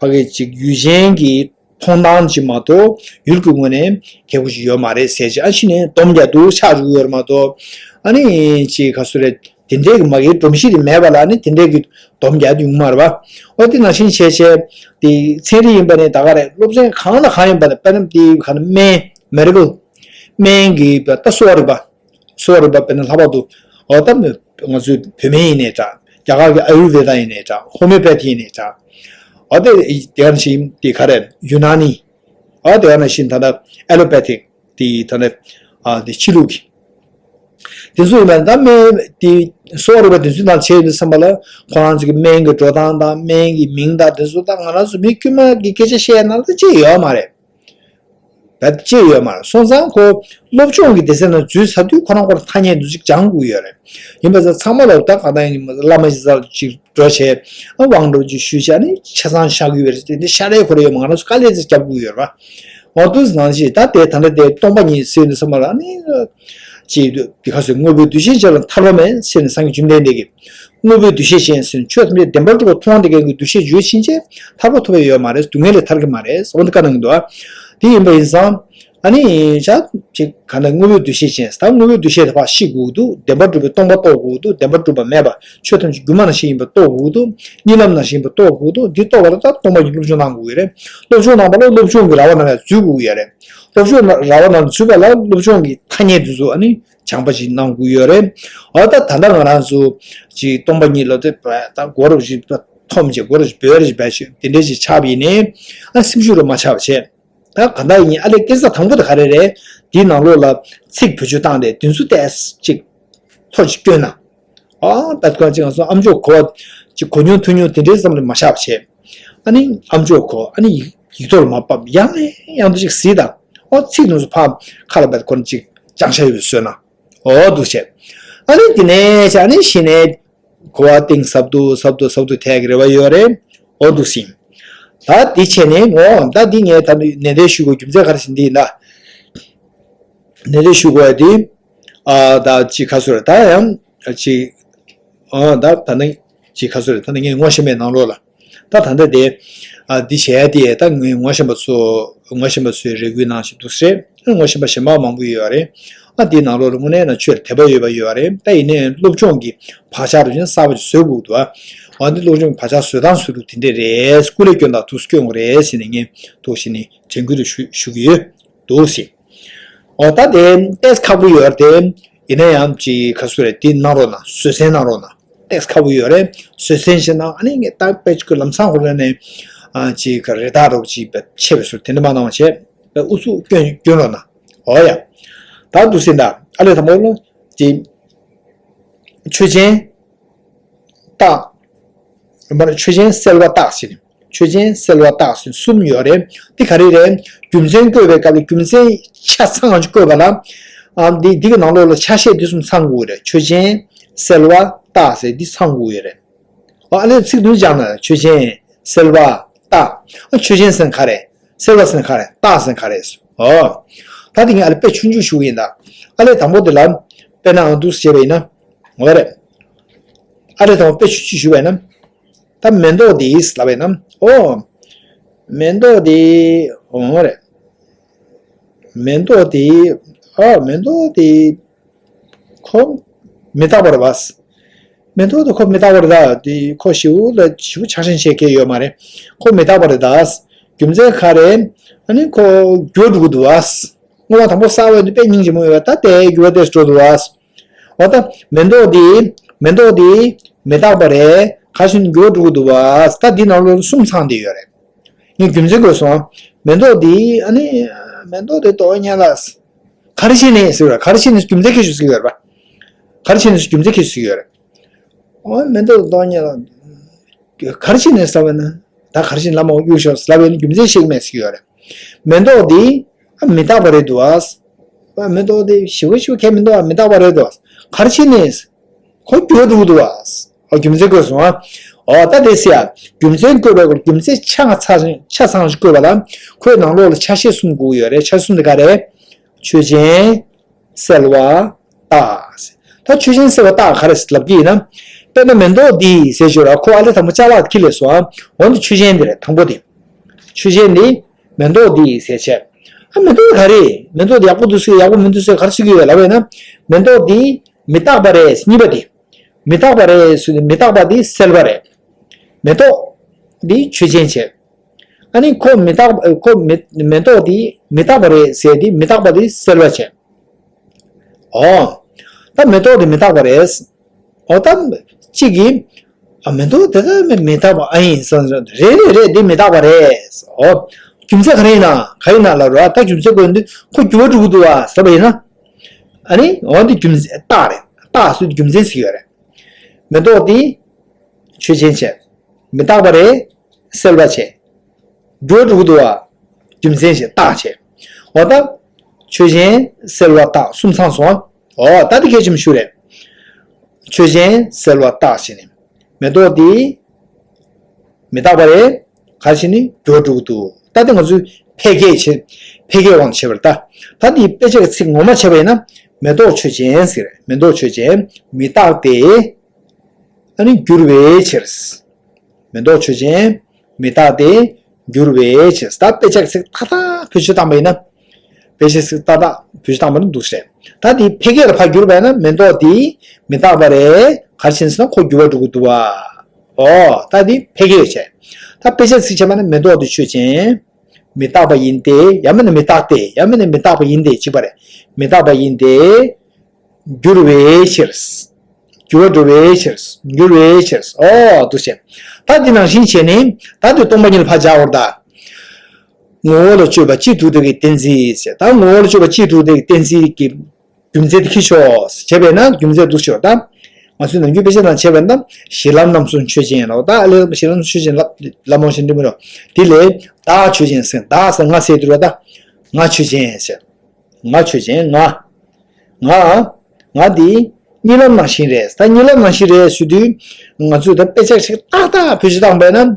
ཕ་གི་ཅིག་ཡུལ་ཅན་གྱི་མཐོང་སྟངས་ཅིག་མ་གཏོགས་ཡུལ་གྱི་ངོས་ནས་གལ་པོ་ཞིག་ཡོད་མ་རེད་ཟེར་ཅིག་ཨ་ཕྱི་ནས་སྡོམ་རྒྱག་འདུག་ཆགས་འཇུག་ཡོད་རེད་མ་གཏོགས་ཨ་ནི་ཅིག་ག་ཚོད་རེད། དེ་འདྲའི་གི་མ་གིའི་སྒྲོམ་གཞི་དེ་མེད་པ་ལ་ནི་དེ་འདྲའི་གི་སྡོམ་རྒྱག་རྒྱུ་ཡོང་མ་རེད་པ། འོ་དེ་ནང་བཞིན་བྱས་བྱས་དེ་ཚན་རིག་ཡིན་པ་ནི་ད་ག་རེད། སློབ་ཚན་གང་དང་གང་ཡིན་པ་ནི་དཔེར་ན་དེ་ག་ནི་སྨན་མེ་ཌི་ཀལ་སྨན་གི་ད་གསོ་བ་རིག་པ། གསོ་བ་རིག་པ་དཔེར་ན་ལྷག་པར་དུ་འོ་ད་ང་ཚོའི་བོད་སྨན་ཡིན་ནའི་འདྲ། རྒྱ་གར་གི་ཨ་ཡུར་ཝེ་ད་ཡིན་ནའི་འདྲ། ཧོ་མིའོ་པེ་ཐི་ཡིན་ནའི་འདྲ། འོ་དེ་དེ་ག་ནང་བཞིན་དེ་ག་རེད། ཡུ་ན་ནི། ཨ་དེ་ག་ནང་བཞིན་ད་ལྟ་ཨེ་ལོ་པེ་ཐིག་དེ་ད་ལྟ་ཨ་དེ་ཕྱི་ལུགས་ཀྱི། དེ་ཚོ་ཡིན་པ་ད་སྨན་དེ་གསོ་བ་རིག་པ་དེ་ཚོའི་ནང་བྱས་ཡོད་བསམ་པ་ལ་ཁོ་རང་ཚོ་གི་སྨན་གྱི་འགྲོ་སྟངས་དང་སྨན་གྱི་མིང་དང་དེ་ཚོ་ད་ང་རང་ཚོ་མི་དཀྱུས་མ་གི་སྐད་ཆ་བཤད་ན་ད་ཅི་ཡོད་མ་རེད། ད་ཅི་ཡོད་མ་རེད། སོང་ཙང་ཁོ་སློབ་སྦྱོང་གི་སྡེ་ཚན་ནང་འཛུལ་ཚར་དུས་ཁོ་རང་ཁོ་རང་ཐ་སྙད་འདི་ཚོ་སྦྱང་དགོས་ཡོད་རེད། ཡིན་པ་ཚ་ཚང་མ་ལ་ད་གང་ལྟར་ཡིན་བླ་མ་ཞིག་འགྲོ་བྱས་ཨ་དབང་འགྲོ་ཅིག་ཞུས་བྱས་ནི་ཆ་ཚང་ཤག་ཡོད་རེད། དེ་འདྲ་ཤ་རེ་ཁོ་རེ་ཡོད་མ་ང་རང་ཚོ་དཀའ་ལས་ཚེ་རྒྱབ་དགོས་ཡོད་རེད་པ། འོ་དུས་ནང་བཞིན་ད་དེ་ད་ལྟ་དེ་སྟོང་པ་ཉིད་ཟེར་ནས་སོང་བ་ལ་ནི་ཅིག་དེ་ག་ཚོད་དངོས་པོའི་འདུ་ཤེས་ཅན་ལ་ཐར་པ་མེད་ཟེར་ནས་སངས་རྒྱས་བཅོམ་ལྡན་འདས་ཀྱིས་དངོས་པོའི་འདུ་ཤེས་ཅན་ཟེར་ནས་ཆོས་ཐམས་ཅད་བདེན་པར་གྲུབ་པ་མཐོང་བསྡད་མཁན་གྱི་འདུ་ཤེས་ཡོད་ཕྱིན་ཆད་ཐར་པ་ཐོབ་ཡ་ཡོད་མ་རེད། སྡུག་བསྔལ་ལས་ཐར་གྱི་མ་རེད། འོ་འདི་བཀའ་གནང་གི་འདུག་ཨ། དེ་ཡིན་པ་ཡིན་ཙང་། ཨ་ནི་ཅག་ཅིག་ག་འདྲ་དངོས་པོའི་འདུ་ཤེས་ཅན་ད་དངོས་པོའི་འདུ་ཤེས་དེ་ཕར་ཤི་དགོས་འདུག་བདེན་པར་གྲུབ་པའི་སྟོང་པ་རྟོགས་དགོས་འདུག་བདེན་པར་གྲུབ་པ་མེད་པ་ཆོས་ཐམས་ཅད་སྒྱུ་མ་ནང་བཞིན་ཡིན་པ་རྟོགས་དགོས་འདུག་གཉིད་ལམ་ནང་བཞིན་ཡིན་པ་རྟོགས་དགོས་འདུག་འདི་རྟོགས་པ་ལ་ད་སྟོང་པ་ཉིད་སློབ་སྦྱོང་གནང་དགོས་ཀྱི་རེད། སློབ་སྦྱོང་གནང་བ་ལ་སློབ་སྦྱོང་གི་ར་བ་ནང་ལ་འཛུལ་དགོས་ཀྱི་རེད། སློབ་སྦྱོང་ར་བ་ནང་འཛུལ་བ་ལ་སློབ་སྦྱོང་གི་ཐ་སྙད་འདི་ཚོ་ཨ་ནི་སྦྱང་པ་ཞིག་གནང་དགོས་ཡོད་རེད། འོ་ད་ད་ལྟ་ང་རང་ཚོ་ཅིག་སྟོང་པ་ཉིད་ལ་དེ་ད་སྒོ་རུ་ཞིག་ཐོམ་ཅིག་སྒོ་རུ་ཞིག་བོད་རུ་ཞིག་བས་ཞིག་དེ་འདྲས་ཞིག་ཆགས་པ་ཡིན་ནའི་ཨ་སེམས་ཤུགས་རུ་མ་ཆགས་པ་བྱས། ད་ག་འདྲ་ཡིན་ཨ་ལས་སྐད་ཆ་དང་པོ་དེ་ག་རེ་རེད། དེའི་ནང་ལོགས་ལ་ཚིག་བེད་སྤྱོད་བཏང་སྟེ་དེ་ཚོ་ཏོག་ཙམ་ཅིག་ཐོ་ཅིག་བསྐྱོན་ན། ཨ་ད་ཁོ་ཅིག་ང་ཚོ་ཨམ་ཅོག་གོ་ཅིག་གོ་མྱོང་ཐོས་མྱོང་དེ་འདྲའི་ཙམ་ལས་མ་ཆགས་པ་བྱས། ཨ་ནི་ཨམ་ཅོག་གོ་ཨ་ནི་ཡིག་ཡིག་ཐོག་ལ་མ་ཕབ་ཡང་ནས་ཡང་དུ་ཅིག་གཟིགས་དང་། ཨོ་ཚིག་དེ་ཚོ་ཕར་ཁ་ལ་བབས་ཁོ་ན་ཅིག་སྦྱང་བྱ་ཡོད་པའི་བཟོས་ན། ཨོ་འདུག་བྱས། ཨ་ནི་དེ་ནས་ཅིག་ཨ་ནི་གཞི་ནས། གོ་བ་གཏིང་ཟབ་ཏུ་ཟབ་ཏུ་ཟབ་ཏུ་ཐལ་གྱི་རེ་བ་ཡོད་རེད། འོ་འདུག་སེ། ད་འདི་བྱས་ནས་ངོ་ད་འདི་ངས་ད་ནན་ཏན་ཞུ་དགོས་རྒྱུ་མཚན་ག་རེ་ཟེར་འདི་ཡིན་ད། ནན་ཏན་ཞུ་དགོས་ཡ་འདི། ཨ་ད་ཅི་ཁ་སོ་རེད་ད་ཡང་ཅི། ཨ་ད་ད་ནི་ཅི་ཁ་སོ་རེད་ད་ནི་ངས་ངོ་ཤེས་པའི་ནང་ལོགས་ལ། ད་ད་ལྟ་དེ། ཨ་འདི་བྱས་ཏེ་ད་ངོས་ངོ་ཤེས་པ་ཚོ་ངོ་ཤེས་པ་ཚོའི་རེ་སྐུལ་གནང་བཞིན་འདུག་ཟེར། ངོ་ཤེས་པ་གཞན་པ་མང་པོ་ཡོད་རེད། ཨ་འདིའི་ནང་ལོགས་ལ་དངོས་གནས་ན་ཆོས་ལ་དད་པ་ཡོད་པ་ཡོད་རེད། ད་ཡིན་ནའི་སློབ་སྦྱོང་གི་བག་ཆགས་རུ་ཆེན་གསར་པ་ཞིག་བཟོ་དགོས་འདུག་ཨ། འོ་འདི་སློབ་སྦྱོང་གི་བག་ཆགས་བཟོ་སྟངས་བཟོ་ལུགས་དེ་འདྲས་རེད། སྐུ་ལས་སྐྱོན་དང་ཐུགས་སུ་སྐྱོན་དགོས་རེད་ཟེར་ནས་ངས་ཐུགས་ཞེ་ནས་དྲན་སྐུལ་དུ་ཞུ་ཞུ་གི་ཡོད་འདུག་ཟེར། འོ་ད་དེ་ཏོག་ཙམ་ཁག་པོ་ཡོད་རེད་དེ། ཡིན་ན་ཡང་ཅིག་ཁ་སུ་རེད་དེ་གནང་རོགས་གནང་བཟོད་བསྲན་གནང་རོགས་གནང་། ཏེགས་ཁ་བོ་ཡོད་རེད། བཟོད་བསྲན་བྱེད་ན་ཨ་ནི་ངས་ད་དཔེ་ཁྱོད་ལམ་སང་ཁོ་ར་ནས་ཨ་ཅིག་ག་རེ་ད་རོགས་ཅིག་བྱས་པའི་ཟུར་དེ་འདྲ་མ་གནང་བ་བྱས་ཨུ་ཚུགས་སྐྱོན་སྐྱོན་རོགས་གནང་། འོ་ཡ། ད་འདུག་སེ་ད་ཨ་ལས་དང་པོ་ལ་ཅིག་ཆོས་ཅན། རྟགས། མར་ཆོས་ཅན་གསལ་བ་རྟགས་ཟེར་ནས། ཆོས་ཅན་གསལ་བ་རྟགས་ཟེར་གསུམ་ཡོད་རེད། འདི་ག་རེ་རེད། རྒྱུ་མཚན་བཀོད་པའི་སྐབས་ལ་རྒྱུ་མཚན་ཆ་ཚང་ཅིག་བཀོད་པ་ལ། ཨ་འདི་འདི་གི་ནང་ལོགས་ལ་ཆ་ཤས་འདི་གསུམ་ཚང་དགོས་རེད། ཆོས་ཅན་གསལ་བ་རྟགས་ཟེར་འདི་ཚང་དགོས་ཡོད་རེད། ཨ་ལས་ཚིག་བདུན་སྦྱངས་ན་ཆོས་ཅན་གསལ་བ་རྟགས། ཨ་ཆོས་ཅན་ཟེར་ན་ག་རེ། གསལ་བ་ཟེར་ན་ག་རེ། རྟགས་ཟེར་ན་ག་རེ། ཨོ། ད་འདི་ངས་ཨ་ལས་དཔེ་ཆུང་ཆུང་ཞུ་གི་ཡིན་ད། ཨ་ལས་དང་པོ་འདི་ལ་དཔེར་ན་ཨང་འདུག་བྱས་པ་ཡིན་ན། འོ་རེད། ཨ་ལས་དང་པོ་དཔེ་ཆུང་ཆུང་ཞུ་བ་ཡིན་ན། ད་མེ་ཏོག་འདི་ལབ་པས་ན། ཨོ། མེ་ཏོག་འདི། ཨོ་རེད། མེ་ཏོག་འདི། ཨ་མེ་ཏོག་འདི། ཁོ། མི་རྟག་པ་རེད་པ། མེ་ཏོག་འདི་ཁོ་མི་རྟག་པ་རེད་ད། འདི་ཁོ་ཞེ་པོ་ལ་ཞེ་པོ་ཆགས་ཞེན་བྱེད་མཁན་ཡོད་མ་རེད། ཁོ་མི་རྟག་པ་རེད་ད། རྒྱུ་མཚན་ག་རེ། ཨ་ནི་ཁོ་འགྱུར་འགྲོ་གི་འདུག་པ། སྔོན་མ་དང་པོ་གསར་པ་འདི་དཔེ་སྙིང་རྗེ་མོ་ཡོད་པ་ད་དེ་འགྱུར་བ་དེ་འགྲོ་འདུག་པ། འོ་ད་མེ་ཏོག་འདི། མེ་ཏོག་འདི་མི་རྟག་པ་རེད། ག་ཞིག་འགྱུར་འགྲོ་གི་འདུག་པ། ད་འདི་ནང་ལོགས་གསུམ་ཚང་བསྡད་ཡོད་རེད། ངས་རྒྱུ་མཚན་བཀོད་སོང་། མེ་ཏོག་འདི་ཨ་ནི་མེ་ཏོག་འདི་ཏོག་ཉལ་ལ། ག་རེ་བྱས་ནས་ཟེར་བ་ག་རེ་བྱས་ནས་རྒྱུ་མཚན་ཁྱེད་ཚོས་ཟེར་གྱི་ཡོད་རེད་པ། ག་རེ་བྱས་ནས་རྒྱུ་མཚན་ཁྱེད་ཚོས་ཟེར་གྱི་ཡོད་རེད། འོ་མེ་ཏོག་ཏོག་ཉལ་ལ། ག་རེ་བྱས་ནས་ཟེར་བ་ན། ད་ག་རེ་བྱས་ནས་ལམ་འོག་གཡུག་ཤོག་ཟེར་ལབ་ཡོད་ན་རྒྱུ་མཚན་ཤེས་ཀྱི་མེད་ཟེར་གྱི་ཡོད་རེད། མེ་ཏོག་འདི། ཨ་མི་རྟག་པ་རེད་འདུག་ཨ། མེ་ཏོག་འདི་ཞེ་པོ་ཞེ་པོ་གལ་མི་འདུག་ཨ། མི་རྟག་པ་རེད་འདུག་ཨ། ག་རེ་བྱས་ནས། ཁོ་འགྱུར་འགྲོ་གི་འདུག་ཨ། ཨོ་རྒྱུ་མཚན་བཀོད་སོང་ཨ། ཨོ་ད་དེ་སེ་ཡ། རྒྱུ་མཚན་བཀོད་པའི་སྐོར་རྒྱུ་མཚན་ཆ་ཚང་ཆ་ཚང་ཞིག་བཀོད་པ་ལ། ཁོའི་ནང་ལོགས་ལ་ཆ་ཤས་གསུམ་དགོས་ཡོད་རེད། ཆ་གསུམ་དེ་ག་རེ། ཆོས་ཅན། གསལ་བ། རྟགས། ད་ཆོས་ཅན་གསལ་བ་རྟགས་ག་རེ་ལབ་ཀྱི་ཡིན་ན། དཔེར་ན་མེ་ཏོག་འདི་ཟེར་ཞོར་ལ་ཁོ་ཨ་ལས་དང་པོ་ཅ་ལག་ཁྱི་ལས་སོ། འོ་འདི་ཆོས་ཅན་འདི་རེད། དང་པོ་དེ། ཆོས་ཅན་འདི་མེ་ཏོག་འདི་ཟེར་བྱས། ཨ་མེ་ཏོག་ག་རེ། མེ་ཏོག་འདི་ཡག་པོ་འདུག་ཟེར་ཡག་པོ་མི་འདུག་ཟེར་ག་རེ་ཟེར་གྱི་ཡོད་ལབ་པས་ན། མེ་ཏོག་འདི་མི་རྟག་པ་རེད། གཉིས་པ་འདི། མི་རྟག་པ་རེད་ཟེར་ནས་མི་རྟག་པ་འདི་སེལ་བ་རེད། མེ་ཏོག་འདི་ཆོས་ཅན་བྱས། ཨ་ནི་ཁོ་མི་རྟག་པ་ཁོ་མེ་མེ་ཏོག་འདི་མི་རྟག་པ་རེད་ཟེར་འདི་མི་རྟག་པ་འདི་སེལ་བ་བྱས། ཨོ། ད་མེ་ཏོག་དེ་མི་རྟག་པ་རེད། ཨོ་ད། གཅིག་གིས། ཨ་མེ་ཏོག་དེ་ད་མི་མི་རྟག་པ་ཨ་ཡིན་བསམ་བསམ་རེད་རེད་རེད་འདི་མི་རྟག་པ་རེད། ཨོ། རྒྱུ་མཚན་ག་རེ་ཡིན་ན་ག་ཡིན་ན་ལབ་ར་ད་རྒྱུ་མཚན་དགོས་འདི་ཁོ་འགྱུར་བ་འགྲོ་གི་འདུག་བ་ཟེར་བ་ཡིན་ན། ཨ་ནི་འོ་འདི་རྒྱུ་མཚན་རྟགས་རེད། རྟགས་སུ་རྒྱུ་མཚན་ཟེར་གྱི་ཡོད་རེད། མེ་ཏོག་འདི་ཆོས་ཅན་བྱས། མི་རྟག་པ་རེད། སེལ་བ་བྱས། འགྱུར་བ་འགྲོ་གི་འདུག་བ། རྒྱུ་མཚན་ཞིག་རྟགས་བྱས། འོ་ད། ཆོས་ཅན་སེལ་བ་རྟགས་གསུམ་ཚང་སོང་། འོ་ད་འདི་གལ་ཆེན་པོ་ཞིག་རེད། ཆོས་ཅན་སེལ་བ་རྟགས་བྱས་ནས། མེ་ཏོག་འདི། མི་རྟག་པ་རེད། ག་རེ་བྱས་ནས་འགྱུར་བ་འགྲོ་གི་འདུག་ད་འདི་ང་ཚོས་འཕེལ་རྒྱས་བྱེད། འཕེལ་རྒྱས་དབང་བྱེད་པར་ད། ད་འདི་དཔེ་ཆ་གི་ཚིག་ངོ་མ་བྱས་པ་ཡིན་ན། མེ་ཏོག་ཆོས་ཅན་ཟེར། མེ་ཏོག་ཆོས་ཅན་མི་རྟག་སྟེ། ཨ་ནི་འགྱུར་བའི་ཕྱིར། མེ་ཏོག་ཆོས་ཅན། མི་རྟག་སྟེ། འགྱུར་བའི་ཕྱིར། ད་དཔེ་ཆ་གི་ཚིག་ཏག་ཏག་བེད་སྤྱོད་བཏང་པ་ཡིན་ན། དཔེ་ཆ་གི་ཚིག་ཏག་ཏག་བེད་སྤྱོད་བཏང་པ་ན་འདུག་ཟེར། ད་དེ་འཕེལ་རྒྱས་ལ་ཕར་བསྒྱུར་བ་ཡིན་ན་མེ་ཏོག་དེ་མི་རྟག་པ་རེད། ག་རེ་བྱས་ཟེར་ན་ཁོ་འགྱུར་བ་འགྲོ་གི་འདུག་བ། ཨོ། ད་དེ་འཕེལ་རྒྱས་བྱས། ད་དཔེ་ཆ་གི་ཚིག་བྱས་པ་ན་མེ་ཏོག་དེ་ཆོས་ཅན། མི་རྟག་པ་ཡིན་ཏེ། ཡང་མིན་ན་མི་རྟག་སྟེ། ཡང་མིན་ན་མི་རྟག་པ་ཡིན་ཏེ་གཅིག་པ་རེད། མི་རྟག་པ་ཡིན་ཏེ། འགྱུར་བའི་ཕྱིར། འགྱུར་བ་འགྲོ་བའི་ཕྱིར། འགྱུར་བའི་ཕྱིར། ཨོ་འདུག་བྱས། ད་འདི་ནང་བཞིན་བྱས་ནས་ད་འདི་སྟོང་པ་ཉིད་ལ་ཕར་སྦྱར་བར་ད། ངོ་བོ་ལ་དཔྱོད་པ་གཅིག་ཏུ་དེ་གི་གཏན་ཚིགས་ཟེར། ད་ངོ་བོ་ལ་དཔྱོད་པ་གཅིག་ཏུ་དེ་གི་གཏན་ཚིགས་ཀྱི་རྒྱུ་མཚན་དེ་ཁྱི་ཤོག་བྱས་པས་ན་རྒྱུ་མཚན་འདུག་ཤོག་ད། ང་ཚོས་ནམ་རྒྱུན་དཔེ་ཆ་ནང་བྱས་པས་ན་གཞི་ལམ་རྣམ་གསུམ་ཆོས་ཅན་ལ་ད་ཨ་ལས་གཞི་ལམ་ཆོས་ཅན་ལ་ལ་མོ་ཞིག་འདི་མི་རོ། དེ་ལས་བདག་ཆོས་ཅན་ཟེར་བདག་ཟེར་ང་ཟེར་དུས་ར་ད། ང་ཆོས་ཅན་ཟེར། ང་ཆོས་ཅན་ང་། ང་། ང་འདི་གཉིད་ལམ་ནང་བཞིན་རེད། ད་གཉིད་ལམ་ནང་བཞིན་རེད་ཟེར་དུས། ང་ཚོས་ད་དཔེ་ཆ་ཞིག་ཏག་ཏག་བེད་སྤྱོད་བཏང་པས་ན།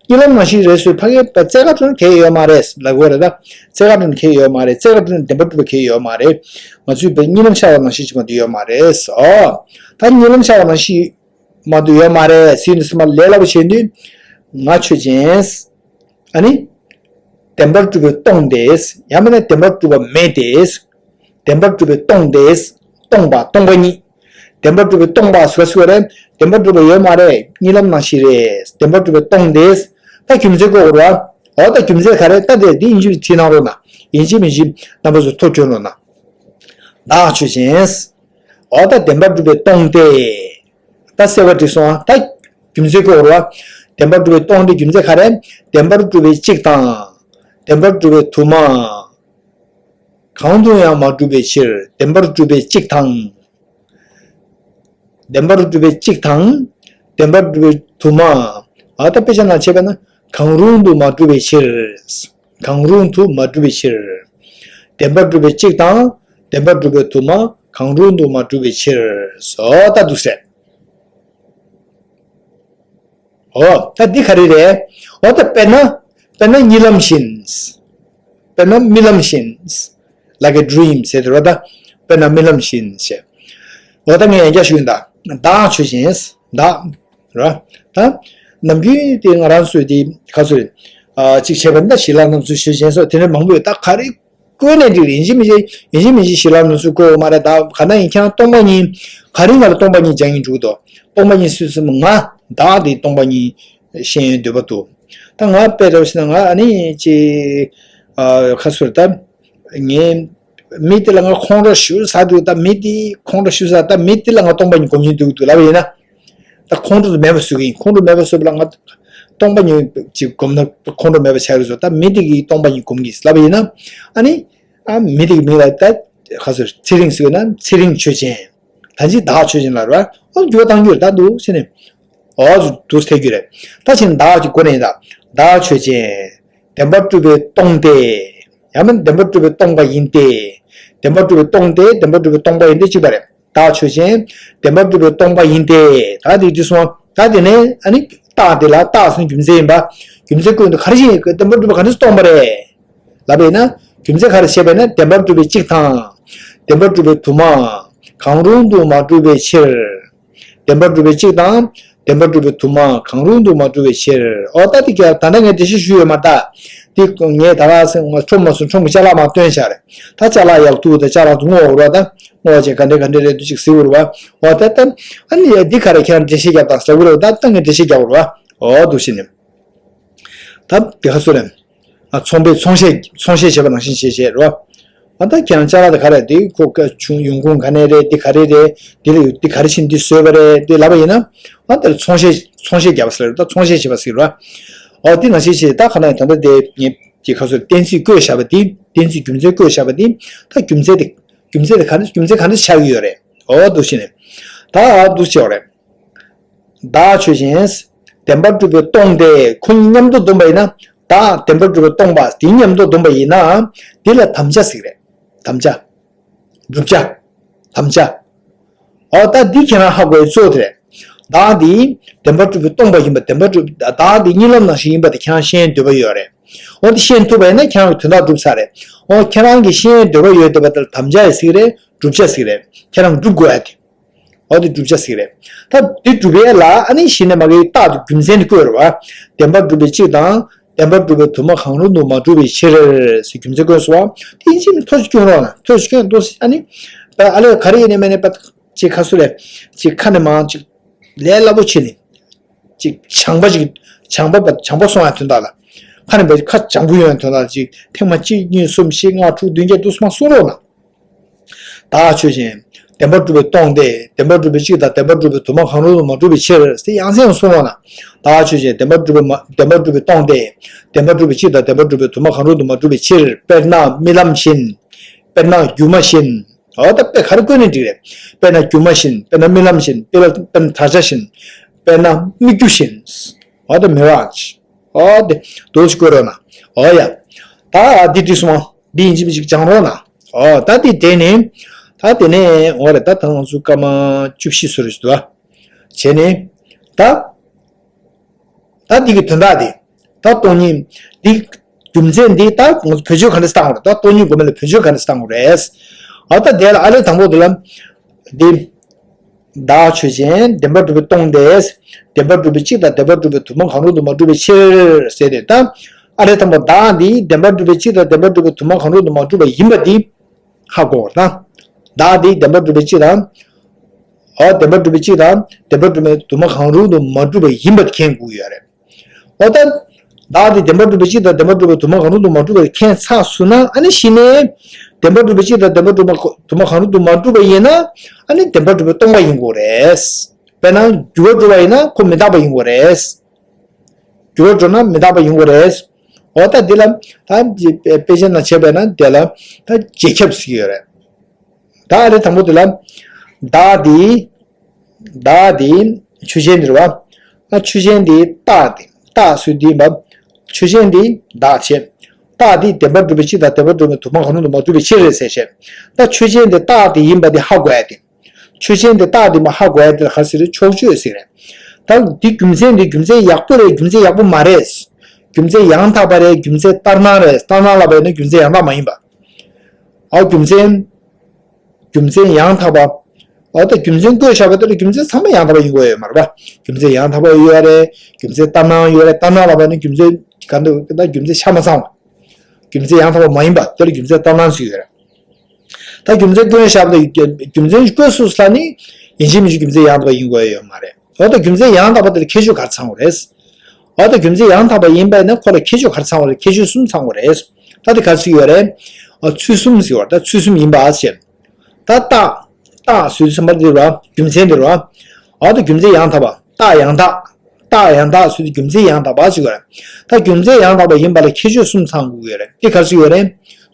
གཉིད་ལམ་ནང་བཞིན་རེད་ཟེར་ཕ་གིའི་རྩེད་གར་སྤྲོ་ན་གལ་ཡོད་མ་རེད་ལབ་དགོས་རེད་ད། རྩེད་གར་སྤྲོ་ན་གལ་ཡོད་མ་རེད། རྩེད་གར་སྤྲོ་ན་བདེན་པར་གྲུབ་པ་གལ་ཡོད་མ་རེད། ང་ཚོས་བས་གཉིད་ལམ་ཤར་བ་ནང་བཞིན་ཅིག་མ་གཏོགས་ཡོད་མ་རེད། ཨོ། ད་གཉིད་ལམ་ཤར་བ་ནང་བཞིན་མ་གཏོགས་ཡོད་མ་རེད་ཟེར་ནས་སེམས་པ་ལས་སླ་པོ་བྱས་དུས། ང་ཆོས་ཅན། ཨ་ནི། བདེན་པར་གྲུབ་པས་སྟོང་སྟེ། ཡང་མིན་ན་བདེན་པར་གྲུབ་པ་མེད་དེ། བདེན་པར་གྲུབ་པས་སྟོང་སྟེ། སྟོང་པ་སྟོང་པ་ཉིད། བདེན་པར་གྲུབ་པས་སྟོང་པ་ཟེར་བ་ཟེར་བ་རེད། བདེན་པར་གྲུབ་པ་ཡོད་མ་རེད། གཉིད་ལམ་ནང་བཞིན་རེད། བདེན་པར་གྲུབ་པས་སྟོང་སྟེ། ད་རྒྱུ་མཚན་བཀོད་དགོས་རེད་བ། འོ་ད་རྒྱུ་མཚན་ག་རེ་ད་དེ་འདི་ཡིན་གཅིག་མིན་གཅིག་བྲིས་གནང་རོགས་གནང་། ཡིན་གཅིག་མིན་གཅིག་རྣམ་པ་ཚོ་ཐུགས་ཁྲོ་རོགས་གནང་། བདག་ཆོས་ཅན། འོ་ད་བདེན་པར་གྲུབ་པས་སྟོང་སྟེ། ད་གསལ་བ་འགྲིག་སོང་ཨ། ད་རྒྱུ་མཚན་བཀོད་རོགས། བདེན་པར་གྲུབ་པས་སྟོང་སྟེ་རྒྱུ་མཚན་ག་རེ། བདེན་པར་གྲུབ་པས་གཅིག་དང་། བདེན་པར་གྲུབ་པས་དུ་མ། གང་དུ་ཡང་མ་གྲུབ་པའི་ཕྱིར་བདེན་པར་གྲུབ་པས་གཅིག་དང་། བདེན་པར་གྲུབ་པས་གཅིག་དང་། བདེན་པར་གྲུབ་པས་དུ་མ། ཨ་ད་དཔེ་ཆ་ནང་བྱས་པས་ན་གང་རུང་དུ་མ་གྲུབ་པའི་ཕྱིར། གང་རུང་དུ་མ་གྲུབ་པའི་ཕྱིར། བདེན་པར་གྲུབ་པས་གཅིག་དང་། བདེན་པར་གྲུབ་པས་དུ་མ་གང་རུང་དུ་མ་གྲུབ་པའི་ཕྱིར། ཨོ་ད་འདུག་སེ། ཨོ་ད་འདི་ག་རེ་རེད། ཨོ་ད་དཔེར་ན། དཔེར་ན་གཉིད་ལམ་བཞིན། དཔེར་ན་རྨི་ལམ་བཞིན། Like a dream ཟེར་དེ་རེད་ད། དཔེར་ན་རྨི་ལམ་བཞིན་ཞེས། ཨོ་ད་ངས་ཡང་བསྐྱར་ཞུ་ཡིན་ད། བདག་ཆོས་ཅན། བདག་ར། ད། ནམ་རྒྱུན་དེ་ང་རང་ཚོས་དེ་ག་ཚོད་རེད། ཨ་གཅིག་བྱས་པ་ནི་ད་གཞི་ལམ་རྣམ་གསུམ་ཆོས་ཅན་སོགས་དེ་འདྲ་མང་པོ་ཡོད་ད། ག་རེ་བཀོད་ནས་འགྲིག་རེད། ཡིན་གཅིག་མིན་གཅིག་ཡིན་གཅིག་མིན་གཅིག་གཞི་ལམ་རྣམ་གསུམ་བཀོད་ཡོད་མ་རེད་ད། ག་ན་ཡིན་ཁྱེད་རང་སྟོང་པ་ཉིད། ག་རེ་ང་ལ་སྟོང་པ་ཉིད་སྦྱང་ཡིན་འགྲུག་དོ། སྟོང་པ་ཉིད་སུས་སེམས་ང་བདག་དེ་སྟོང་པ་ཉིད་ཤེས་ཡོན་འདོད་པ་འདུག་ད་ང་དཔེ་རེད་བ་ཟེར་ན་ང་ཨ་ནི་ཅི། ཨ་ག་ཚོད་རེད་ད། ངའི། མི་དེ་ལ་ང་ཁོང་ཁྲོ་ཞེ་པོ་ཟ་འདུག་ད་མི་དེ་ཁོང་ཁྲོ་ཞེ་པོ་ཟ། ད་མི་དེ་ལ་ང་སྟོང་པ་ཉིད་སྒོམ་གྱིན་འདུག་འདུག་ལབ་པ་ཡིན་ན། ད་ཁོང་ཁྲོ་དེ་མེད་པ་བཟོ་གི་ཡིན། ཁོང་ཁྲོ་མེད་པ་བཟོས་པ་ལ་ང་སྟོང་པ་ཉིད་ཅིག་སྒོམ་ན་ཁོང་ཁྲོ་མེད་པ་ཆགས་ཀྱི་བཟོ། ད་མི་དེ་གིས་སྟོང་པ་ཉིད་སྒོམ་གྱིན་ལབ་པ་ཡིན་ན། ཨ་ནི། ཨ་མི་དེ་གི་མིང་ལ་ད་ག་ཚོད་ཚེ་རིང་ཟེར་ན་ཚེ་རིང་ཆོས་ཅན། ད་ཅི་བདག་ཆོས་ཅན་ལ་རེད་བ། ཨོ་འགྱུར་བ་གཏང་རྒྱུ་རེད་ད་འདུག་ཟེར་ནས། ཨོ་འདུག་ཐེ་རྒྱུ་རེད། ད་ཕྱིན་བདག་གི་སྒོ་ནས་ད། བདག་ཆོས་ཅན། བདེན་པར་གྲུབ་པས་སྟོང་སྟེ། ཡང་མིན་བདེན་པར་གྲུབ་པས་སྟོང་པ་ཡིན་ཏེ། བདེན་པར་གྲུབ་པས་སྟོང་སྟེ་བདེན་པར་གྲུབ་པས་སྟོང་པ་ཡིན་ཏེ་གཅིག་པ་རེད། བདག་ཆོས་ཅན། བདེན་པར་གྲུབ་པས་སྟོང་པ་ཡིན་ཏེ། ད་དེ་འདི་སོང་ད་དེ་ནས་ཨ་ནི་རྟགས་དེ་ལ་རྟགས་སུ་རྒྱུ་མཚན་ཡིན་པ། རྒྱུ་མཚན་ཀུན་ཏུ་ག་རེ་ཞིག་བདེན་པར་གྲུབ་པ་ག་འདྲ་སྟོང་པ་རེད། ལབ་པས་ན། རྒྱུ་མཚན་ག་རེ་བཤད་པས་ན་བདེན་པར་གྲུབ་པའི་གཅིག་དང་། བདེན་པར་གྲུབ་པའི་དུ་མ། གང་རུང་དུ་མ་གྲུབ་པའི་ཕྱིར། བདེན་པར་གྲུབ་པའི་གཅིག་དང་། བདེན་པར་གྲུབ་པའི་དུ་མ་གང་རུང་དུ་མ་གྲུབ་པའི་ཕྱིར། འོ་ད་འདི་ག་ད་ལྟ་ངས་འགྲེལ་བཤད་ཞུས་ཡོད་མ་རེད་ད། འདི་ངས་ད་ག་སེ་ང་ཁྲོམ་མ་སོང་ཁྲོམ་གྱི་ཅ་ལག་མ་བཏོན་བཞག་རེད། ད་ཅ་ལག་ཡག་ཐུག་ད་ཅ་ལག་ཏུ་བསྔོ་བ་རེད་བ་ད། བསྔོ་བ་བྱས་ག་འདྲ་ག་འདྲ་རེད་འདུག་ཅིག་ཟེར་བ་རེད་བ། འོ་ད་ད་ཨ་ནི་འདི་ག་རེ་ཁྱེད་རང་འགྲེལ་བཤད་རྒྱབ་དང་ཟེར་བ་རེད་བ། ད་ད་ངས་འགྲེལ་བཤད་རྒྱབ་པ་རེད་བ། འོ་འདུག་ཟེར་ནས། ད་དེ་ག་སུ་རེད། ཨ་ཚོང་པས་ཚོང་བཤད་ཚོང་བཤད་བྱས་པ་ནང་བཞིན་བྱས་བྱས་རེད་བ། ཨ་ད་ཁྱེད་རང་ཅ་ལག་དེ་ག་རེ་འདི་ཁོ་ཀ་ཆུང་ཡོང་ཁུངས་ག་ནས་རེད། འདི་ག་རེ་རེད། འདི་ལ་ཡོད་འདི་ག་རེ་བྱས་འདི་བཟོས་པ་རེད་འདི་ལབ་པ་ཡིན་ན། ཨ་དེ་ལ་ཚོང་བཤད་ཚོང་བཤད་བརྒྱབ་པ་ཟེར་རེད། ད་ཚོང་བཤད་བྱས་པ་ཟེར་རེད་བ། ཨོ་འདི་ནང་བཞིན་བྱས་ད་ག་ན་ད་ལྟ་དེ་ངས་ཀྱི་ཁ་སོ་གཏན་ཚིགས་བཀོད་བཞག་པ་འདི་གཏན་ཚིགས་རྒྱུ་མཚན་བཀོད་བཞག་པ་འདི་ད་རྒྱུ་མཚན་དེ་རྒྱུ་མཚན་དེ་ག་རེ་རྒྱུ་མཚན་ག་འདྲ་ཆགས་ཀྱི་ཡོད་རེད། ཨོ་འདུག་བྱས་ནས་ད་འདུག་བྱས་པ་རེད། བདག་ཆོས་ཅན། བདེན་པར་གྲུབ་པས་སྟོང་སྟེ་ཁོ་གཉིས་མཉམ་དུ་བསྡོམས་པ་ཡིན་ན། བདག་བདེན་པར་གྲུབ་པས་སྟོང་པ་དེ་མཉམ་དུ་བསྡོམས་པ་ཡིན་ན། འདི་ལ་དམ་བཅའ་ཟེར་གྱི་རེད། དམ་བཅའ། བསྒྲུབ་བྱ། དམ་བཅའ། འོ་ད་འདི་ཁྱེད་རང་ཧ་གོ་ཡའི་གཙོ་བོ་དེ་རེད། བདག་འདི་བདེན་པར་གྲུབ་པས་སྟོང་པ་ཡིན་པ་བདེན་པར་གྲུབ་བདག་འདི་གཉིད་ལམ་ནང་བཞིན་ཡིན་པ་དེ་ཁྱེད་རང་ཤེས་འདོད་པ་ཡོད་རེད། འོ་འདི་ཤེས་ཐུབ་པ་ཡིན་ན་ཁྱེད་རང་གི་དོན་དག་གྲུབ་ཚར་རེད། འོ་ཁྱེད་རང་གི་ཤེས་འདོད་པ་ཡོད་འདོད་པ་དེ་ལ་དམ་བཅའ་ཡི་ཟེར་གྱི་རེད། བསྒྲུབ་བྱ་ཟེར་གྱི་རེད། ཁྱེད་རང་སྒྲུབ་དགོས་ཡ་དེ། འོ་དེ་བསྒྲུབ་བྱ་ཟེར་གྱི་རེད། ད་འདི་སྒྲུབ་ཡས་ལ་ཨ་ནི་གཞི་ནས་མ་གི་རྟགས་དེ་རྒྱུ་མཚན་དེ་བཀོད་རེད་བ། བདེན་པར་གྲུབ་པའི་གཅིག་དང་། བདེན་པར་གྲུབ་པའི་དུ་མ་གང་རུང་དུ་མ་གྲུབ་པའི་ཕྱིར་ཟེར་རྒྱུ་མཚན་བཀོད་སོང་བ། དེ་ཡིན་གཅིག་མིན་ཐོ་ཞིག་སྐྱོན་རོགས་གནང་། ཐོ་ཞིག་སྐྱོན་འདུག་ཨ་ནི། ཨ་ལས་ག་རེ་ཡིན་ནས་མེད་ནས་པ་ཅིག་ཁ་སུ་རེད། ཅིག་ཁ་ནས་མང་ཅིག་ལས་སླ་པོ་བྱས་ནས། ཅིག་བྱང་པ་ཅིག་བྱང་པ་བྱང་པ་སོང་ཡ་དོན་དག་ལ། ཁ་ནས་པ་ཁ་བྱང་པོ་ཡོང་ཡ་དོན་དག་ལ་ཅིག་ཐེངས་མ་གཅིག་གཉིས་གསུམ་བཞི་ལྔ་དྲུག་བདུན་བརྒྱད་འདུག་མ་གསུང་རོགས་གནང་། བདག་ཆོས་ཅན། བདེན་པར་གྲུབ་པས་སྟོང་སྟེ། བདེན་པར་གྲུབ་པའི་གཅིག་དང་བདེན་པར་གྲུབ་པའི་དུ་མ་གང་རུང་དུ་མ་གྲུབ་པའི་ཕྱིར་ཟེར་ཡང་སེ་ཡང་གསུང་རོགས་གནང་། བདག་ཆོས་ཅན། བདེན་པར་གྲུབ་པས་མ་བདེན་པར་གྲུབ་པས་སྟོང་སྟེ། བདེན་པར་གྲུབ་པའི་གཅིག་དང་བདེན་པར་གྲུབ་པའི་དུ་མ་གང་རུང་དུ་མ་གྲུབ་པའི་ཕྱིར། དཔེར་ན་རྨི་ལམ་བཞིན། དཔེར་ན་སྒྱུ་མ་བཞིན། འོ་ད་དཔེ་ག་རེ་བཀོད་ནས་འགྲིག་རེད། དཔེར་ན་སྒྱུ་མ་བཞིན། དཔེར་ན་རྨི་ལམ་བཞིན། དཔེར་ན་དཔེར་ན་དར་ཆ་བཞིན། དཔེར་ན་སྨིག་རྒྱུ་བཞིན། འོ་ད་མི་ར་ཨ་ཅི། འོ་དེ་འདུག་ཅིག་བཀོད་རོགས་གནང་། འོ་ཡ། ད་འདི་འགྲིག་སོང་ང་། འདི་ཡིན་གཅིག་མིན་གཅིག་སྦྱང་རོགས་གནང་། འོ་ད་འདི་དེ་ནི། ད་དེ་ནས་འོ་རེད། ད་ད་ང་ཚོ་སྐར་མ་བཅུ་བཞི་སོ་རེ་ཞིག་འདུག་ཨ། བྱས་ནས། ད། ད་འདི་གི་དོན་དག་དེ། ད་སྟོང་ཉིད་འདི། རྒྱུ་མཚན་འདི་ད་ང་ཚོ་བེད་སྤྱོད་ག་འདྲ་བཏང་དགོས་རེད། ད་སྟོང་ཉིད་དགོས་མེད་ལ་བེད་སྤྱོད་ག་འདྲ་བཏང་དགོས་རེད། འོ་ད་དེ་ལ་ཨ་ལས་དང་པོ་དེ་ལ། འདི། བདག་ཆོས་ཅན། བདེན་པར་གྲུབ་པས་སྟོང་སྟེ། བདེན་པར་གྲུབ་པའི་གཅིག་དང་བདེན་པར་གྲུབ་པའི་དུ་མ་གང་རུང་དུ་མ་གྲུབ་པའི་ཕྱིར་ཟེར་ཏེ་ད། ཨ་ལས་དང་པོ་བདག་འདི་བདེན་པར་གྲུབ་པའི་གཅིག་དང་བདེན་པར་གྲུབ་པའི་དུ་མ་གང་རུང་དུ་མ་གྲུབ་པ་ཡིན་པ་འདི། ཧ་གོ་བར་དང་། བདག་འདི་བདེན་པར་གྲུབ་པའི་གཅིག་དང་། འོ་བདེན་པར་གྲུབ་པའི་གཅིག་དང་བདེན་པར་གྲུབ་པའི་དུ་མ་གང་རུང་དུ་མ་གྲུབ་པ་ཡིན་པ་མཁྱེན་དགོས་ཡོད་རེད། འོ་ད། བདག་འདི་བདེན་པར་གྲུབ་པའི་གཅིག་དང་བདེན་པར་གྲུབ་པའི་དུ་མ་གང་རུང་དུ་མ་གྲུབ་པ་མཁྱེན་ཚར་སོང་ན་ཨ་ནི་གཞི་ནས། བདེན་པར་གྲུབ་པའི་གཅིག་དང་བདེན་པར་གྲུབ་པ་དུ་མ་གང་རུང་དུ་མ་གྲུབ་པ་ཡིན་ན། ཨ་ནི་བདེན་པར་གྲུབ་པས་སྟོང་པ་ཡིན་དགོས་རེད། དཔེར་ན་འགྱུར་བ་འགྲོ་བ་ཡིན་ན་ཁོ་མི་རྟག་པ་ཡིན་དགོས་རེད། འགྱུར་བ་འགྲོ་ན་མི་རྟག་པ་ཡིན་དགོས་རེད། འོ་ད་འདི་ལ། ད་འདི་དཔེ་ཆ་ནང་བྱས་པས་ན་དེ་ལ་ད་རྗེས་ཁྱབ་ཟེར་གྱི་ཡོད་རེད། ད་ཨ་རེ་དང་པོ་དེ་ལ། བདག་འདི། བདག་འདི་ཆོས་ཅན་འདི་རེད་བ། ཨ་ཆོས་ཅན་འདི་རྟགས་འདི་རྟགས་སུ་འདི་འབབ། ཆོས་ཅན་འདི་བདག་བྱས། རྟགས་འདི་བདེན་པར་གྲུབ་པའི་གཅིག་དང་བདེན་པར་གྲུབ་པའི་དུ་མ་གང་རུང་དུ་མ་གྲུབ་པའི་ཕྱིར་རེད་ཟེར་བཤད། ད་ཆོས་ཅན་འདི་རྟགས་འདི་ཡིན་པ་འདི་ཧ་གོ་ཡ་དེ། ཆོས་ཅན་དེ་རྟགས་དེ་མ་ཧ་གོ་ཡ་དེ་ལ་ག་ཟེར་རེད། ཕྱོགས་ཆོས་ཟེར་རེད། ད་འདི་རྒྱུ་མཚན་འདི་རྒྱུ་མཚན་ཡག་པོ་རེད། རྒྱུ་མཚན་ཡག་པོ་མ་རེད། རྒྱུ་མཚན་ཡང་དག་པ་རེད། རྒྱུ་མཚན་ལྟར་སྣང་རེད། ལྟར་སྣང་ལབ་པ་ཡིན་ན་རྒྱུ་མཚན་ཡང་དག་མ་ཡིན་པ། ཨ་རྒྱུ་མཚན། རྒྱུ་མཚན་ཡང་དག་པ། ཨ་ད་རྒྱུ་མཚན་བཀོད་བཞག་པ་དེ་ལ་རྒྱུ་མཚན་ཚང་མ་ཡང་དག་པ་ཡིན་དགོས་ཡོད་མ་རེད་པ། རྒྱུ་མཚན་ཡང་དག་པ་ཡོད་རེད། རྒྱུ་མཚན་ལྟར་སྣང་ཡོད་རེད། ལྟར་སྣང་ལབ་པ་ཡིན་ན་རྒྱུ་མཚན་ག་འདྲ་ད་རྒྱུ་མཚན་ཆ་མ་ཚང་བ། རྒྱུ་མཚན་ཡང་དག་པ་མ་ཡིན་པ་དེ་ལ་རྒྱུ་མཚན་ལྟར་སྣང་ཟེར་ཡོད་རེད། ད་རྒྱུ་མཚན་བཀོད་བཞག་པ་དང་རྒྱུ་མཚན་བཀོད་སོང་ཙང་ནི་ཡིན་གཅིག་མིན་གཅིག་རྒྱུ་མཚན་ཡང་དག་པ་ཡིན་དགོས་ཡ་ཡོད་མ་རེད། འོ་ད་རྒྱུ་མཚན་ཡང་དག་པ་དེ་ལ་ཁྱད་ཆོས་ག་རེ་ཚང་དགོས་རེད། འོ་ད་རྒྱུ་མཚན་ཡང་དག་པ་ཡིན་པ་ཡིན་ན་ཁོ་ལ་ཁྱད་ཆོས་ག་རེ་ཚང་དགོས་རེད། ཁྱད་ཆོས་གསུམ་ཚང་དགོས་རེད། ད་དེ་ག་རེ་ཟེར་ཡོད་རེད། ཨ་ཚུལ་གསུམ་ཟེར་བ་ད་ཚུལ་གསུམ་ཡིན་པ་ཟེར། ད་རྟགས་རྟགས་ཟེར་དུས་ཙམ་པ་འདི་ར་རྒྱུ་མཚན་འདི་ར། འོ་ད་རྒྱུ་མཚན་ཡང་དག་པ་རྟགས་ཡང་དག་རྟགས་ཡང་དག་ཟེར་དུས་རྒྱུ་མཚན་ཡང་དག་པ་ཟེར་དགོས་རེད། ད་རྒྱུ་མཚན་ཡང་དག་པ་ཡིན་པ་ལ་ཁྱད་ཆོས་གསུམ་ཚང་དགོས་ཀྱི་ཡོད་རེད། དེ་ག་རེ་ཟེར་ཡོད་རེད།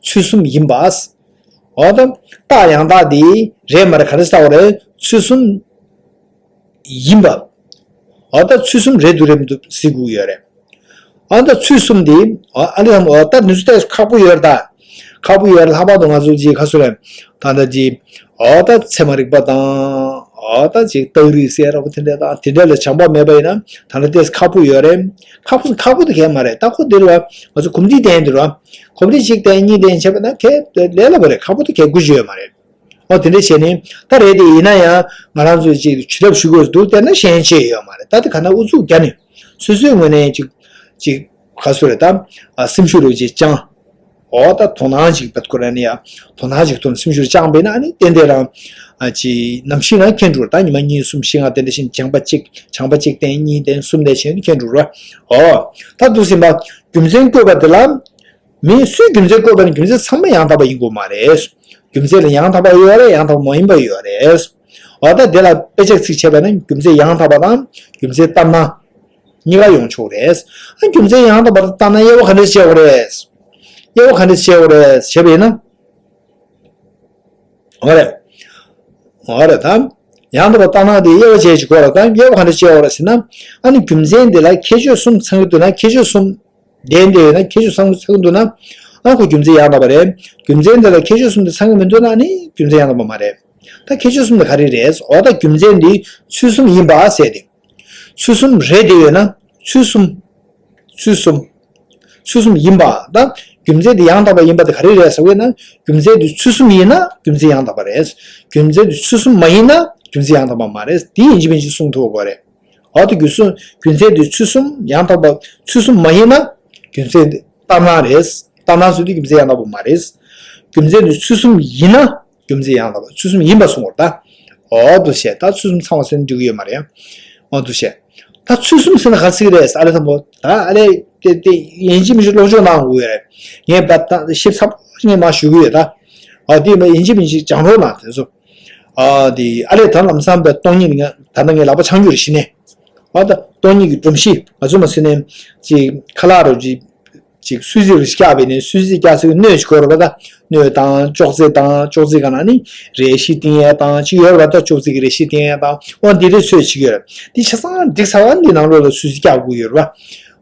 ཚུལ་གསུམ་ཡིན་པ། འོ་ད། རྟགས་ཡང་དག་དེ་རེད་མ་རེད་ག་རེ་ཟེར་བ་རེད། ཚུལ་གསུམ་ཡིན་པ། འོ་ད་ཚུལ་གསུམ་རེད་འདུག་རེད་མི་འདུག་ཟེར་དགོས་ཀྱི་ཡོད་རེད། འོ་ད་ཚུལ་གསུམ་དེ། འོ་ཨ་ནི་འོ་ད་འདི་ཚོ་ཏོག་ཙམ་ཁག་པོ་ཡོད་རེད་ད། ཁག་པོ་ཡོད་རེད། ལྷག་པར་དུ་ང་ཚོ་ཅིག་ག་རེ་ཟེར་རེད། ད་ལྟ་ཅིག་འོ་ད་ཚད་མ་རིག་པ་དང་། འོ་ད་ཅིག་རྟགས་རིགས་ཟེར་ར་བ་དེ་འདྲ་དང་དེ་འདྲ་ལ་སྦྱངས་པ་མེད་པ་ཡིན་ན་ད་ལྟ་ཏོག་ཙམ་ཁག་པོ་ཡོད་རེད། ཁག་པོ་ཁག་པོ་དེ་གས་མ་རེད། ད་ཁོ་འདི་རེད་བ། ང་ཚོ་གོམས་འདྲིས་ལྡན་འདི་རེད་བ། གོམས་འདྲིས་གཅིག་ལྡན་གཉིས་ལྡན་བྱས་པ་ན་གས་ལས་སླ་པོ་རེད། ཁག་པོ་དེ་གས་དགོས་ཀྱི་ཡོད་མ་རེད། ཨོ་དེ་འདྲ་བྱས་ནས་ད་རེད་དེ། ཡིན་ན་ཡང་ང་རང་ཚོས་ཅིག་བྱེད་ཐབས་ཞུ་དགོས་འདུག་བལྟས་ན་གཞན་ཅི་ཡོད་མ་རེད། ད་དེ་ག་ན་ཨུ་ཚུགས་རྒྱག་ནས་སོ་སོའི་ངོས་ནས་ཅིག་ཅིག་ག་སུ་རེད་ད། ཨ་སེམས་ཤུགས་རུ་ཅིག་བཅང་། ཨོ་ད་དོ་སྣང་ཅིག་བེད་ཁོ་ར་ནི་ཡ་དོ་སྣང་ཅིག་ཐོན་སེམས་ཤུགས་བཅངས་པས་ན་ཨ་ནི་ཏན་ཏན་རང་ཨ་ཅིག་ནམ་ཞིག་ན་མཁྱེན་འགྲོ། ད་ཉི་མ་གཉིས་གསུམ་བཞི་ལྔ་དེ་འདྲ་བཞིན་བྱང་པ་གཅིག་བྱང་པ་གཅིག་བསྟན་གཉིས་བསྟན་གསུམ་བསྟན་བྱས་ནས་མཁྱེན་འགྲོ་ར། ཨོ་ད་འདུག་ཟིན་པ་རྒྱུ་མཚན་བཀོད་པ་དེ་ལ། མི་སུས་རྒྱུ་མཚན་བཀོད་པ་ནི་རྒྱུ་མཚན་ཚང་མ་ཡང་དག་པ་ཡིན་དགོས་མ་རེད། རྒྱུ་མཚན་ལ་ཡང་དག་པ་ཡོད་རེད། ཡང་དག་པ་མ་ཡིན་པ་ཡོད་རེད། འོ་ད་དེ་ལ་དཔེ་ཆ་གཅིག་བྱས་པ་ན་རྒྱུ་མཚན་ཡང་དག་པ་དང་རྒྱུ་མཚན་ལྟར་སྣང་གཉིས་ཀ་ཡོང་ཆོག་རེད། ཨ་རྒྱུ་མཚན་ཡང་དག་པ་དང་ལྟར་སྣང་དབྱེ་བ་ག་འདྲ་བྱེད་དགོས་རེད། དབྱེ་བ་ག་འདྲ་བྱེད་དགོས་རེད་བྱས་པ་ཡིན་ན། འོ་རེད། འོ་རེད་ད། ཡང་དག་པ་ལྟར་སྣང་དེ་དབྱེ་བ་འབྱེད་ཀྱི་སྐོར་ལ་ད་དབྱེ་བ་ག་འདྲ་བྱེད་དགོས་རེད་ཟེར་ན། ཨ་ནི་རྒྱུ་མཚན་དེ་ལ་ཁྱད་ཆོས་གསུམ་ཚང་གི་འདུག་ན་ཁྱད་ཆོས་གསུམ། ལྡན་དེ་ཡོད་ན་ཁྱད་ཆོས་ཚང་ཚང་འདུག་ན། ཨ་ཁོ་རྒྱུ་མཚན་ཡང་དག་པ་རེད། རྒྱུ་མཚན་དེ་ལ་ཁྱད་ཆོས་གསུམ་དེ་ཚང་གི་མི་འདུག་ན་ནི་རྒྱུ་མཚན་ཡང་དག་པ་མ་རེད། ད་ཁྱད་ཆོས་གསུམ་དེ་ག་རེ་རེད། འོ་ད་རྒྱུ་མཚན་འདི་ཚུལ་གསུམ་ཡིན་པ་ཟེར་ཏེ། ཚུལ་གསུམ་རེད་དེ་ཡོད་ན་ཚུལ་གསུམ། ཚུལ་གསུམ། ཚུལ་གསུམ་ཡིན་པ་ད། རྒྱུ་མཚན་འདི་ཡང་དག་པ་ཡིན་པ་དེ་ག་རེ་རེད་ཟེར་བས་ན། རྒྱུ་མཚན་འདི་ཚུལ་གསུམ་ཡིན་ན་རྒྱུ་མཚན་ཡང་དག་པ་རེད། རྒྱུ་མཚན་འདི་ཚུལ་གསུམ་མ་ཡིན་ན་རྒྱུ་མཚན་ཡང་དག་པ་མ་རེད། དེ་ཡིན་གཅིག་མིན་གཅིག་གསུང་ཐུབ་དགོས་རེད། འོ་ད་རྒྱུ་གསུམ་རྒྱུ་མཚན་དེ་ཚུལ་གསུམ་ཡང་དག་པ་ཚུལ་གསུམ་མ་ཡིན་ན་རྒྱུ་མཚན་དེ་ལྟར་སྣང་རེད། ལྟར་སྣང་ཟེར་དུས་རྒྱུ་མཚན་ཡང་དག་པ་མ་རེད། རྒྱུ་མཚན་དེ་ཚུལ་གསུམ་ཡིན་ན་རྒྱུ་མཚན་ཡང་དག་པ་ཚུལ་གསུམ་ཡིན་པ་གསུང་བར་ད། འོ་འདུག་བཤད། ད་ཚུལ་གསུམ་ཚང་བ་ཟེར་ན་འགྲིག་གི་ཡོད་མ་རེད། འོ་འདུག་བཤད། ད་ཚུལ་གསུམ་ཟེར་ན་ག་ཚིག་རེད། ཨ་ལེ་དང་པོ་ད་ཨ་ལེ་དེ་དེ་ཡིན་གཅིག་མིན་གཅིག་སློབ་སྦྱོང་གནང་དགོས་ཡོད་རེད། ངས་ད་ཞིབ་ཚགས་པོ་ངས་མ་ཞུ་གི་ཡོད་ད། འོ་དེ་མ་ཡིན་གཅིག་མིན་གཅིག་སྦྱང་རོགས་གནང་དེ་ཚོ། ཨ་དེ་ཨ་ལེ་ད་ལམ་སང་པའི་སྟོང་ཉིད་ནི་ད་ནི་ངའི་ལག་པ་འཆང་རྒྱུ་རེད་ཤི་ནས། ཨ་ད་སྟོང་ཉིད་ཀྱི་སྒྲོམ་གཞི་ང་ཚོ་མ་ཟིན་ནས་ཅིག་ཁ་ལག་རུ་ཅིག་ཅིག་སུད་སི་རུ་བཀྱག་པས་ནས་སུད་སི་བཀྱག་ཚེ་སྣོད་ཅིག་དགོས་རེད་པ། ད་སྣོད་དང་ཅོག་ཙེ་དང་ཅོག་ཙེ་ག་ན་ནི་རས་གཞི་བཏིང་ཡས་དང་ཅིག་ཡོད་རེད་པ། ད་ཅོག་ཙེ་གི་རས་གཞི་བཏིང་ཡས་དང་འོ་འདི་རེད་ཚོད་ཅིག་ཡོད་རེད། འདི་ཆ་ཚང་འགྲིག་ཚར་བ་འདི་ནང་ལོགས་ལ་སུད་སི་བཀྱག་དགོས་ཡོད་རེད་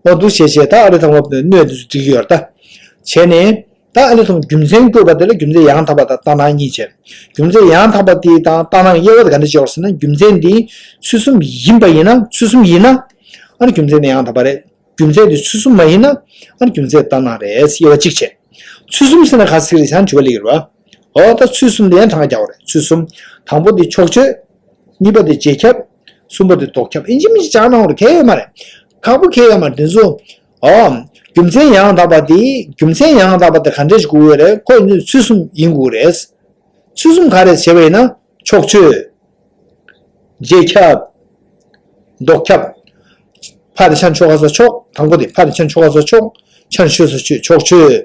པ། འོ་འདུག་བྱས་བྱས་ད་ཨ་རེ་ཐང་ལོབ་ནས་སྣོད་འདི་ཚོ་འགྲིག་ཡོད་རེད་ད། བྱས་ནས། ད་ཨ་ལེ་ཐོང་རྒྱུ་མཚན་བཀོད་པ་དེ་ལ་རྒྱུ་མཚན་ཡང་དག་པ་དང་ལྟར་སྣང་གཉིས་བྱས། རྒྱུ་མཚན་ཡང་དག་པ་དེ་དང་ལྟར་སྣང་དབྱེ་བ་དེ་ག་འདྲ་ཅིག་ཡོད་ཟེར་ན། རྒྱུ་མཚན་འདི་ཚུལ་གསུམ་ཡིན་པ་ཡིན་ན་ཚུལ་གསུམ་ཡིན་ན། ཨ་ནི་རྒྱུ་མཚན་ནི་ཡང་དག་པ་རེད། རྒྱུ་མཚན་དེ་ཚུལ་གསུམ་མ་ཡིན་ན། ཨ་ནི་རྒྱུ་མཚན་ལྟར་སྣང་རེད། དབྱེ་བ་གཅིག་བྱས། ཚུལ་གསུམ་ཟེར་ན་ག་ཟིག་རེད་ཟེར་ན་དྲི་བ་སླེབས་ཡོད་རེད་བ། འོ་ད་ཚུལ་གསུམ་དེ་ཡང་གྲངས་ཀ་རྒྱག་དགོས་རེད། ཚུལ་གསུམ། དང་པོ་དེ་ཕྱོགས་ཆོས། གཉིས་པ་དེ་རྗེས་ཁྱབ། གསུམ་པ་དེ་ལྡོག་ཁྱབ། ཡིན་གཅིག་མིན་གཅིག་སྦྱང་གནང་བར་གལ་ཡོད་མ་རེད། ཁག་པོ་གལ་ཡོད་མ་རེད་དེ་ཚོ། ཨོ། རྒྱུ་མཚན་ཡང་དག་པ་དེ་རྒྱུ་མཚན་ཡང་དག་པ་དེ་ག་འདྲས་ཞིག་དགོས་ཀྱི་རེད། ཁོ་ཡིན་ཚུལ་གསུམ་ཡིན་དགོས་རེད། ཚུལ་གསུམ་ག་རེ་བྱས་པ་ཡིན་ན་ཕྱོགས་ཆོས། རྗེས་ཁྱབ། ལྡོག་ཁྱབ། ཕ་དེ་ཕྱན་ཆོ་ག་ས་ཕྱོགས། དང་པོ་དེ་ཕ་དེ་ཕྱན་ཆོ་ག་ས་ཕྱོགས། ཕྱན་ཆོས་ས་ཆོས་ཕྱོགས་ཆོས།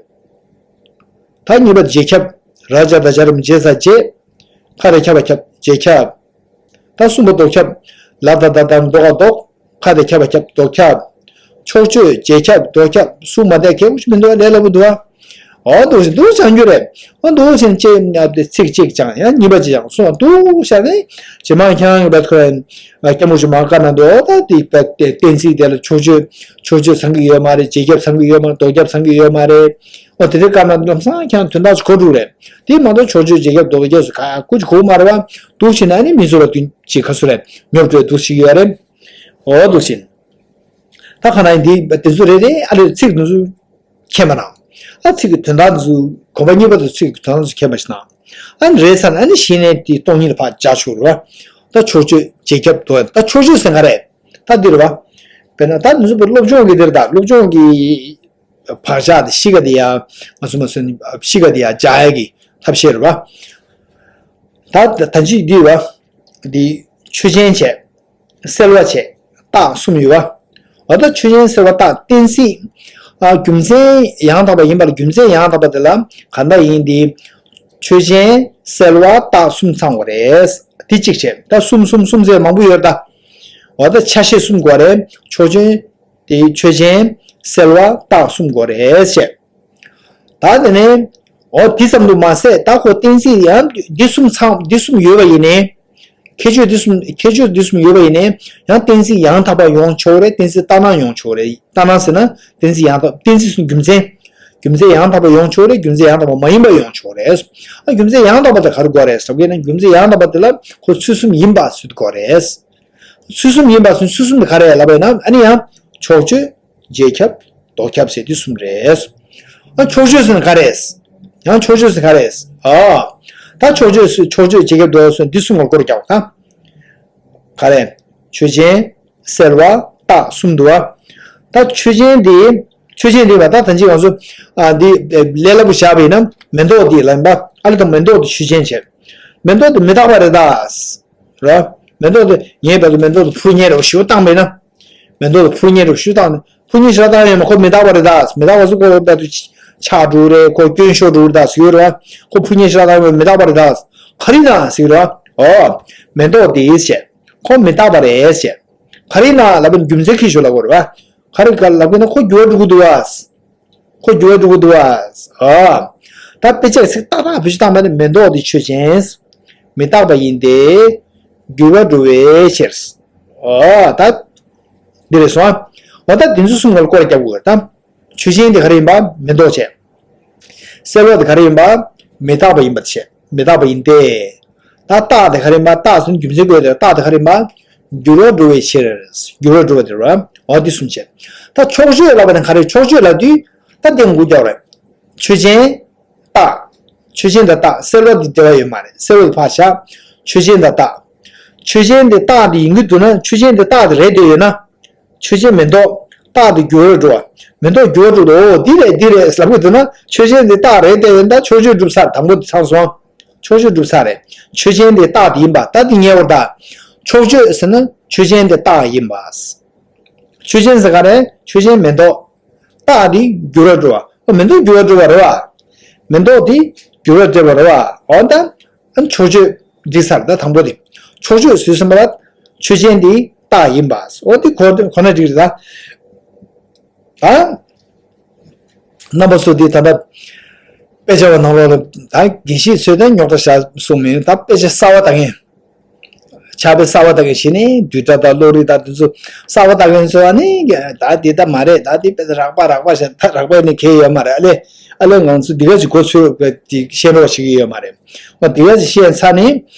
ད་གཉིས་པ་རྗེས་ཁྱབ། ར་ཇ་ད་ཇ་རམ་རྗེས་ས་རྗེས། ཁ་རེ་ཁྱབ་པ་ཁྱབ་རྗེས་ཁྱབ། ད་གསུམ་པ་ལྡོག་ཁྱབ། ལ་ད་ད་ད་ལྡོག་ག་ལྡོག་ཁ་དེ་ཁྱབ་པ་ཁྱབ་ལྡོག་ཁྱབ། ཕྱོགས་ཆོས་རྗེས་ཁྱབ་ལྡོག་ཁྱབ་གསུམ་མ་བསྡད་གལ་པོ་ཞིག་མི་འདུག་ཨ། ལས་སླ་པོ་འདུག་ཨ། འོ་འདུག་ཞིག་འདུག་སྦྱང་རྒྱུ་རེད། འོ་འདུག་ཞིག་ཅེས་ཚིག་གཅིག་སྦྱང་ཡང་གཉིས་པ་ཅིག་སྦྱང་གསུམ་འདུག་ཤར་ནས་ཇེ་མང་ཁྱང་གི་བད་ཁོ་ར་སྐྱ་མོ་ཞིག་མ་བཀའ་ན་འདུག་ད་དེ་བད་གཏན་ཚིགས་དེ་ལ་ཕྱོགས་ཆོས་ཕྱོགས་ཆོས་ཚང་གི་ཡོད་མ་རེད། རྗེས་ཁྱབ་ཚང་གི་ཡོད་མ་རེད། ལྡོག་ཁྱབ་ཚང་གི་ཡོད་མ་རེད། འོ་དེ་འདྲའི་བཀའ་ན་ལམ་སང་ཁྱང་དོན་དག་ཅིག་གོ་འགྲོ་རེད། དེ་མ་གཏོགས་ཕྱོགས་ཆོས་རྗེས་ཁྱབ་ལྡོག་ཁྱབ་སུ་ག་ཀུ་ཅིག་གོ་མ་རེད་བ། འདུག་ཞིག་ན་ནི་མི་བཟོ་བ་དུས་ཅིག་ག་སུ་རེད་ཉོབ་འགྲོ་འདུག་ཞིག་ཡོད་རེད། འོ་འདུག་ཞིག་ད་ཁ་ན་འདི་དེ་ཚོ་རེ་རེ་ཨ་ལེ་ཚིག་འདི་ཚོ་མཁྱེན་པ་ན། ཨ་ཚིག་གི་དོན་དག་འདི་ཚོ་གོམ་པ་གཉིས་པ་དང་ཚིག་གི་དོན་དག་འདི་ཚོ་མཁྱེན་པ་ཞིག་ན། ཨ་ནི་རེད་ཚར་ན་ཨ་ནི་གཞི་ནས་དེ་སྟོང་ཉིད་ལ་ཕར་འཇགས་ཆོག་རེད་བ། ད་ཕྱོགས་ཆོས་རྗེས་ཁྱབ་དོན་ད་ཕྱོགས་ཆོས་ཟེར་ག་རེད། ད་འདི་རེད་བ། དཔེར་ན་ད་འདི་ཚོ་སློབ་སྦྱོང་གི་འདིར་ད་སློབ་སྦྱོང་གི་བག་ཆགས་དེ་གཤིས་ཀ་དེ་ཡ་ང་ཚོ་མ་སོན་གཤིས་ཀ་དེ་ཡ་འཇགས་ཡ་གི་ཐབས་ཤེས་རེད་བ། ད་ད་ཅི་འདི་བ། འདི་ཆོས་ཅན་བྱས། སེལ་བ་བྱས། རྟགས་གསུམ་ཡོད་བ། འོ་ད་ཆོས་ཅན་སེལ་བ་རྟགས་གཏན་ཚིགས། ཨ་རྒྱུ་མཚན་ཡང་དག་པ་ཡིན་པ་ལ་རྒྱུ་མཚན་ཡང་དག་པ་དེ་ལ་ག་འདྲ་ཡིན་ཏེ། ཆོས་ཅན་སེལ་བ་རྟགས་གསུམ་ཚང་བ་རེད། དེ་གཅིག་བྱས། ད་གསུམ་གསུམ་གསུམ་ཟེར་མང་པོ་ཡོད་ད། འོ་ད་ཆ་ཤས་གསུམ་དགོས་རེད། ཆོས་ཅན། དེ་ཆོས་ཅན་སེལ་བ་རྟགས་གསུམ་དགོས་རེད་བཤད། ད་དེ་ནས་འོ་དེ་ཙམ་དུ་མ་ཟད་ད་ཁོ་གཏན་ཚིགས་ཡང་འདི་གསུམ་ཚང་འདི་གསུམ་ཡོད་པ་ཡིན་ནའི། ཁྱད་ཆོས་འདི་གསུམ་ཁྱད་ཆོས་འདི་གསུམ་ཡོད་པ་ཡིན་ནའི་ཡང་གཏན་ཚིགས་ཡང་དག་པ་ཡོང་ཆོག་རེད། གཏན་ཚིགས་ལྟར་སྣང་ཡོང་ཆོག་རེད། ལྟར་སྣང་ཟེར་ན་གཏན་ཚིགས་ཡང་དག་གཏན་ཚིགས་གསུམ་རྒྱུ་མཚན། རྒྱུ་མཚན་ཡང་དག་པ་ཡོང་ཆོག་རེད། རྒྱུ་མཚན་ཡང་དག་པ་མ་ཡིན་པ་ཡོང་ཆོག་རེད། ཨ་རྒྱུ་མཚན་ཡང་དག་པ་དེ་ག་རེ་དགོས་རེད་ཟེར་བ་ཡིན་ན་རྒྱུ་མཚན་ཡང་དག་པ་དེ་ལ་ཁོ་ཚུལ་གསུམ་ཡིན་པ་ཟེར་དགོས་རེད། ཚུལ་གསུམ་ཡིན་པ་ཚུལ་གསུམ་དེ་ག་རེ་ལབ་པ་ཡིན་ན་ཨ་ནི་ཡང་ཕྱོགས་ཆོས་རྗེས་ཁྱབ་ལྡོག་ཁྱབ་ཟེར་དུས་གསུམ་རེད། ཨ་ཕྱོགས་ཆོས་ཟེར་ན་ག་རེ། ཡང་ཕྱོགས་ཆོས་ཟེར་ག་རེ། ཨ། ད་ཕྱོགས་ཆོས་སུ་ཕྱོགས་ཆོས་ཇི་སྐད་དུ་སོང་འདི་གསུམ་ལ་སྐོར་རྒྱག་པ་དང་། ག་རེ། ཆོས་ཅན། སེལ་བ། རྟགས་གསུམ་འདུག་བ། ད་ཆོས་ཅན་འདི། ཆོས་ཅན་འདི་བ་ད་ད་ཅི་ང་ཚོ། ཨ་འདི་ལས་སླ་པོ་བཞག་པ་ཡིན་ན་མེ་ཏོག་འདི་ལ་ཡིན་པ་ཨ་ལེ་དང་མེ་ཏོག་འདི་ཆོས་ཅན་བྱས། མེ་ཏོག་འདི་མི་རྟག་པ་རེད་ད། ར། མེ་ཏོག་འདི་ངས་བལྟས་ཚོ་མེ་ཏོག་འདི་འཕུར་མཁན་རེད་ཞུ་བཏང་པ་ཡིན་ན། མེ་ཏོག་འཕུར་མཁན་རེད་ཞུ་བཏང་ནས་འཕུར་མཁན་ཞེ་དྲག་བཏང་ཡོད་མ་ཁོ་མི་རྟག་པ་རེད་ད། མི་རྟག་པ་སུ་ཁོ་བལྟས་ཚོ་ཆག་འགྲོ་རེད། ཁོ་སྐྱོན་ཤོར་འགྲོ་རེད་ད་ཟེར་ཡོད་རེད་བ། ཁོ་འཕུར་མཁན་ཞེ་དྲག་བཏང་ཡོད་མི་རྟག་པ་རེད་ད། ག་རེ་ན་ཟེར་ཡོད་རེད་བ། ཨོ། མེ་ཏོག་འདི་བྱས། ཁོ་མི་རྟག་པ་རེད་བྱས། ག་རེ་ན་ལབ་པའི་རྒྱུ་མཚན་ཁྱེར་ཤོག་ལབ་དགོས་རེད་བ། ག་རེ་ག་ལབ་དགོས་ན་ཁོ་འགྱུར་བ་འགྲོ་གི་འདུག་བ། ཁོ་འགྱུར་བ་འགྲོ་གི་འདུག་བ། ཨ། ད་དཔེ་ཆ་ཚིག་ཏག་ཏག་བེད་སྤྱོད་བཏང་པ་ནི་མེ་ཏོག་འདི་ཆོས་ཅན། མི་རྟག་པ་ཡིན་ཏེ། འགྱུར་བ་འགྲོ་བའི་ཕྱིར། ཨ། ད། འདི་རེད་སོང་ཨ། འོ་ད་འདི་ཚོ་གསུམ་ལ་སྐོར་རྒྱབ་དགོས་ད། ཆོས་ཅན་འདི་ག་རེ་ཡིན་པ་མེ་ཏོག་བྱས། སེལ་བ་འདི་ག་རེ་ཡིན་པ་མི་རྟག་པ་ཡིན་པ་བྱས་མི་རྟག་པ་ཡིན་ཏེ། ད་རྟགས་དེ་ག་རེ་མ་རྟགས་ཟེར་ན་རྒྱུ་མཚན་བཀོད་དེ་རྟགས་དེ་ག་རེ་མ། འགྱུར་བ་འགྲོ་བའི་ཕྱིར། འགྱུར་བ་འགྲོ་བ་དེ་རེད་བ། འོ་འདི་གསུམ་བྱས། ད་ཕྱོགས་ཆོས་ལབ་པ་དང་ག་རེ་ཕྱོགས་ཆོས་ལབ་དུས། ད་དེ་འགུལ་རྒྱག་རེད། ཆོས་ཅན། རྟགས། ཆོས་ཅན་དང་རྟགས་སེལ་བ་འདི་འབྲེལ་བ་ཡོད་མ་རེད་སེལ་བ་འདི་ཕར་བཞག་ཆོས་ཅན་དང་རྟགས། ཆོས་ཅན་དེ་རྟགས་དེ་ཡིན་གྱི་འདུག་ན་ཆོས་ཅན་དེ་རྟགས་དེ་རེད་བསྡད་ཡོད་ན། ཆོས་ཅན་མེ་ཏོག་རྟགས་དེ་འགྱུར་བར་འགྲོ་བ། མེ་ཏོག་འགྱུར་བར་འགྲོ་དོ་འོ་འདི་རེད་འདི་རེད་ལབ་གི་འདུག་ན་ཆོས་ཅན་འདི་རྟགས་རེད་བསྡད་ཡོད་ན་ཕྱོགས་ཆོས་གྲུབ་ཚར་དང་པོ་དེ་ཚང་སོང་། ཕྱོགས་ཆོས་གྲུབ་ཚར་རེད། ཆོས་ཅན་དེ་རྟགས་དེ་ཡིན་པ་ད་དེ་ཉེ་བར་ད། ཕྱོགས་ཆོས་ཟེར་ན་ཆོས་ཅན་དེ་རྟགས་ཡིན་པ། ཆོས་ཅན་ཟེར་ག་རེད་ཆོས་ཅན་མེ་ཏོག་རྟགས་དེ་འགྱུར་བར་འགྲོ་བ། འོ་མེ་ཏོག་འགྱུར་བར་འགྲོ་བ་རེད་བ། མེ་ཏོག་དེ་འགྱུར་བར་འགྲོ་བ་རེད་བ། འོ་ད། ཨ་ཕྱོགས་ཆོས་འགྲིག་ཚར་ད་དང་པོ་དེ། ཕྱོགས་ཆོས་ཟེར་སོང་པ་ལ། ཆོས་ཅན་དེ་རྟགས་ཡིན་པ། འོ་དེ་གོ་གོ་ན་འགྲིག་རེད་ད། ད། རྣམ་པ་ཚོ་དེ་ད་ལྟ། དཔེ་ཆ་བ་ནང་ལོགས་ལ་ད་དགེ་བཤེས་ཚོས་ད་རྙོག་དྲ་བཞག་གསུངས་མིན་ད་དཔེ་ཆ་གསར་བ་ད་ངས། ཕྱག་དཔེ་གསར་བ་དག་གི་གཞི་ནས་བསྡུས་གྲྭ་དང་བློ་རིག་དང་དེ་ཚོ་གསར་བ་དག་གི་ཚོ་ཨ་ནི་ད་དེ་ད་མ་རེད་ད་དེ་དཔེ་རགས་པ་རགས་པ་ཞེ་ད་རགས་པ་ནི་གལ་ཡོད་མ་རེད་ཨ་ལེ། ཨ་ལེ་ང་ཚོ་འདི་ག་ཅིག་གོ་ཚོད་དེ་ཤེས་རོགས་བྱེད་ཀྱི་ཡོད་མ་རེད། ཨ་འདི་ག་ཅིག་ཤེས་ཚར་ནི་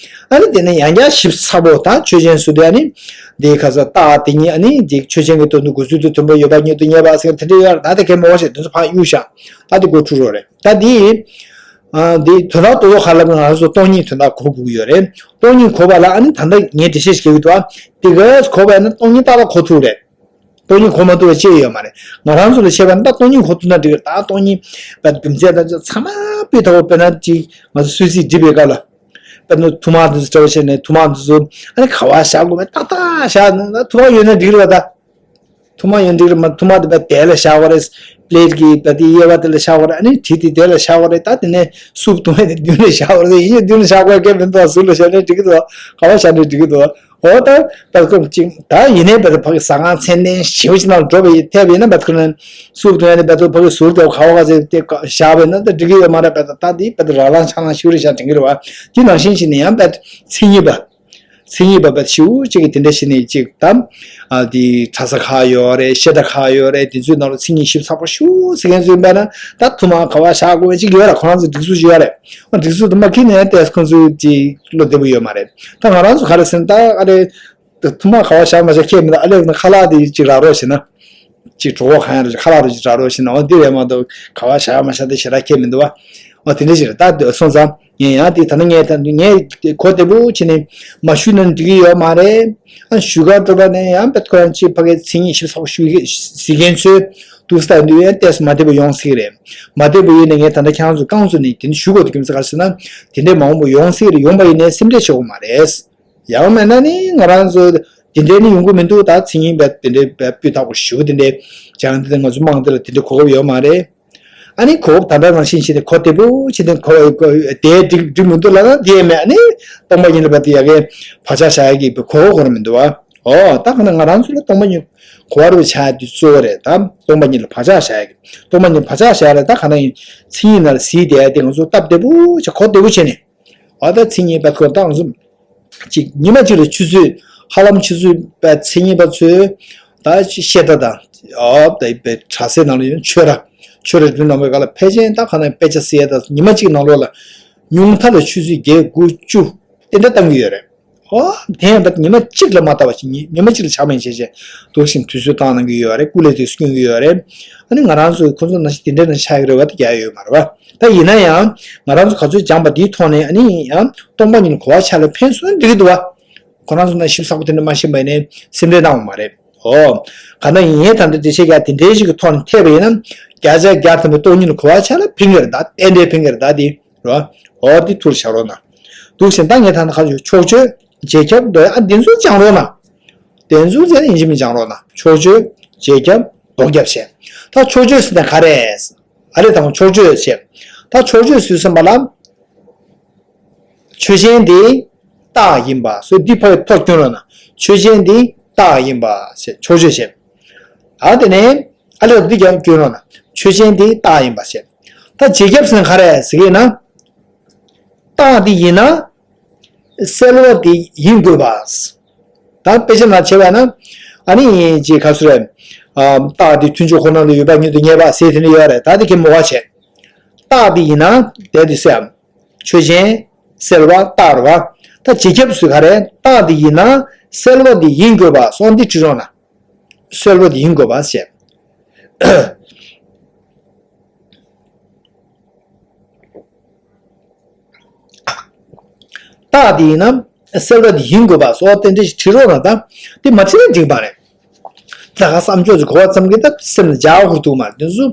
ཨ་ནི་དེ་ནས་ཡང་བསྐྱར་ཞིབ་ཚགས་པོ་དང་ཆོས་ཅན་སུ་དེ་ཨ་ནི་དེ་ཁ་ས་རྟགས་དེ་ཉིད་ཨ་ནི་དེ་ཆོས་ཅན་གྱི་དོན་དུ་འགོད་ཚུལ་དུ་མཐུན་པ་ཡོད་པ་ཉིད་དུ་ངེས་པ་ཟེར་དེ་འདྲ་ཡོད་རེད་ད་དེ་གལ་མོ་བ་ཞེས་དེ་ཚོ་ཕར་གཡུག་བཞག་ད་དེ་གོ་འཁྲུལ་རོགས་རེད་ད་དེ། ཨ་འདི་དོན་དག་རྡོག་རྡོག་ཁ་ལབ་ན་ང་ཚོ་སྟོང་ཉིད་དོན་དག་གོ་དགོས་ཀྱི་ཡོད་རེད། སྟོང་ཉིད་གོ་བ་ལ་ཨ་ནི་ད་ལྟ་ངས་འགྲེལ་བཤད་ཞིག་བྱེད་ཀྱི་འདུག་ཨ། འདི་ག་གོ་བ་ཡིན་ན་སྟོང་ཉིད་ཏག་ཏག་གོ་ཐུབ་རེད། སྟོང་ཉིད་གོ་མ་ཐུབ་པ་ཅི་ཡོད་མ་རེད། ང་རང་ཚོ་ལ་བཤད་པ་ན་ད་སྟོང་ཉིད་གོ་ཐུབ་ན་འགྲིག་གི་རེད་ད་སྟོང་ཉིད་པ་རྒྱུ་མཚན་ད་ཚང་མ་སྤུས་དག་པོ་དཔེར་ན་ཅིག་ང་ཚོ་སུད་སི་འགྲིག་པའི་སྐབས་ལ། དཔེར་ན་ཐུར་མ་དེ་ཚོ་བྲལ་བ་བྱས་ནས་ཐུར་མ་དེ་ཚོ་ཨ་ནི་ག་བ་བཞག་དགོས་མེད་ཏག་ཏག་བཞག་ན་ཐུར་མ་ཡོད་ན་འགྲིག་གི་རེད་ད། ཐུར་མ་ཡོད་འགྲིག་རེད་མ་ཐུར་མ་དེ་བས་དེ་ལ་བཞག་པ་རེད། པླེ་ཊི་གི་བ་དེ་གཡས་པ་དེ་ལ་བཞག་པ་རེད་ཨ་ནི་གྲི་དེ་དེ་ལ་བཞག་པ་རེད་ད་དེ་ནས་སུབ་བཏུང་ཡ་དེ་མདུན་ལ་བཞག་པ་རེད་ཡིན་གཅིག་མདུན་ལ་བཞག་པ་སྐད་མི་འདུག་ཟུར་ལ་བཞག་ནས་འགྲིག་གི་འདུག་ག་བ་བཞག་ནས་འགྲིག་གི་འདུག་འོ་ད་བད་ཁོམ་གཅིག་ད་ཡིན་ནའི་བད་ཕ་གི་ཟ་ཁང་མཚན་ལྡན་ཞེ་པོ་ཅིག་ནང་འགྲོ་བ་ཡི་ཐེབས་ཡིན་ན་བད་ཁོ་ན་སུབ་བཏུང་ཡ་དེ་བད་ཕ་གི་ཟུར་དེ་ག་བ་ག་ཚོད་དེ་བཞག་པ་ཡིན་ན་ད་འགྲིག་གི་ཡོད་མ་རེད་བད་ད་ད་དེ་བད་ར་ལང་ཆ་ལང་ཞུ་རེ་བཞག་དྲན་གི་རེད་བ་དེ་ནང་བཞིན་ཞིག་ནས་ཡང་བད་མཚན་ཉིད་པ། མཚན་ཉིད་པ་བས་ཤིའུ་གཅིག་གིས་དེ་འདྲ་བྱས་ནས་གཅིག་དང་། ཨ་དེ་གྲྭ་ས་ཁག་ཡོད་རེད་བཤད་གྲྭ་ཁག་ཡོད་རེད་དེ་ཚོའི་ནང་ལ་མཚན་ཉིད་ཞིབ་ཚགས་པོ་ཤིའུ་ཟེར་མཁན་ཚོ་ཡིན་པ་ན་ད་ཐུར་མ་ག་བ་བཞག་དགོས་པ་གཅིག་ཡོད་ར་ཁོ་རང་ཚོ་སྒྲིག་འཛུགས་ཅིག་ཡོད་རེད། ཨ་སྒྲིག་འཛུགས་དེ་མ་ཁྱེར་ནས་ཏེས་ཁོང་ཚོའི་གཅིག་བློ་བདེ་པོ་ཡོད་མ་རེད། ད་ང་རང་ཚོ་ག་རེ་ཟེར་ན་ད་ཨ་རེ། ཐུར་མ་ག་བ་བཞག་མ་བཞག་ཁྱད་མི་འདུག་ཨ་ལས་ཁ་ལག་དེ་གཅིག་རག་རོགས་བྱེད་ན། ཅིག་གྲོད་ཁོག་གང་ཡང་རེད་ཁ་ལག་རེ་ཅིག་དྲག་རོགས་ཞེ་ན་འོ་འདི་རེད་མ་གཏོགས་ག་བ་བཞག་མ་བཞག་དེ་ཞེ་དྲག་ཁྱད་མི་འདུག་བ། འོ་དེ་འདྲ་ཞིག་རེད་ད་སོང་ཙང་ངས་ཡང་དེ་ད་ནི་ངས་ད་ངས་གོ་བདེ་པོ་བྱས་ནས་མ་ཞུས་ན་འགྲིག་གི་ཡོད་མ་རེད། ཨ་ཞུ་ག་འགྲོ་ག་ནས་ཡང་བད་ཁོ་རང་ཅིག་ཕ་གའི་མཚན་ཉིད་ཞིབ་ཚགས་པོ་ཞུ་གི་ཟེར་མཁན་ཚོས་འདུག་ས་འདུག་ཡང་ཏོག་ཙམ་མ་བདེ་པོ་ཡོང་སྲིད་རེད། མ་བདེ་པོ་ཡིན་ནས་ངས་ད་ལྟ་ཁྱེད་རང་ཚོ་རྐང་བཙུགས་ནས་དེ་འདྲ་ཞུ་དགོས་འདུག་གི་མི་ཚེ་ག་རེ་ཟེར་ན་དེ་འདྲའི་མ་འོངས་པ་ཡོང་སྲིད་རེད་ཡོང་པ་ཡིན་ནའི་སེམས་ཁྲལ་བྱེད་དགོས་མ་རེད། ཡང་མེད་ན་ནི་ང་རང་ཚོ་དེ་འདྲའི་ནི་ཡོང་གི་མི་འདུག་ད་མཚན་ཉིད་པ་དེ་འདྲའི་སྤུས་དག་པོ་ཞུ་དེ་འདྲའི་སྦྱང་དེ་ང་ཚོ་དམངས་དེ་ལ་དེ་འདྲའི་གོ་སྐབས་ཡོད་མ་རེད། ཨ་ནི་གོ་སྐབས་ད་ལྟ་ནང་བཞིན་བྱས་ཏེ་གོ་བདེ་པོ་བྱས་ཏེ་གོ་གོ་དེ་འགྲིག་འགྲིག་མི་འདུག་ལབ་ན་དེ་ཡང་མེད་ཨ་ནི་སྟོང་པ་ཉིད་ལ་བ་དེ་ཡ་གའི་བག་ཆགས་བཞག་ཡ་གི་གོ་སྐབས་ཁོ་རང་མི་འདུག་བ། ཨོ་ད་ག་ན་ང་རང་ཚོ་ལ་སྟོང་པ་ཉིད་གོ་བ་རུ་ཆགས་ཡ་དེ་གཙོ་བོ་རེད་ད་སྟོང་པ་ཉིད་ལ་བག་ཆགས་བཞག་ཡ་གི་སྟོང་པ་ཉིད་བག་ཆགས་བཞག་ཡ་ལ་ད་ག་ན་ཡིན་མཚན་ཉིད་ནང་ལ་གཟིགས་བསྡད་ཡ་དེ་ང་ཚོ་སྟབས་བདེ་པོ་བྱས་གོ་བདེ་པོ་བྱས་ནས། ཨ་ད་མཚན་ཉིད་པ་ཁོ་ཏང་གསུམ། གཅིག་ཉི་མ་གཅིག་ལ་ཆུ་ཚོད་ཧ་ལམ་ཆུ་ཚོད་པ་མཚན་ཉིད་པ་ཚོས་ད་བཤད་གྲྭ་དང་ཨ་ད་པའི་གྲྭ་སའི་ནང་ལ་ཡོང་ཆོས་ར་ཆོས་ར་འདི་ནང་པའི་སྒང་ལ་ཕལ་ཆེར་ད་ག་ནང་དཔེ་ཆ་གཟིགས་ཡ་ད་ཉི་མ་གཅིག་ནང་ལོགས་ལ་ཉུང་མཐའ་ལ་ཆུ་ཚོད་བརྒྱད་དགུ་བཅུ་དེ་འདྲ་བཏང་གི་ཡོད་རེད། ཨོ། དེ་ཡང་ད་ཉི་མ་གཅིག་ལ་མ་བལྟ་བ་ཞིག་ཉི་ཉི་མ་གཅིག་ལ་ཆག་མེད་བྱས་བྱས་འདུག་བཞིན་དུས་ཚོད་བཏང་གནང་གི་ཡོད་རེད། སྐུ་ལས་དེ་སྐྱོན་གྱི་ཡོད་རེད། ཨ་ནི་ང་རང་ཚོས་ཁོ་ཚོ་ནང་བཞིན་དེ་འདྲ་ནང་ཆགས་ཀྱི་རེད་བ། དེ་རྒྱག་ཡོད་མ་རེད་བ། ད་ཡིན་ན་ཡང་ང་རང་ཚོ་ག་ཚོད་སྦྱངས་པ་འདིའི་ཐོག་ནས་ཨ་ནི་ཡང་སྟོང་པ་ཉིད་གོ་བ་ཆ་ལ་ཕན་སོང་ན་འགྲིག་གི་འདུག་བ། ཁོ་རང་ཚོ་ནང་ཞིབ་ཚགས་པོ་དེ་འདྲ་མ་ཤེས་པ་ཡིན་ནའི་སེམས་ཁྲལ་གནང་བ་མ་རེད། ཨོ། ག་ན་ཡིན་ཡས་ད་འདི་འགྲེལ་བཤད་རྒྱག་དེ་འདྲའི་ཞིག་གི་ཐོག་ནས་ཐེབས་པ་ཡིན་ན་བརྒྱ་ཆ་བརྒྱ་ཐམ་པའི་སྟོང་ཉིད་གོ་བ་ཆ་ལ་ཕན་གྱི་རེད་ད། ཏན་ཏན་ཕན་གྱི་རེད་ད་དེ། རོ། འོ་འདི་ཐུགས་ལ་བཞག་རོགས་གནང་། འདུག་ཟེར་ད་ངས་ད་ནི་ཁ་ཆོ་ཕྱོགས་ཆོས་རྗེས་ཁྱབ་མདོ་ཡ་ཨ་འདི་ཚོ་སྦྱང་རོགས་གནང་། དེ་ཚོ་ཟེར་ཡིན་གཅིག་མིན་སྦྱང་རོགས་གནང་། ཕྱོགས་ཆོས་རྗེས་ཁྱབ་ལྡོག་ཁྱབ་བཤད། ད་ཕྱོགས་ཆོས་ཟེར་ན་ག་རེ། ཨ་རེ་དང་ཕྱོགས་ཆོས་བཤད། ད་ཕྱོགས་ཆོས་ཟེར་སོང་བ་ལ། ཆོས་ཅན་དེ་རྟགས་ཡིན་པ་སོགས་འདི་ཕ་ཡི་ཐོག་སྐྱོན་རོགས་གནང་། ཆོས་ཅན་དེ་རྟགས་ཡིན་པ་ཞེས་ཕྱོགས་ཆོས་བཤད། ཨ་དེ་ནས་ཨ་ལས་འདི་ཀྱང་སྐྱོན་རོགས་གནང་། ཆོས་ཅན་དེ་རྟགས་ཡིན་པ་ཞེས། ད་རྗེས་ཁྱབ་ཟེར་ན་ག་རེ་ཟེར་གྱི་ན། རྟགས་དེ་ཡིན་ན། སེལ་བ་དེ་ཡིན་དགོས་པ། ད་དཔེ་ཆ་ནང་བྱས་པ་ན། ཨ་ནི་ཅེས་ཁ་སུ་རེད། རྟགས་དེ་མཐུན་ཕྱོགས་ཁོ་ན་ལ་ཡོད་པ་ཉིད་དུ་ངེས་པ་ཟེར་དེ་ནི་ཡོད་རེད། ད་དེ་གི་མོ་བ་བྱས། རྟགས་དེ་ཡིན་ན་དེ་དེ་སེམས། ཆོས་ཅན། སེལ་བ་རྟགས་རེད་བ། ད་རྗེས་ཁྱབ་སུ་ག་རེ་རྟགས་དེ་ཡིན་ན་སེལ་བ་དེ་ཡིན་དགོས་པ་སོགས་འདི་བྲིས་རོགས་གནང་། སེལ་བ་དེ་ཡིན་དགོས་པ་ཞེས། རྟགས་དེ་ཡིན་ན་སེལ་བ་དེ་ཡིན་དགོས་པ་སོགས་ཏན་ཏན་ཞིག་བྲིས་རོགས་གནང་། ད་དེ་མ་བྲིས་ན་འགྲིག་པ་རེད། ད་ག་བསམ་ཕྱོགས་ཀྱི་གོ་བ་ཙམ་གྱིས་ད་སེམས་ལ་འཇགས་ཁུར་ཐུབ་མ་རེད། དེ་ཚོ་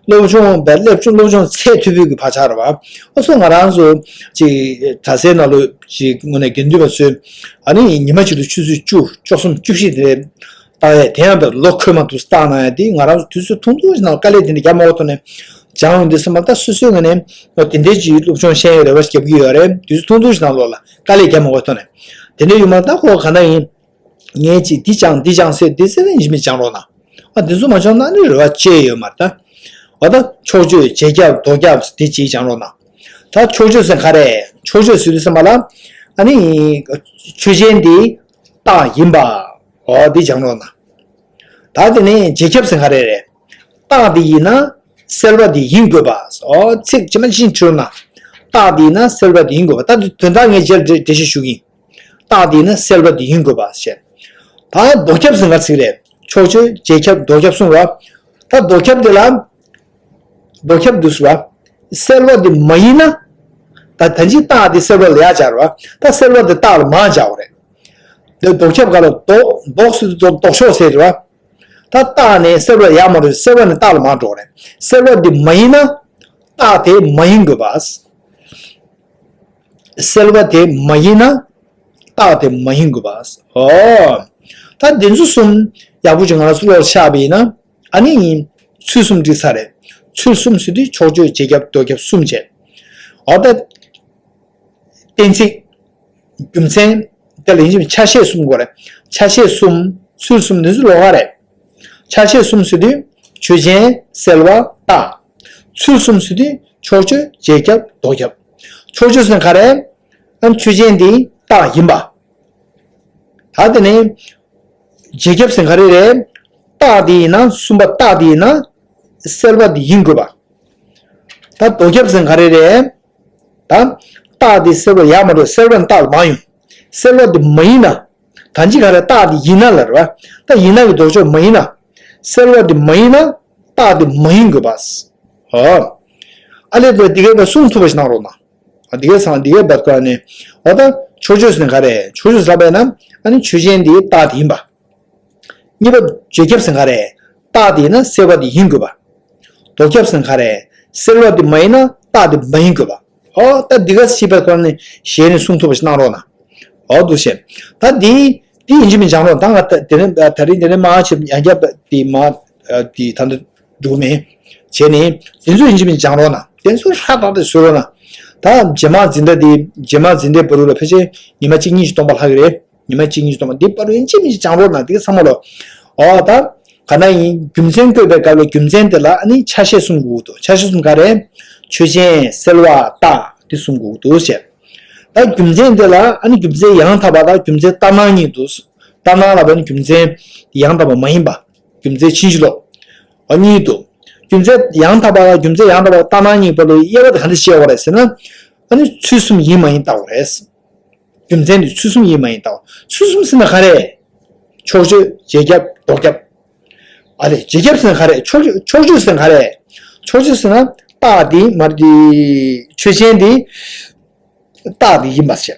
སློབ་སྦྱོང་བས་སློབ་སྦྱོང་སློབ་སྦྱོང་ཚད་མཐོ་པོའི་གི་བག་ཆགས་རེད་བ། ཨ་སོ་ང་རང་ཚོ་ཅིག་གྲྭ་སའི་ནང་ལོ་ཅིག་དངོས་གནས་དགེ་འདུན་པ་ཚོས་ཨ་ནི་ཉི་མ་གཅིག་ཏུ་ཆུ་ཚོད་བཅུ་བཅུ་གསུམ་བཅུ་བཞི་དེ་བཏང་ཡས་དེ་ཡང་བས་ལོ་འཁོར་མ་འདུག་བཏང་གནང་ཡས་དེ་ང་རང་ཚོ་དུས་ཚོད་ཐུང་ཐུང་ཞིག་ནང་དཀའ་ལས་དེ་འདྲ་རྒྱབ་མ་འོག་ཐོག་ནས་སྦྱངས་ཡོང་དུས་སེམས་པ་ད་སོ་སོའི་ངོས་ནས་དེ་འདྲའི་ཅིག་སློབ་སྦྱོང་ཤེས་ཡོན་རེ་བ་ཞིག་རྒྱབ་ཀྱི་ཡོད་རེད། དུས་ཚོད་ཐུང་ཐུང་ཞིག་ནང་ལོགས་ལ་དཀའ་ལས་རྒྱབ་མ་འོག་ཐོག་ནས་དེ་འདྲ་ཡོད་མ་ད་ཁོ་ག་ན་ཡིན། ངས་ཅིག་འདི་སྦྱང་འདི་སྦྱང་ཟེར་འདི་ཟེར་ནས་ཡིན་མིན་སྦྱང་རོགས་གནང་། ཨ་འདི་ཚོ་མ་སྦྱངས་ན་ནི་རེ་བ་བཅད་ཡོད་མ་རེད་ད། འོ་ད་ཕྱོགས་ཆོས་རྗེས་ཁྱབ་ལྡོག་ཁྱབ་འདི་ཅིག་སྦྱང་རོགས་གནང་། ད་ཕྱོགས་ཆོས་ཟེར་ག་རེ། ཕྱོགས་ཆོས་ཟེར་དུས་ཙམ་པ་ལ་ཨ་ནི་ཆོས་ཅན་འདི་རྟགས་ཡིན་པ། འོ་འདི་སྦྱང་རོགས་གནང་། ད་དེ་ནས་རྗེས་ཁྱབ་ཟེར་ག་རེ་རེད། རྟགས་འདི་ཡིན་ན་སེལ་བ་འདི་ཡིན་དགོས་པ། འོ་ཚིག་ཇི་མ་ཇི་བཞིན་བྲིས་རོགས་གནང་། རྟགས་འདི་ཡིན་ན་སེལ་བ་འདི་ཡིན་དགོས་པ། ད་དོན་དག་ངས་རྗེས་ལ་འགྲེལ་བཤད་ཞུ་གི་ཡིན། རྟགས་འདི་ཡིན་ན་སེལ་བ་འདི་ཡིན་དགོས་པ་ཞེས། ད་ལྡོག་ཁྱབ་ཟེར་ག་ཚིག་རེད། ཕྱོགས་ཆོས་རྗེས་ཁྱབ་ལྡོག་ཁྱབ་གསུངས་པ། ད་ལྡོག་ཁྱབ་འདི་ལ། ལྡོག་ཁྱབ་འདུག་ཟེར་བ། སེལ་བ་འདི་མ་ཡིན་ན། ད་ད་ཅི་རྟགས་འདི་སེལ་བ་ལ་ཡ་སྦྱར་བ། ད་སེལ་བ་འདི་རྟགས་ལ་མ་སྦྱར་བ་རེད། འདི་ལྡོག་ཁྱབ་ག་ལ་ལྡོག་ལྡོག་ཟེར་དུས་ལྡོག་ཕྱོགས་ཟེར་བ། ད་རྟགས་ནི་སེལ་བ་ལ་ཡ་མ་འགྲོ། སེལ་བ་ནི་རྟགས་ལ་མ་འགྲོ་བ་རེད། སེལ་བ་འདི་མ་ཡིན་ན། རྟགས་དེ་མ་ཡིན་དགོས་པ། སེལ་བ་དེ་མ་ཡིན་ན། རྟགས་དེ་མ་ཡིན་དགོས་པ། ཨོ། ད་འདི་ཚོ་གསུམ་ཡག་པོ་ཅིག་ང་རང་ཚོ་བློར་ཆགས་པ་ཡིན་ན། ཨ་ནི་ཚུལ་གསུམ་འགྲིག་ས་རེད། ཚུལ་གསུམ་ཟེར་དུས་ཕྱོགས་ཆོས་རྗེས་ཁྱབ་ལྡོག་ཁྱབ་གསུམ་བྱས། ཨོ་ད། གཏན་ཚིགས། རྒྱུ་མཚན། དེ་ལ་ཡིན་གཅིག་མིན་ཆ་ཤས་གསུམ་དགོས་རེད། ཆ་ཤས་གསུམ། ཚུལ་གསུམ་འདི་ཚོ་ལོགས་ཀ་རེད། ཆ་ཤས་གསུམ་ཟེར་དུས་ཆོས་ཅན་སེལ་བ་རྟགས། ཚུལ་གསུམ་ཟེར་དུས་ཕྱོགས་ཆོས་རྗེས་ཁྱབ་ལྡོག་ཁྱབ། ཕྱོགས་ཆོས་ཟེར་ན་ག་རེ། ཨ་ཆོས་ཅན་འདི་རྟགས་ཡིན་པ། ད་དེ་ནས་རྗེས་ཁྱབ་ཟེར་ན་ག་རེ་རེད། རྟགས་འདི་ཡིན་ན་གསུམ་པ་རྟགས་འདི་ཡིན་ན་སེལ་བ་འདི་ཡིན་དགོས་པ། ད་ལྡོག་ཁྱབ་ཟེར་ན་ག་རེ་རེད། ད། རྟགས་འདི་སེལ་བ་ཡ་མ་འགྲོ། སེལ་བ་ནི་རྟགས་ལ་མ་ཡོང་། སེལ་བ་འདི་མ་ཡིན་ན། ད་ཅི་ག་རེ་རྟགས་འདི་ཡིན་ན་ལ་རེད་བ། ད་ཡིན་ན་གི་ལྡོག་ཕྱོགས་མ་ཡིན་ན། སེལ་བ་འདི་མ་ཡིན་ན། རྟགས་འདི་མ་ཡིན་དགོས་པ། ཨོ། ཨ་ལས་དེ་འདི་གའི་བས་གསུང་ཐུབ་པ་ཞིག་གནང་རོགས་གནང་། ཨ་འདི་གའི་སང་འདི་གའི་བར་ཁ་ནས། འོ་ད་ཕྱོགས་ཆོས་ཟེར་ན་ག་རེ། ཕྱོགས་ཆོས་ཟེར་བས་ན། ཨ་ནི་ཆོས་ཅན་འདི་རྟགས་འདི་ཡིན་པ། གཉིས་པ་རྗེས་ཁྱབ་ཟེར་ན་ག་རེ། རྟགས་དེ་ཡིན་ན་སེལ་བ་དེ་ཡིན་དགོས་པ། ལྡོག་ཁྱབ་ཟེར་ན་ག་རེ། སེལ་བ་དེ་མ་ཡིན་ན་རྟགས་དེ་མ་ཡིན་དགོས་པ། ཨོ་ད་འདི་ག་ཤེས་པའི་ཐོག་ནས་ཞལ་ནས་གསུང་ཐུབ་པ་ཞིག་གནང་རོགས་གནང་། ཨོ་འདུག་བཤད། ད་འདི་འདི་ཡིན་གཅིག་མིན་སྦྱང་རོགས་ད་ང་ད་དེ་རིང་ད་རིང་དེ་རིང་མ་ཆེ་ཡང་བསྐྱར་དེ་མ་དེ་ད་འདི་འགྲོ་མེད། བྱས་ནས་དེ་ཚོ་ཡིན་གཅིག་མིན་སྦྱང་རོགས་གནང་། དེ་ཚོ་ཧྲ་ཏག་ཏག་བཟོ་རོགས་གནང་། ད་རྗེས་མ་འཛིན་གྲྭ་དེ་རྗེས་མ་འཛིན་གྲྭའི་བར་དུ་ལ་ཕལ་ཆེར་ཉི་མ་གཅིག་གཉིས་ཤིག་སྟོང་པ་ལྷག་གི་རེད། ཉི་མ་གཅིག་གཉིས་ཤིག་སྟོང་པ་འདི་བར་དུ་ཡིན་གཅིག་མིན་གཅིག་སྦྱང་རོགས་གནང་། འདི་ག་ཚང་མ་ལོ། ཨོ་ད། ག་ན་ཡིན་རྒྱུ་མཚན་བཀོད་པའི་སྐབས་ལ་རྒྱུ་མཚན་དེ་ལ་ཨ་ནི་ཆ་ཤས་གསུམ་དགོས་འདུག་ཆ་ཤས་གསུམ་ག་རེ། ཆོས་ཅན་སེལ་བ་རྟགས་འདི་གསུམ་དགོས་འདུག་ཟེར། ད་རྒྱུ་མཚན་དེ་ལ་ཨ་ནི་རྒྱུ་མཚན་ཡང་དག་པ་དང་རྒྱུ་མཚན་ལྟར་སྣང་གཉིས་འདུག་ལྟར་སྣང་ལ་བས་ན་རྒྱུ་མཚན་ཡང་དག་པ་མ་ཡིན་པ། རྒྱུ་མཚན་ཕྱིན་ཅི་ལོག་ཨ་གཉིས་འདུག་རྒྱུ་མཚན་ཡང་དག་པ་དང་རྒྱུ་མཚན་ཡང་དག་པ་ལྟར་སྣང་གཉིས་བར་དུ་དབྱེ་བ་དེ་ག་འདྲ་ཕྱེ་དགོས་རེད་ཟེར་ན། ཨ་ནི་ཚུལ་གསུམ་ཡིན་མ་ཡིན་བལྟ་དགོས་རེད། རྒྱུ་མཚན་དེ་ཚུལ་གསུམ་ཡིན་མ་ཡིན་ལྟ་བ། ཚུལ་གསུམ་ཟེར་ན་ག་རེ། ཕྱོགས་ཆོས། རྗེས་ཁྱབ། ལྡོག་ཁྱབ། ཨ་ལས་རྗེས་ཁྱབ་ཟེར་ན་ག་རེ། ཕྱོགས་ཆོས། ཕྱོགས་ཆོས་ཟེར་ན་ག་རེ། ཕྱོགས་ཆོས་ཟེར་ན་རྟགས་དེ་མར་དེ་ཆོས་ཅན་དེ། རྟགས་དེ་ཡིན་པ་བྱས།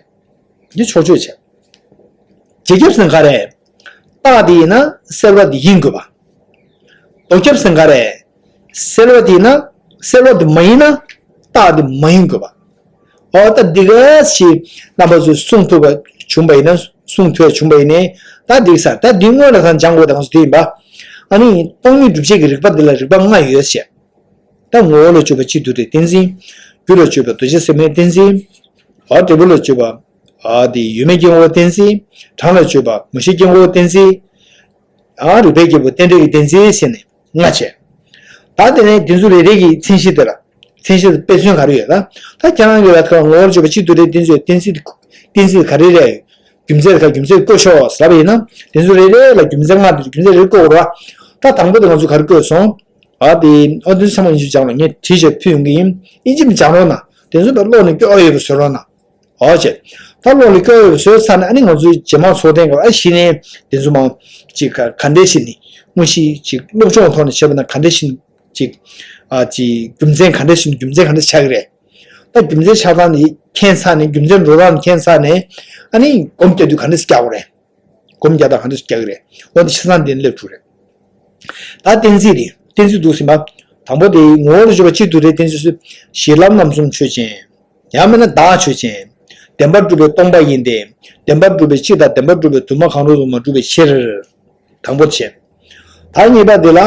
འདི་ཕྱོགས་ཆོས་བྱས། རྗེས་ཁྱབ་ཟེར་ན་ག་རེ། རྟགས་དེ་ཡིན་ན་སེལ་བ་དེ་ཡིན་དགོས་པ། ལྡོག་ཁྱབ་ཟེར་ན་ག་རེ། སེལ་བ་དེ་ཡིན་ན་སེལ་བ་དེ་མ་ཡིན་ན་རྟགས་དེ་མ་ཡིན་དགོས་པ། འོ་ད་འདི་ག་ཞིག་རྣམ་པ་ཚོས་གསུང་ཐུབ་པ་བྱུང་པ་ཡིན་ན། གསུང་ཐུབ་པ་བྱུང་པ་ཡིན་ནའི་ད་འདི་ག་ས་ད་འདི་སྔོན་ལ་ད་སྦྱང་དགོས་ད་ང་ཚོ་དེ་ཡིན་པ། ཨ་ནི་སྟོང་ཉིད་སྒྲུབ་བྱེད་ཀྱི་རིགས་པ་འདི་ལ་རིགས་པ་ལྔ་ཡོད་ཟེར། ད་ངོ་བོ་ལ་དཔྱོད་པ་སྤྱི་དོན་གཏན་ཚིགས། རྒྱུ་ལ་དཔྱོད་པ་རྡོ་རྗེ་སེམས་དཔའི་གཏན་ཚིགས། འོ་འབྲས་བུ་ལ་དཔྱོད་པ། ཨ་དེ་ཡུལ་མེད་སྐྱེ་འགོག་གཏན་ཚིགས། གྲངས་ལ་དཔྱོད་པ་མུ་བཞི་སྐྱེ་འགོག་གཏན་ཚིགས། ཨ་རིགས་པས་སྐྱེས་བུ་རྟེན་འབྲེལ་གྱི་གཏན་ཚིགས་ཟེར་ནས་ལྔ་བྱས། ད་དེ་ནས་དེ་ཚོ་རེ་རེ་གི་མཚན་གཞི་དེ་ལ། མཚན་གཞི་དེ་དཔེ་མཚོན་ག་རེ་ཡོད་ད། ད་ཁྱེད་རང་གི་ལ་ཁ་ངོ་བོ་ལ་དཔྱོད་པ་སྤྱི་དོན་གཏན་ཚིགས་ཡོད། གཏན་ཚིགས་གཏན་ཚིགས་ག་རེ་རེད། རྒྱུ་མཚན་ཁ་རྒྱུ་མཚན་བཀོད་ཤོག་ཟེར་བ་ཡིན་ན། དེ་ཚོ་རེ་རེ་ལ་རྒྱུ་མཚན་ལྔ་དེ་རྒྱུ་མཚན་རེ་བཀོད་དགོས་རེད་བ། ད་དང་པོ་དེ་ང་ཚོ་ག་རེ་བཀོད་སོང་། ཨ་དེ་ཨ་དེ་ཚང་མ་ཡིན་ཞུ་སྦྱང་ལ་ངས་བྲིས་བྱས་ཕུལ་ཡོང་གི་ཡིན། ཨིན་ཇི་མི་སྦྱང་རོགས་གནང་། དེ་ཚོ་ད་ཀློག་ནས་སྐྱོ་ཡོད་པ་བཟོ་རོགས་གནང་། ཨོ་ཅེ། ད་ཀློག་ལ་སྐྱོ་ཡོད་པ་བཟོས་ཚར་ནས་ཨ་ནི་ང་ཚོའི་རྗེས་མ་ཚོགས་ཐེངས་སྐབས་ཨ་གཞི་ནས་དེ་ཚོ་མ་ཅིག་ག་ག་འདྲས་ཞིག་ནི་དངོས་གཞི་ཅིག་སློབ་སྦྱོང་ཐོག་ནས་བྱས་པ་ན་ག་འདྲས་ཞིག་ཅིག་ཨ་ཅིག་རྒྱུ་མཚན་ག་འདྲས་ཞིག་རྒྱུ་མཚན་ག་འདྲས་ཆགས་ཀྱི་རེད། ད་རྒྱུ་མཚན་ཆགས་སྟངས་ནི་མཁྱེན་ཚར་ནས་རྒྱུ་མཚན་འགྲོ་སྟངས་མཁྱེན་ཚར་ནས་ཨ་ནི་སྒོམ་རྒྱག་དུས་ག་འདྲས་རྒྱག་དགོས་རེད། སྒོམ་རྒྱག་སྟངས་ག་འདྲས་རྒྱག་གི་རེད། འོ་འདི་ཆ་ཚང་འདི་ནས་སླེབས་ཐུབ་རེད། ད་གཏན་ཚིགས་རེད། གཏན་ཚིགས་འདུག་ཟིན་པ། དང་པོ་དེ་ངོ་བོ་ལ་དཔྱོད་པ་སྤྱི་དོན་གཏན་ཚིགས་སུ་གཞི་ལམ་རྣམ་གསུམ་ཆོས་ཅན། ཡང་མིན་ན་བདག་ཆོས་ཅན། བདེན་པར་གྲུབ་པའི་སྟོང་པ་ཡིན་ཏེ། བདེན་པར་གྲུབ་པའི་སྤྱི་དང་བདེན་པར་གྲུབ་པའི་དུ་མ་གང་རུང་དུ་མ་གྲུབ་པའི་ཕྱིར། དང་པོ་བྱས། ད་གཉིས་པ་དེ་ལ།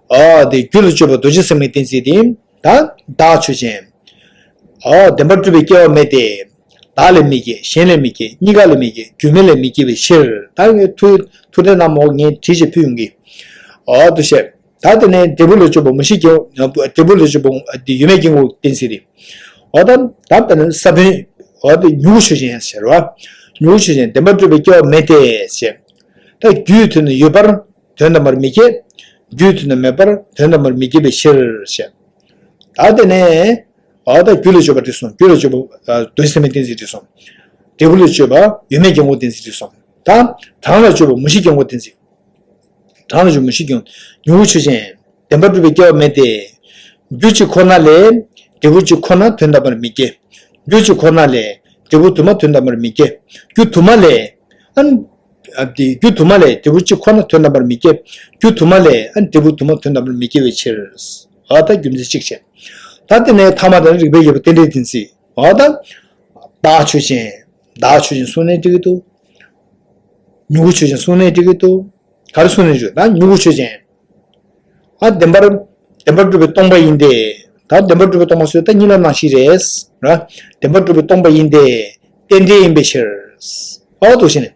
ཨ་དེ་རྒྱུ་ལ་དཔྱོད་པ་རྡོ་རྗེ་སེམས་དཔའི་གཏན་ཚིགས་དེ། ད་བདག་ཆོས་ཅན། ཨ་བདེན་པར་གྲུབ་པའི་སྐྱེ་བ་མེད་དེ། བདག་ལས་མི་སྐྱེ། གཞན་ལས་མི་སྐྱེ། གཉིས་ཀ་ལས་མི་སྐྱེ། རྒྱུ་མེད་ལས་མི་སྐྱེ་བའི་ཕྱིར། ད་ངས་ཐུགས་ཐུགས་བདེན་གནང་མོ་ངས་བྲིས་བྱས་ཕུལ་ཡོང་གི། ཨ་དུ་བཤད། ད་དེ་ནས་འབྲས་བུ་ལ་དཔྱོད་པ་མུ་བཞི་སྐྱེ། འབྲས་བུ་ལ་དཔྱོད་པ་དེ་ཡུལ་མེད་སྐྱེ་འགོག་གཏན་ཚིགས་རེད། འོ་ད་ད་དཔེར་ན་ས་བོན། འོ་དེ་མྱུ་གུ་ཆོས་ཅན་ཟེར་བ། མྱུ་གུ་ཆོས་ཅན་བདེན་པར་གྲུབ་པའི་སྐྱེ་བ་མེད་དེ་ཟེར། ད་རྒྱུའི་དུས་ན་ཡོད་པར་དོན་དམ་པར་མི་སྐྱེ། རྒྱུའི་དུས་ན་མེད་པར་དོན་དམ་པར་མི་སྐྱེ་བའི་ཕྱིར་ཟེར། ད་དེ་ནས་འོ་ད་རྒྱུ་ལ་དཔྱོད་པ་དེ་སོང་། རྒྱུ་ལ་དཔྱོད་པ་རྡོ་རྗེ་སེམས་དཔའི་གཏན་ཚིགས་དེ་སོང་། འབྲས་བུ་ལ་དཔྱོད་པ་ཡུལ་མེད་སྐྱེ་འགོག་གཏན་ཚིགས་དེ་སོང་། ད་གྲངས་ལ་དཔྱོད་པ་མུ་བཞི་སྐྱེ་འགོག་གཏན་ཚིགས། གྲངས་ལ་དཔྱོད་པ་མུ་བཞི་སྐྱེ་འགོག་མྱུ་གུ་ཆོས་ཅན། བདེན་པར་གྲུབ་པའི་སྐྱེ་བ་མེད་དེ། རྒྱུ་གཅིག་ཁོ་ན་ལས། འབྲས་བུ་གཅིག་ཁོ་ན་དོན་དམ་པར་མི་སྐྱེ། རྒྱུ་གཅིག་ཁོ་ན་ལས། འབྲས་བུ་དུ་མ་དོན་དམ་པར་མི་སྐྱེ། རྒྱུ་དུ་མ་ལས། ཨ་ནི། ཨ་དེ་རྒྱུ་དུ་མ་ལས་འབྲས་བུ་གཅིག་ཁོ་ན་དོན་དམ་པར་མི་སྐྱེ། རྒྱུ་དུ་མ་ལས་ཨ་ནི་འབྲས་བུ་དུ་མ་དོན་དམ་པར་མི་སྐྱེ་བའི་ཕྱིར། འོ་ད་རྒྱུ་མཚན་གཅིག་བྱས། ད་དེ་ནས་ཐ་མ་དེ་ནི་རིགས་པས་དབྱེ་བ་རྟེན་འབྲེལ་གཏན་ཚིགས། འོ་ད། བདག་ཆོས་ཅན། བདག་ཆོས་ཅན་གསུངས་ནས་འགྲིག་གི་འདུག་མྱུ་གུ་ཆོས་ཅན་གསུངས་ནས་འགྲིག་གི་འདུག་ག་རེ་གསུངས་ནས་འགྲིག་ད་མྱུ་གུ་ཆོས་ཅན། ཨ་བདེན་པར། བདེན་པར་གྲུབ་པའི་སྟོང་པ་ཡིན་ཏེ། ད་བདེན་པར་གྲུབ་པའི་སྟོང་པ་ཟེར་ད་གཉིས་ལ་ནང་བཞིན་རེད། ར། བདེན་པར་གྲུབ་པའི་སྟོང་པ་ཡིན་ཏེ། རྟེན་འབྲེལ་ཡིན་པའི་ཕྱིར། ཨོ་འདུག་བྱས་ནས།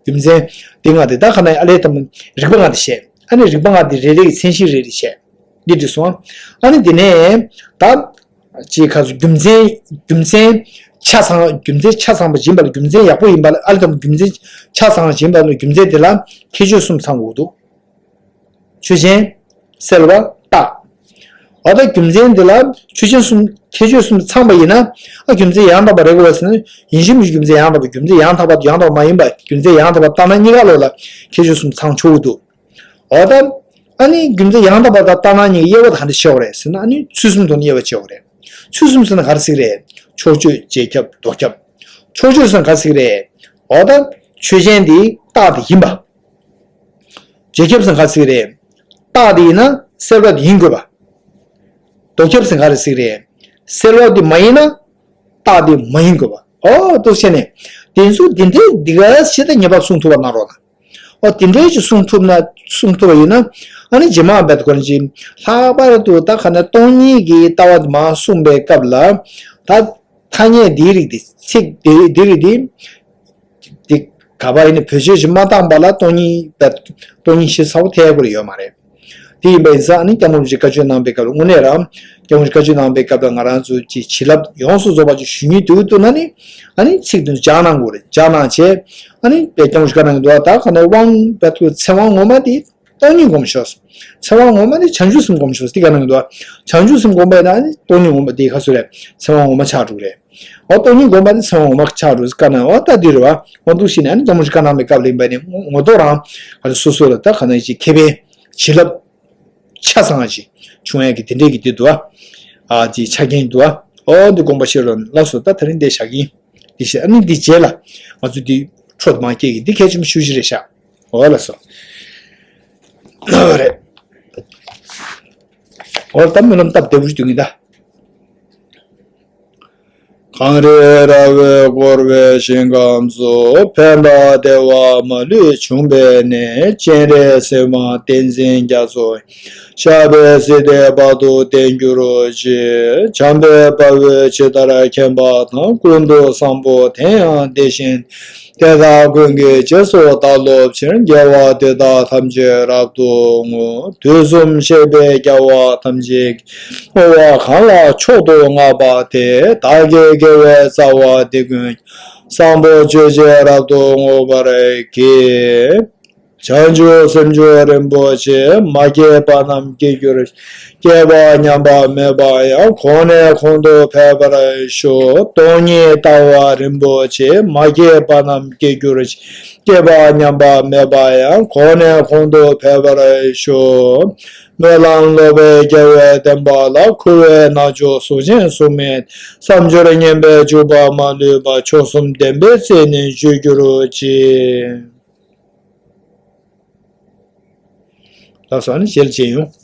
རྒྱུ་མཚན། འདི་ལྔ་དེ་ད་ཁ་ན་ཨ་ལས་དམ། རིགས་པ་ལྔ་དེ་བཤད། ཨ་ནི་རིགས་པ་ལྔ་དེ་རེ་རེ་གི་མཚན་གཞི་རེ་རེ་བཤད། འདི་འགྲིག་སོང་། ཨ་ནི་དེ་ནས། ད། ཅིག་ཁ་སུ་རྒྱུ་མཚན། རྒྱུ་མཚན། ཆ་ཚང་རྒྱུ་མཚན་ཆ་ཚང་པ་ཡིན་པ་ལ་རྒྱུ་མཚན་ཡག་པོ་ཡིན་པ་ལ་ཨ་ལས་དམ་རྒྱུ་མཚན་ཆ་ཚང་ཡིན་པ་ལ་རྒྱུ་མཚན་དེ་ལ་ཁྱད་ཆོས་གསུམ་ཚང་དགོས་འདུག་ཆོས་ཅན། སེལ་བ། རྟགས། འོ་ད་རྒྱུ་མཚན་འདི་ལ་ཆོས་ཅན་གསུམ་ཁྱད་ཆོས་གསུམ་ཚང་པ་ཡིན་ན་ཨ་རྒྱུ་མཚན་ཡང་དག་པ་རེད་དགོས་པ་ཟེར་ན་ཡིན་གཅིག་མིན་གཅིག་རྒྱུ་མཚན་ཡང་དག་པ་རྒྱུ་མཚན་ཡང་དག་པ་དང་ཡང་དག་པ་མ་ཡིན་པ་རྒྱུ་མཚན་ཡང་དག་པ་ལྟར་ན་གཉིས་ཀ་ལོག་ལ་ཁྱད་ཆོས་གསུམ་ཚང་ཆོག་གི་འདུག་འོ་ད་ཨ་ནི་རྒྱུ་མཚན་ཡང་དག་པ་དང་ལྟར་སྣང་གཉིས་ཀྱི་དབྱེ་བ་དེ་ག་འདྲ་ཕྱེ་བ་རེད་ཟེར་ན་ཨ་ནི་ཚུལ་གསུམ་ཐོག་ནས་དབྱེ་བ་ཕྱེ་བ་རེད། ཚུལ་གསུམ་ཟེར་ན་ག་རེ་ཟེར་གི་རེད། ཕྱོགས་ཆོས་རྗེས་ཁྱབ་ལྡོག་ཁྱབ། ཕྱོགས་ཆོས་ཟེར་ན་ག་རེ་ཟེར་གི་རེད། འོ་ད་ཆོས་ཅན་དེ་རྟགས་དེ་ཡིན་པ། རྗེས་ཁྱབ་ཟེར་ན་ག་རེ་ཟེར་གི་རེད། རྟགས་དེ་ཡིན་ན་སེལ་བ་དེ་ཡིན་དགོས་པ། ལྡོག་ཁྱབ་ཟེར་ན་ག་རེ་ཟེར་གི་རེད། སེལ་བ་དེ་མ་ཡིན་ན་རྟགས་དེ་མ་ཡིན་དགོས་པ། འོ་འདུག་བྱས་ནས་དེ་ཚོ་དེ་འདྲའི་འདི་ག་ཞེ་ད་ངེས་པར་གསུང་ཐུབ་པ་གནང་རོགས་གནང་། འོ་དེ་འདྲའི་ཅིག་གསུང་ཐུབ་ན་གསུང་ཐུབ་པ་ཡིན་ན་ཨ་ནི་རྗེས་མ་བད་ཁོ་རང་ཅིག་ལྷག་པར་དུ་ད་ག་ནས་སྟོང་ཉིད་ཀྱི་ལྟ་བ་མར་གསུངས་པའི་སྐབས་ལ་ད་ཐ་སྙད་འདིའི་རིགས་དེ་ཚིག་དེ་འདི་རིགས་དེ་དེ་ག་པར་ཡིན་ན་བེད་སྤྱོད་ཅིག་མ་བཏང་པ་ལ་སྟོང་ཉིད་བད་སྟོང་ཉིད་ཤེས་ཚ་པོ་ཐེ་གོ་ཡོད་མ་རེད། དེ་ཡིན་པ་ཡིན་ཙང་ཨ་ནི་སྐྱབས་མགོན་རིན་པོ་ཆེས་བཀའ་ཆོས་གནང་པའི་སྐབས་ལ་དངོས་གནས་རང་སྐྱབས་མགོན་རིན་པོ་ཆེས་བཀའ་ཆོས་གནང་པའི་སྐབས་ལ་ང་རང་ཚོ་ཅིག་བྱིན་རླབས་ཡོངས་སུ་རྫོགས་པ་ཅིག་ཞུ་སྙིང་འདོད་ཀྱི་འདུག་ན་ནི་ཨ་ནི་ཚིག་དེ་སྦྱང་གནང་དགོས་རེད། སྦྱང་གནང་བྱས་ཨ་ནི་སྐྱབས་མགོན་རིན་པོ་ཆེས་བཀའ་གནང་གི་འདུག་ད་ག་ནས་དབང་བད་ཁོ་ཚེ་དབང་ངོ་མ་དེ། སྟོང་ཉིད་སྒོམ་ཤོག། ཚེ་དབང་ངོ་མ་ནི་བྱང་ཆུབ་སེམས་སྒོམ་ཤོག་འདི་ག་ནང་གི་འདུག་བ། བྱང་ཆུབ་སེམས་སྒོམ་པ་ཡིན་ན་ནི་སྟོང་ཉིད་སྒོམ་པ་དེ་ག་སུ་རེད། ཚེ་དབང་ངོ་མ་ཆགས་འགྲོ་གི་རེད། འོ་སྟོང་ཉིད་སྒོམ་པ་དེ་ཚེ་དབང་ངོ་མ་ཆགས་འགྲོ་གི་ཀ་ན་འོ་ད་འདི་རེད་བ། འོ་འདུག་ཤེས་ནས་ནི་སྐྱབས་མགོན་ཆེན་བཀའ་གནང་བའི་སྐབས་ལ་ཡིན་པ་ནི་ངོ་ངོ་ཐོག་རང་ག་ཚོད་སོ་སོ་ལ་ད་ག་ནང་ཞིག་ཁེ་ཕན་བྱིན་རླབས་ཆ་ཚང་ཞིག་བྱུང་ཡ་གི་དེ་འདྲས་ཀྱི་དེ་འདུག་བ། ཨ་དེ་ཆ་རྐྱེན་འདུག་བ། འོ་འདི་དགོངས་པ་བཞེས་རོགས་ལགས་སོ། ད་དེ་རིང་འདི་བཞག་གིན། འདི་བཞག་ཨ་ནི་འདི་རྗེས་ལ་ང་ཚོ་འདི་འཕྲོ་མ་སྐྱེལ་གི་འདི་གལ་ཆེན་པོ་ཤུགས་ཆེ་རེད་ཤག་འོ་ལགས་སོ། རེད། འོ་ད་སྨོན་ལམ་སྟབས་བདེ་པོ་ཞིག་འདུག་གི་ད། གངས་རི་ར་བས་བསྐོར་བའི་ཞིང་ཁམས་སུ། ཕན་དང་བདེ་བ་མ་ལུས་འབྱུང་བའི་གནས། སྤྱན་རས་གཟིགས་དབང་བསྟན་འཛིན་རྒྱ་མཚོ་ཡི། ཕྱག་འཚལ་ལོ་ཟླའི་བར་དུ་བརྟན་གྱུར་ཅིག། འཇམ་དཔལ་དཔའ་བོས་ཇི་ལྟར་མཁྱེན་པ་དང་། ཀུན་ཏུ་བཟང་པོ་དེ་ཡང་དེ་བཞིན་ཏེ། དེ་དག་ཀུན་གྱི་རྗེས་སུ་བདག་སློབ་ཕྱིར། དགེ་བ་འདི་དག་ཐམས་ཅད་རབ་ཏུ་བསྔོ། དུས་གསུམ་གཤེགས་པའི་རྒྱལ་བ་ཐམས་ཅད་ཀྱིས། བསྔོ་བ་གང་ལ་མཆོག་ཏུ་བསྔགས་པ་དེས། བདག་གི་དགེ་བའི་རྩ་བ་འདི་ཀུན་ཀྱང་། བཟང་པོ་སྤྱོད་ཕྱིར་རབ་ཏུ་བསྔོ་བར་བགྱི། བྱང་ཆུབ་སེམས་མཆོག་རིན་པོ་ཆེ། མ་སྐྱེས་པ་རྣམས་སྐྱེ་གྱུར་ཅིག། སྐྱེས་པ་ཉམས་པ་མེད་པ་ཡང་། གོང་ནས་གོང་དུ་འཕེལ་བར་ཤོག། སྟོང་ཉིད་ལྟ་བ་རིན་པོ་ཆེ། མ་སྐྱེས་པ་རྣམས་སྐྱེ་གྱུར་ཅིག། སྐྱེས་པ་ཉམས་པ་མེད་པ་ཡང་། གོང་ནས་གོང་དུ་འཕེལ་བར་ཤོག། སྨོན་ལམ་ལོག་པའི་སྐྱེ་བས་བདེན་པ་ལ། འཁོར་བའི་མནར་གཅོད་གཟུགས་ཅན་གཟུགས་མེད། བསམ་སྦྱོར་ངན་པས་འཇུག་པ་མ་ལུས་པ། མཆོག་གསུམ་བདེན་པའི་རྩེ་ནས་གཅོད་གྱུར་ཅིག། ལགས་སོ། ཨ་ནི་རྗེས་ལ་མཇལ་ཡོང་།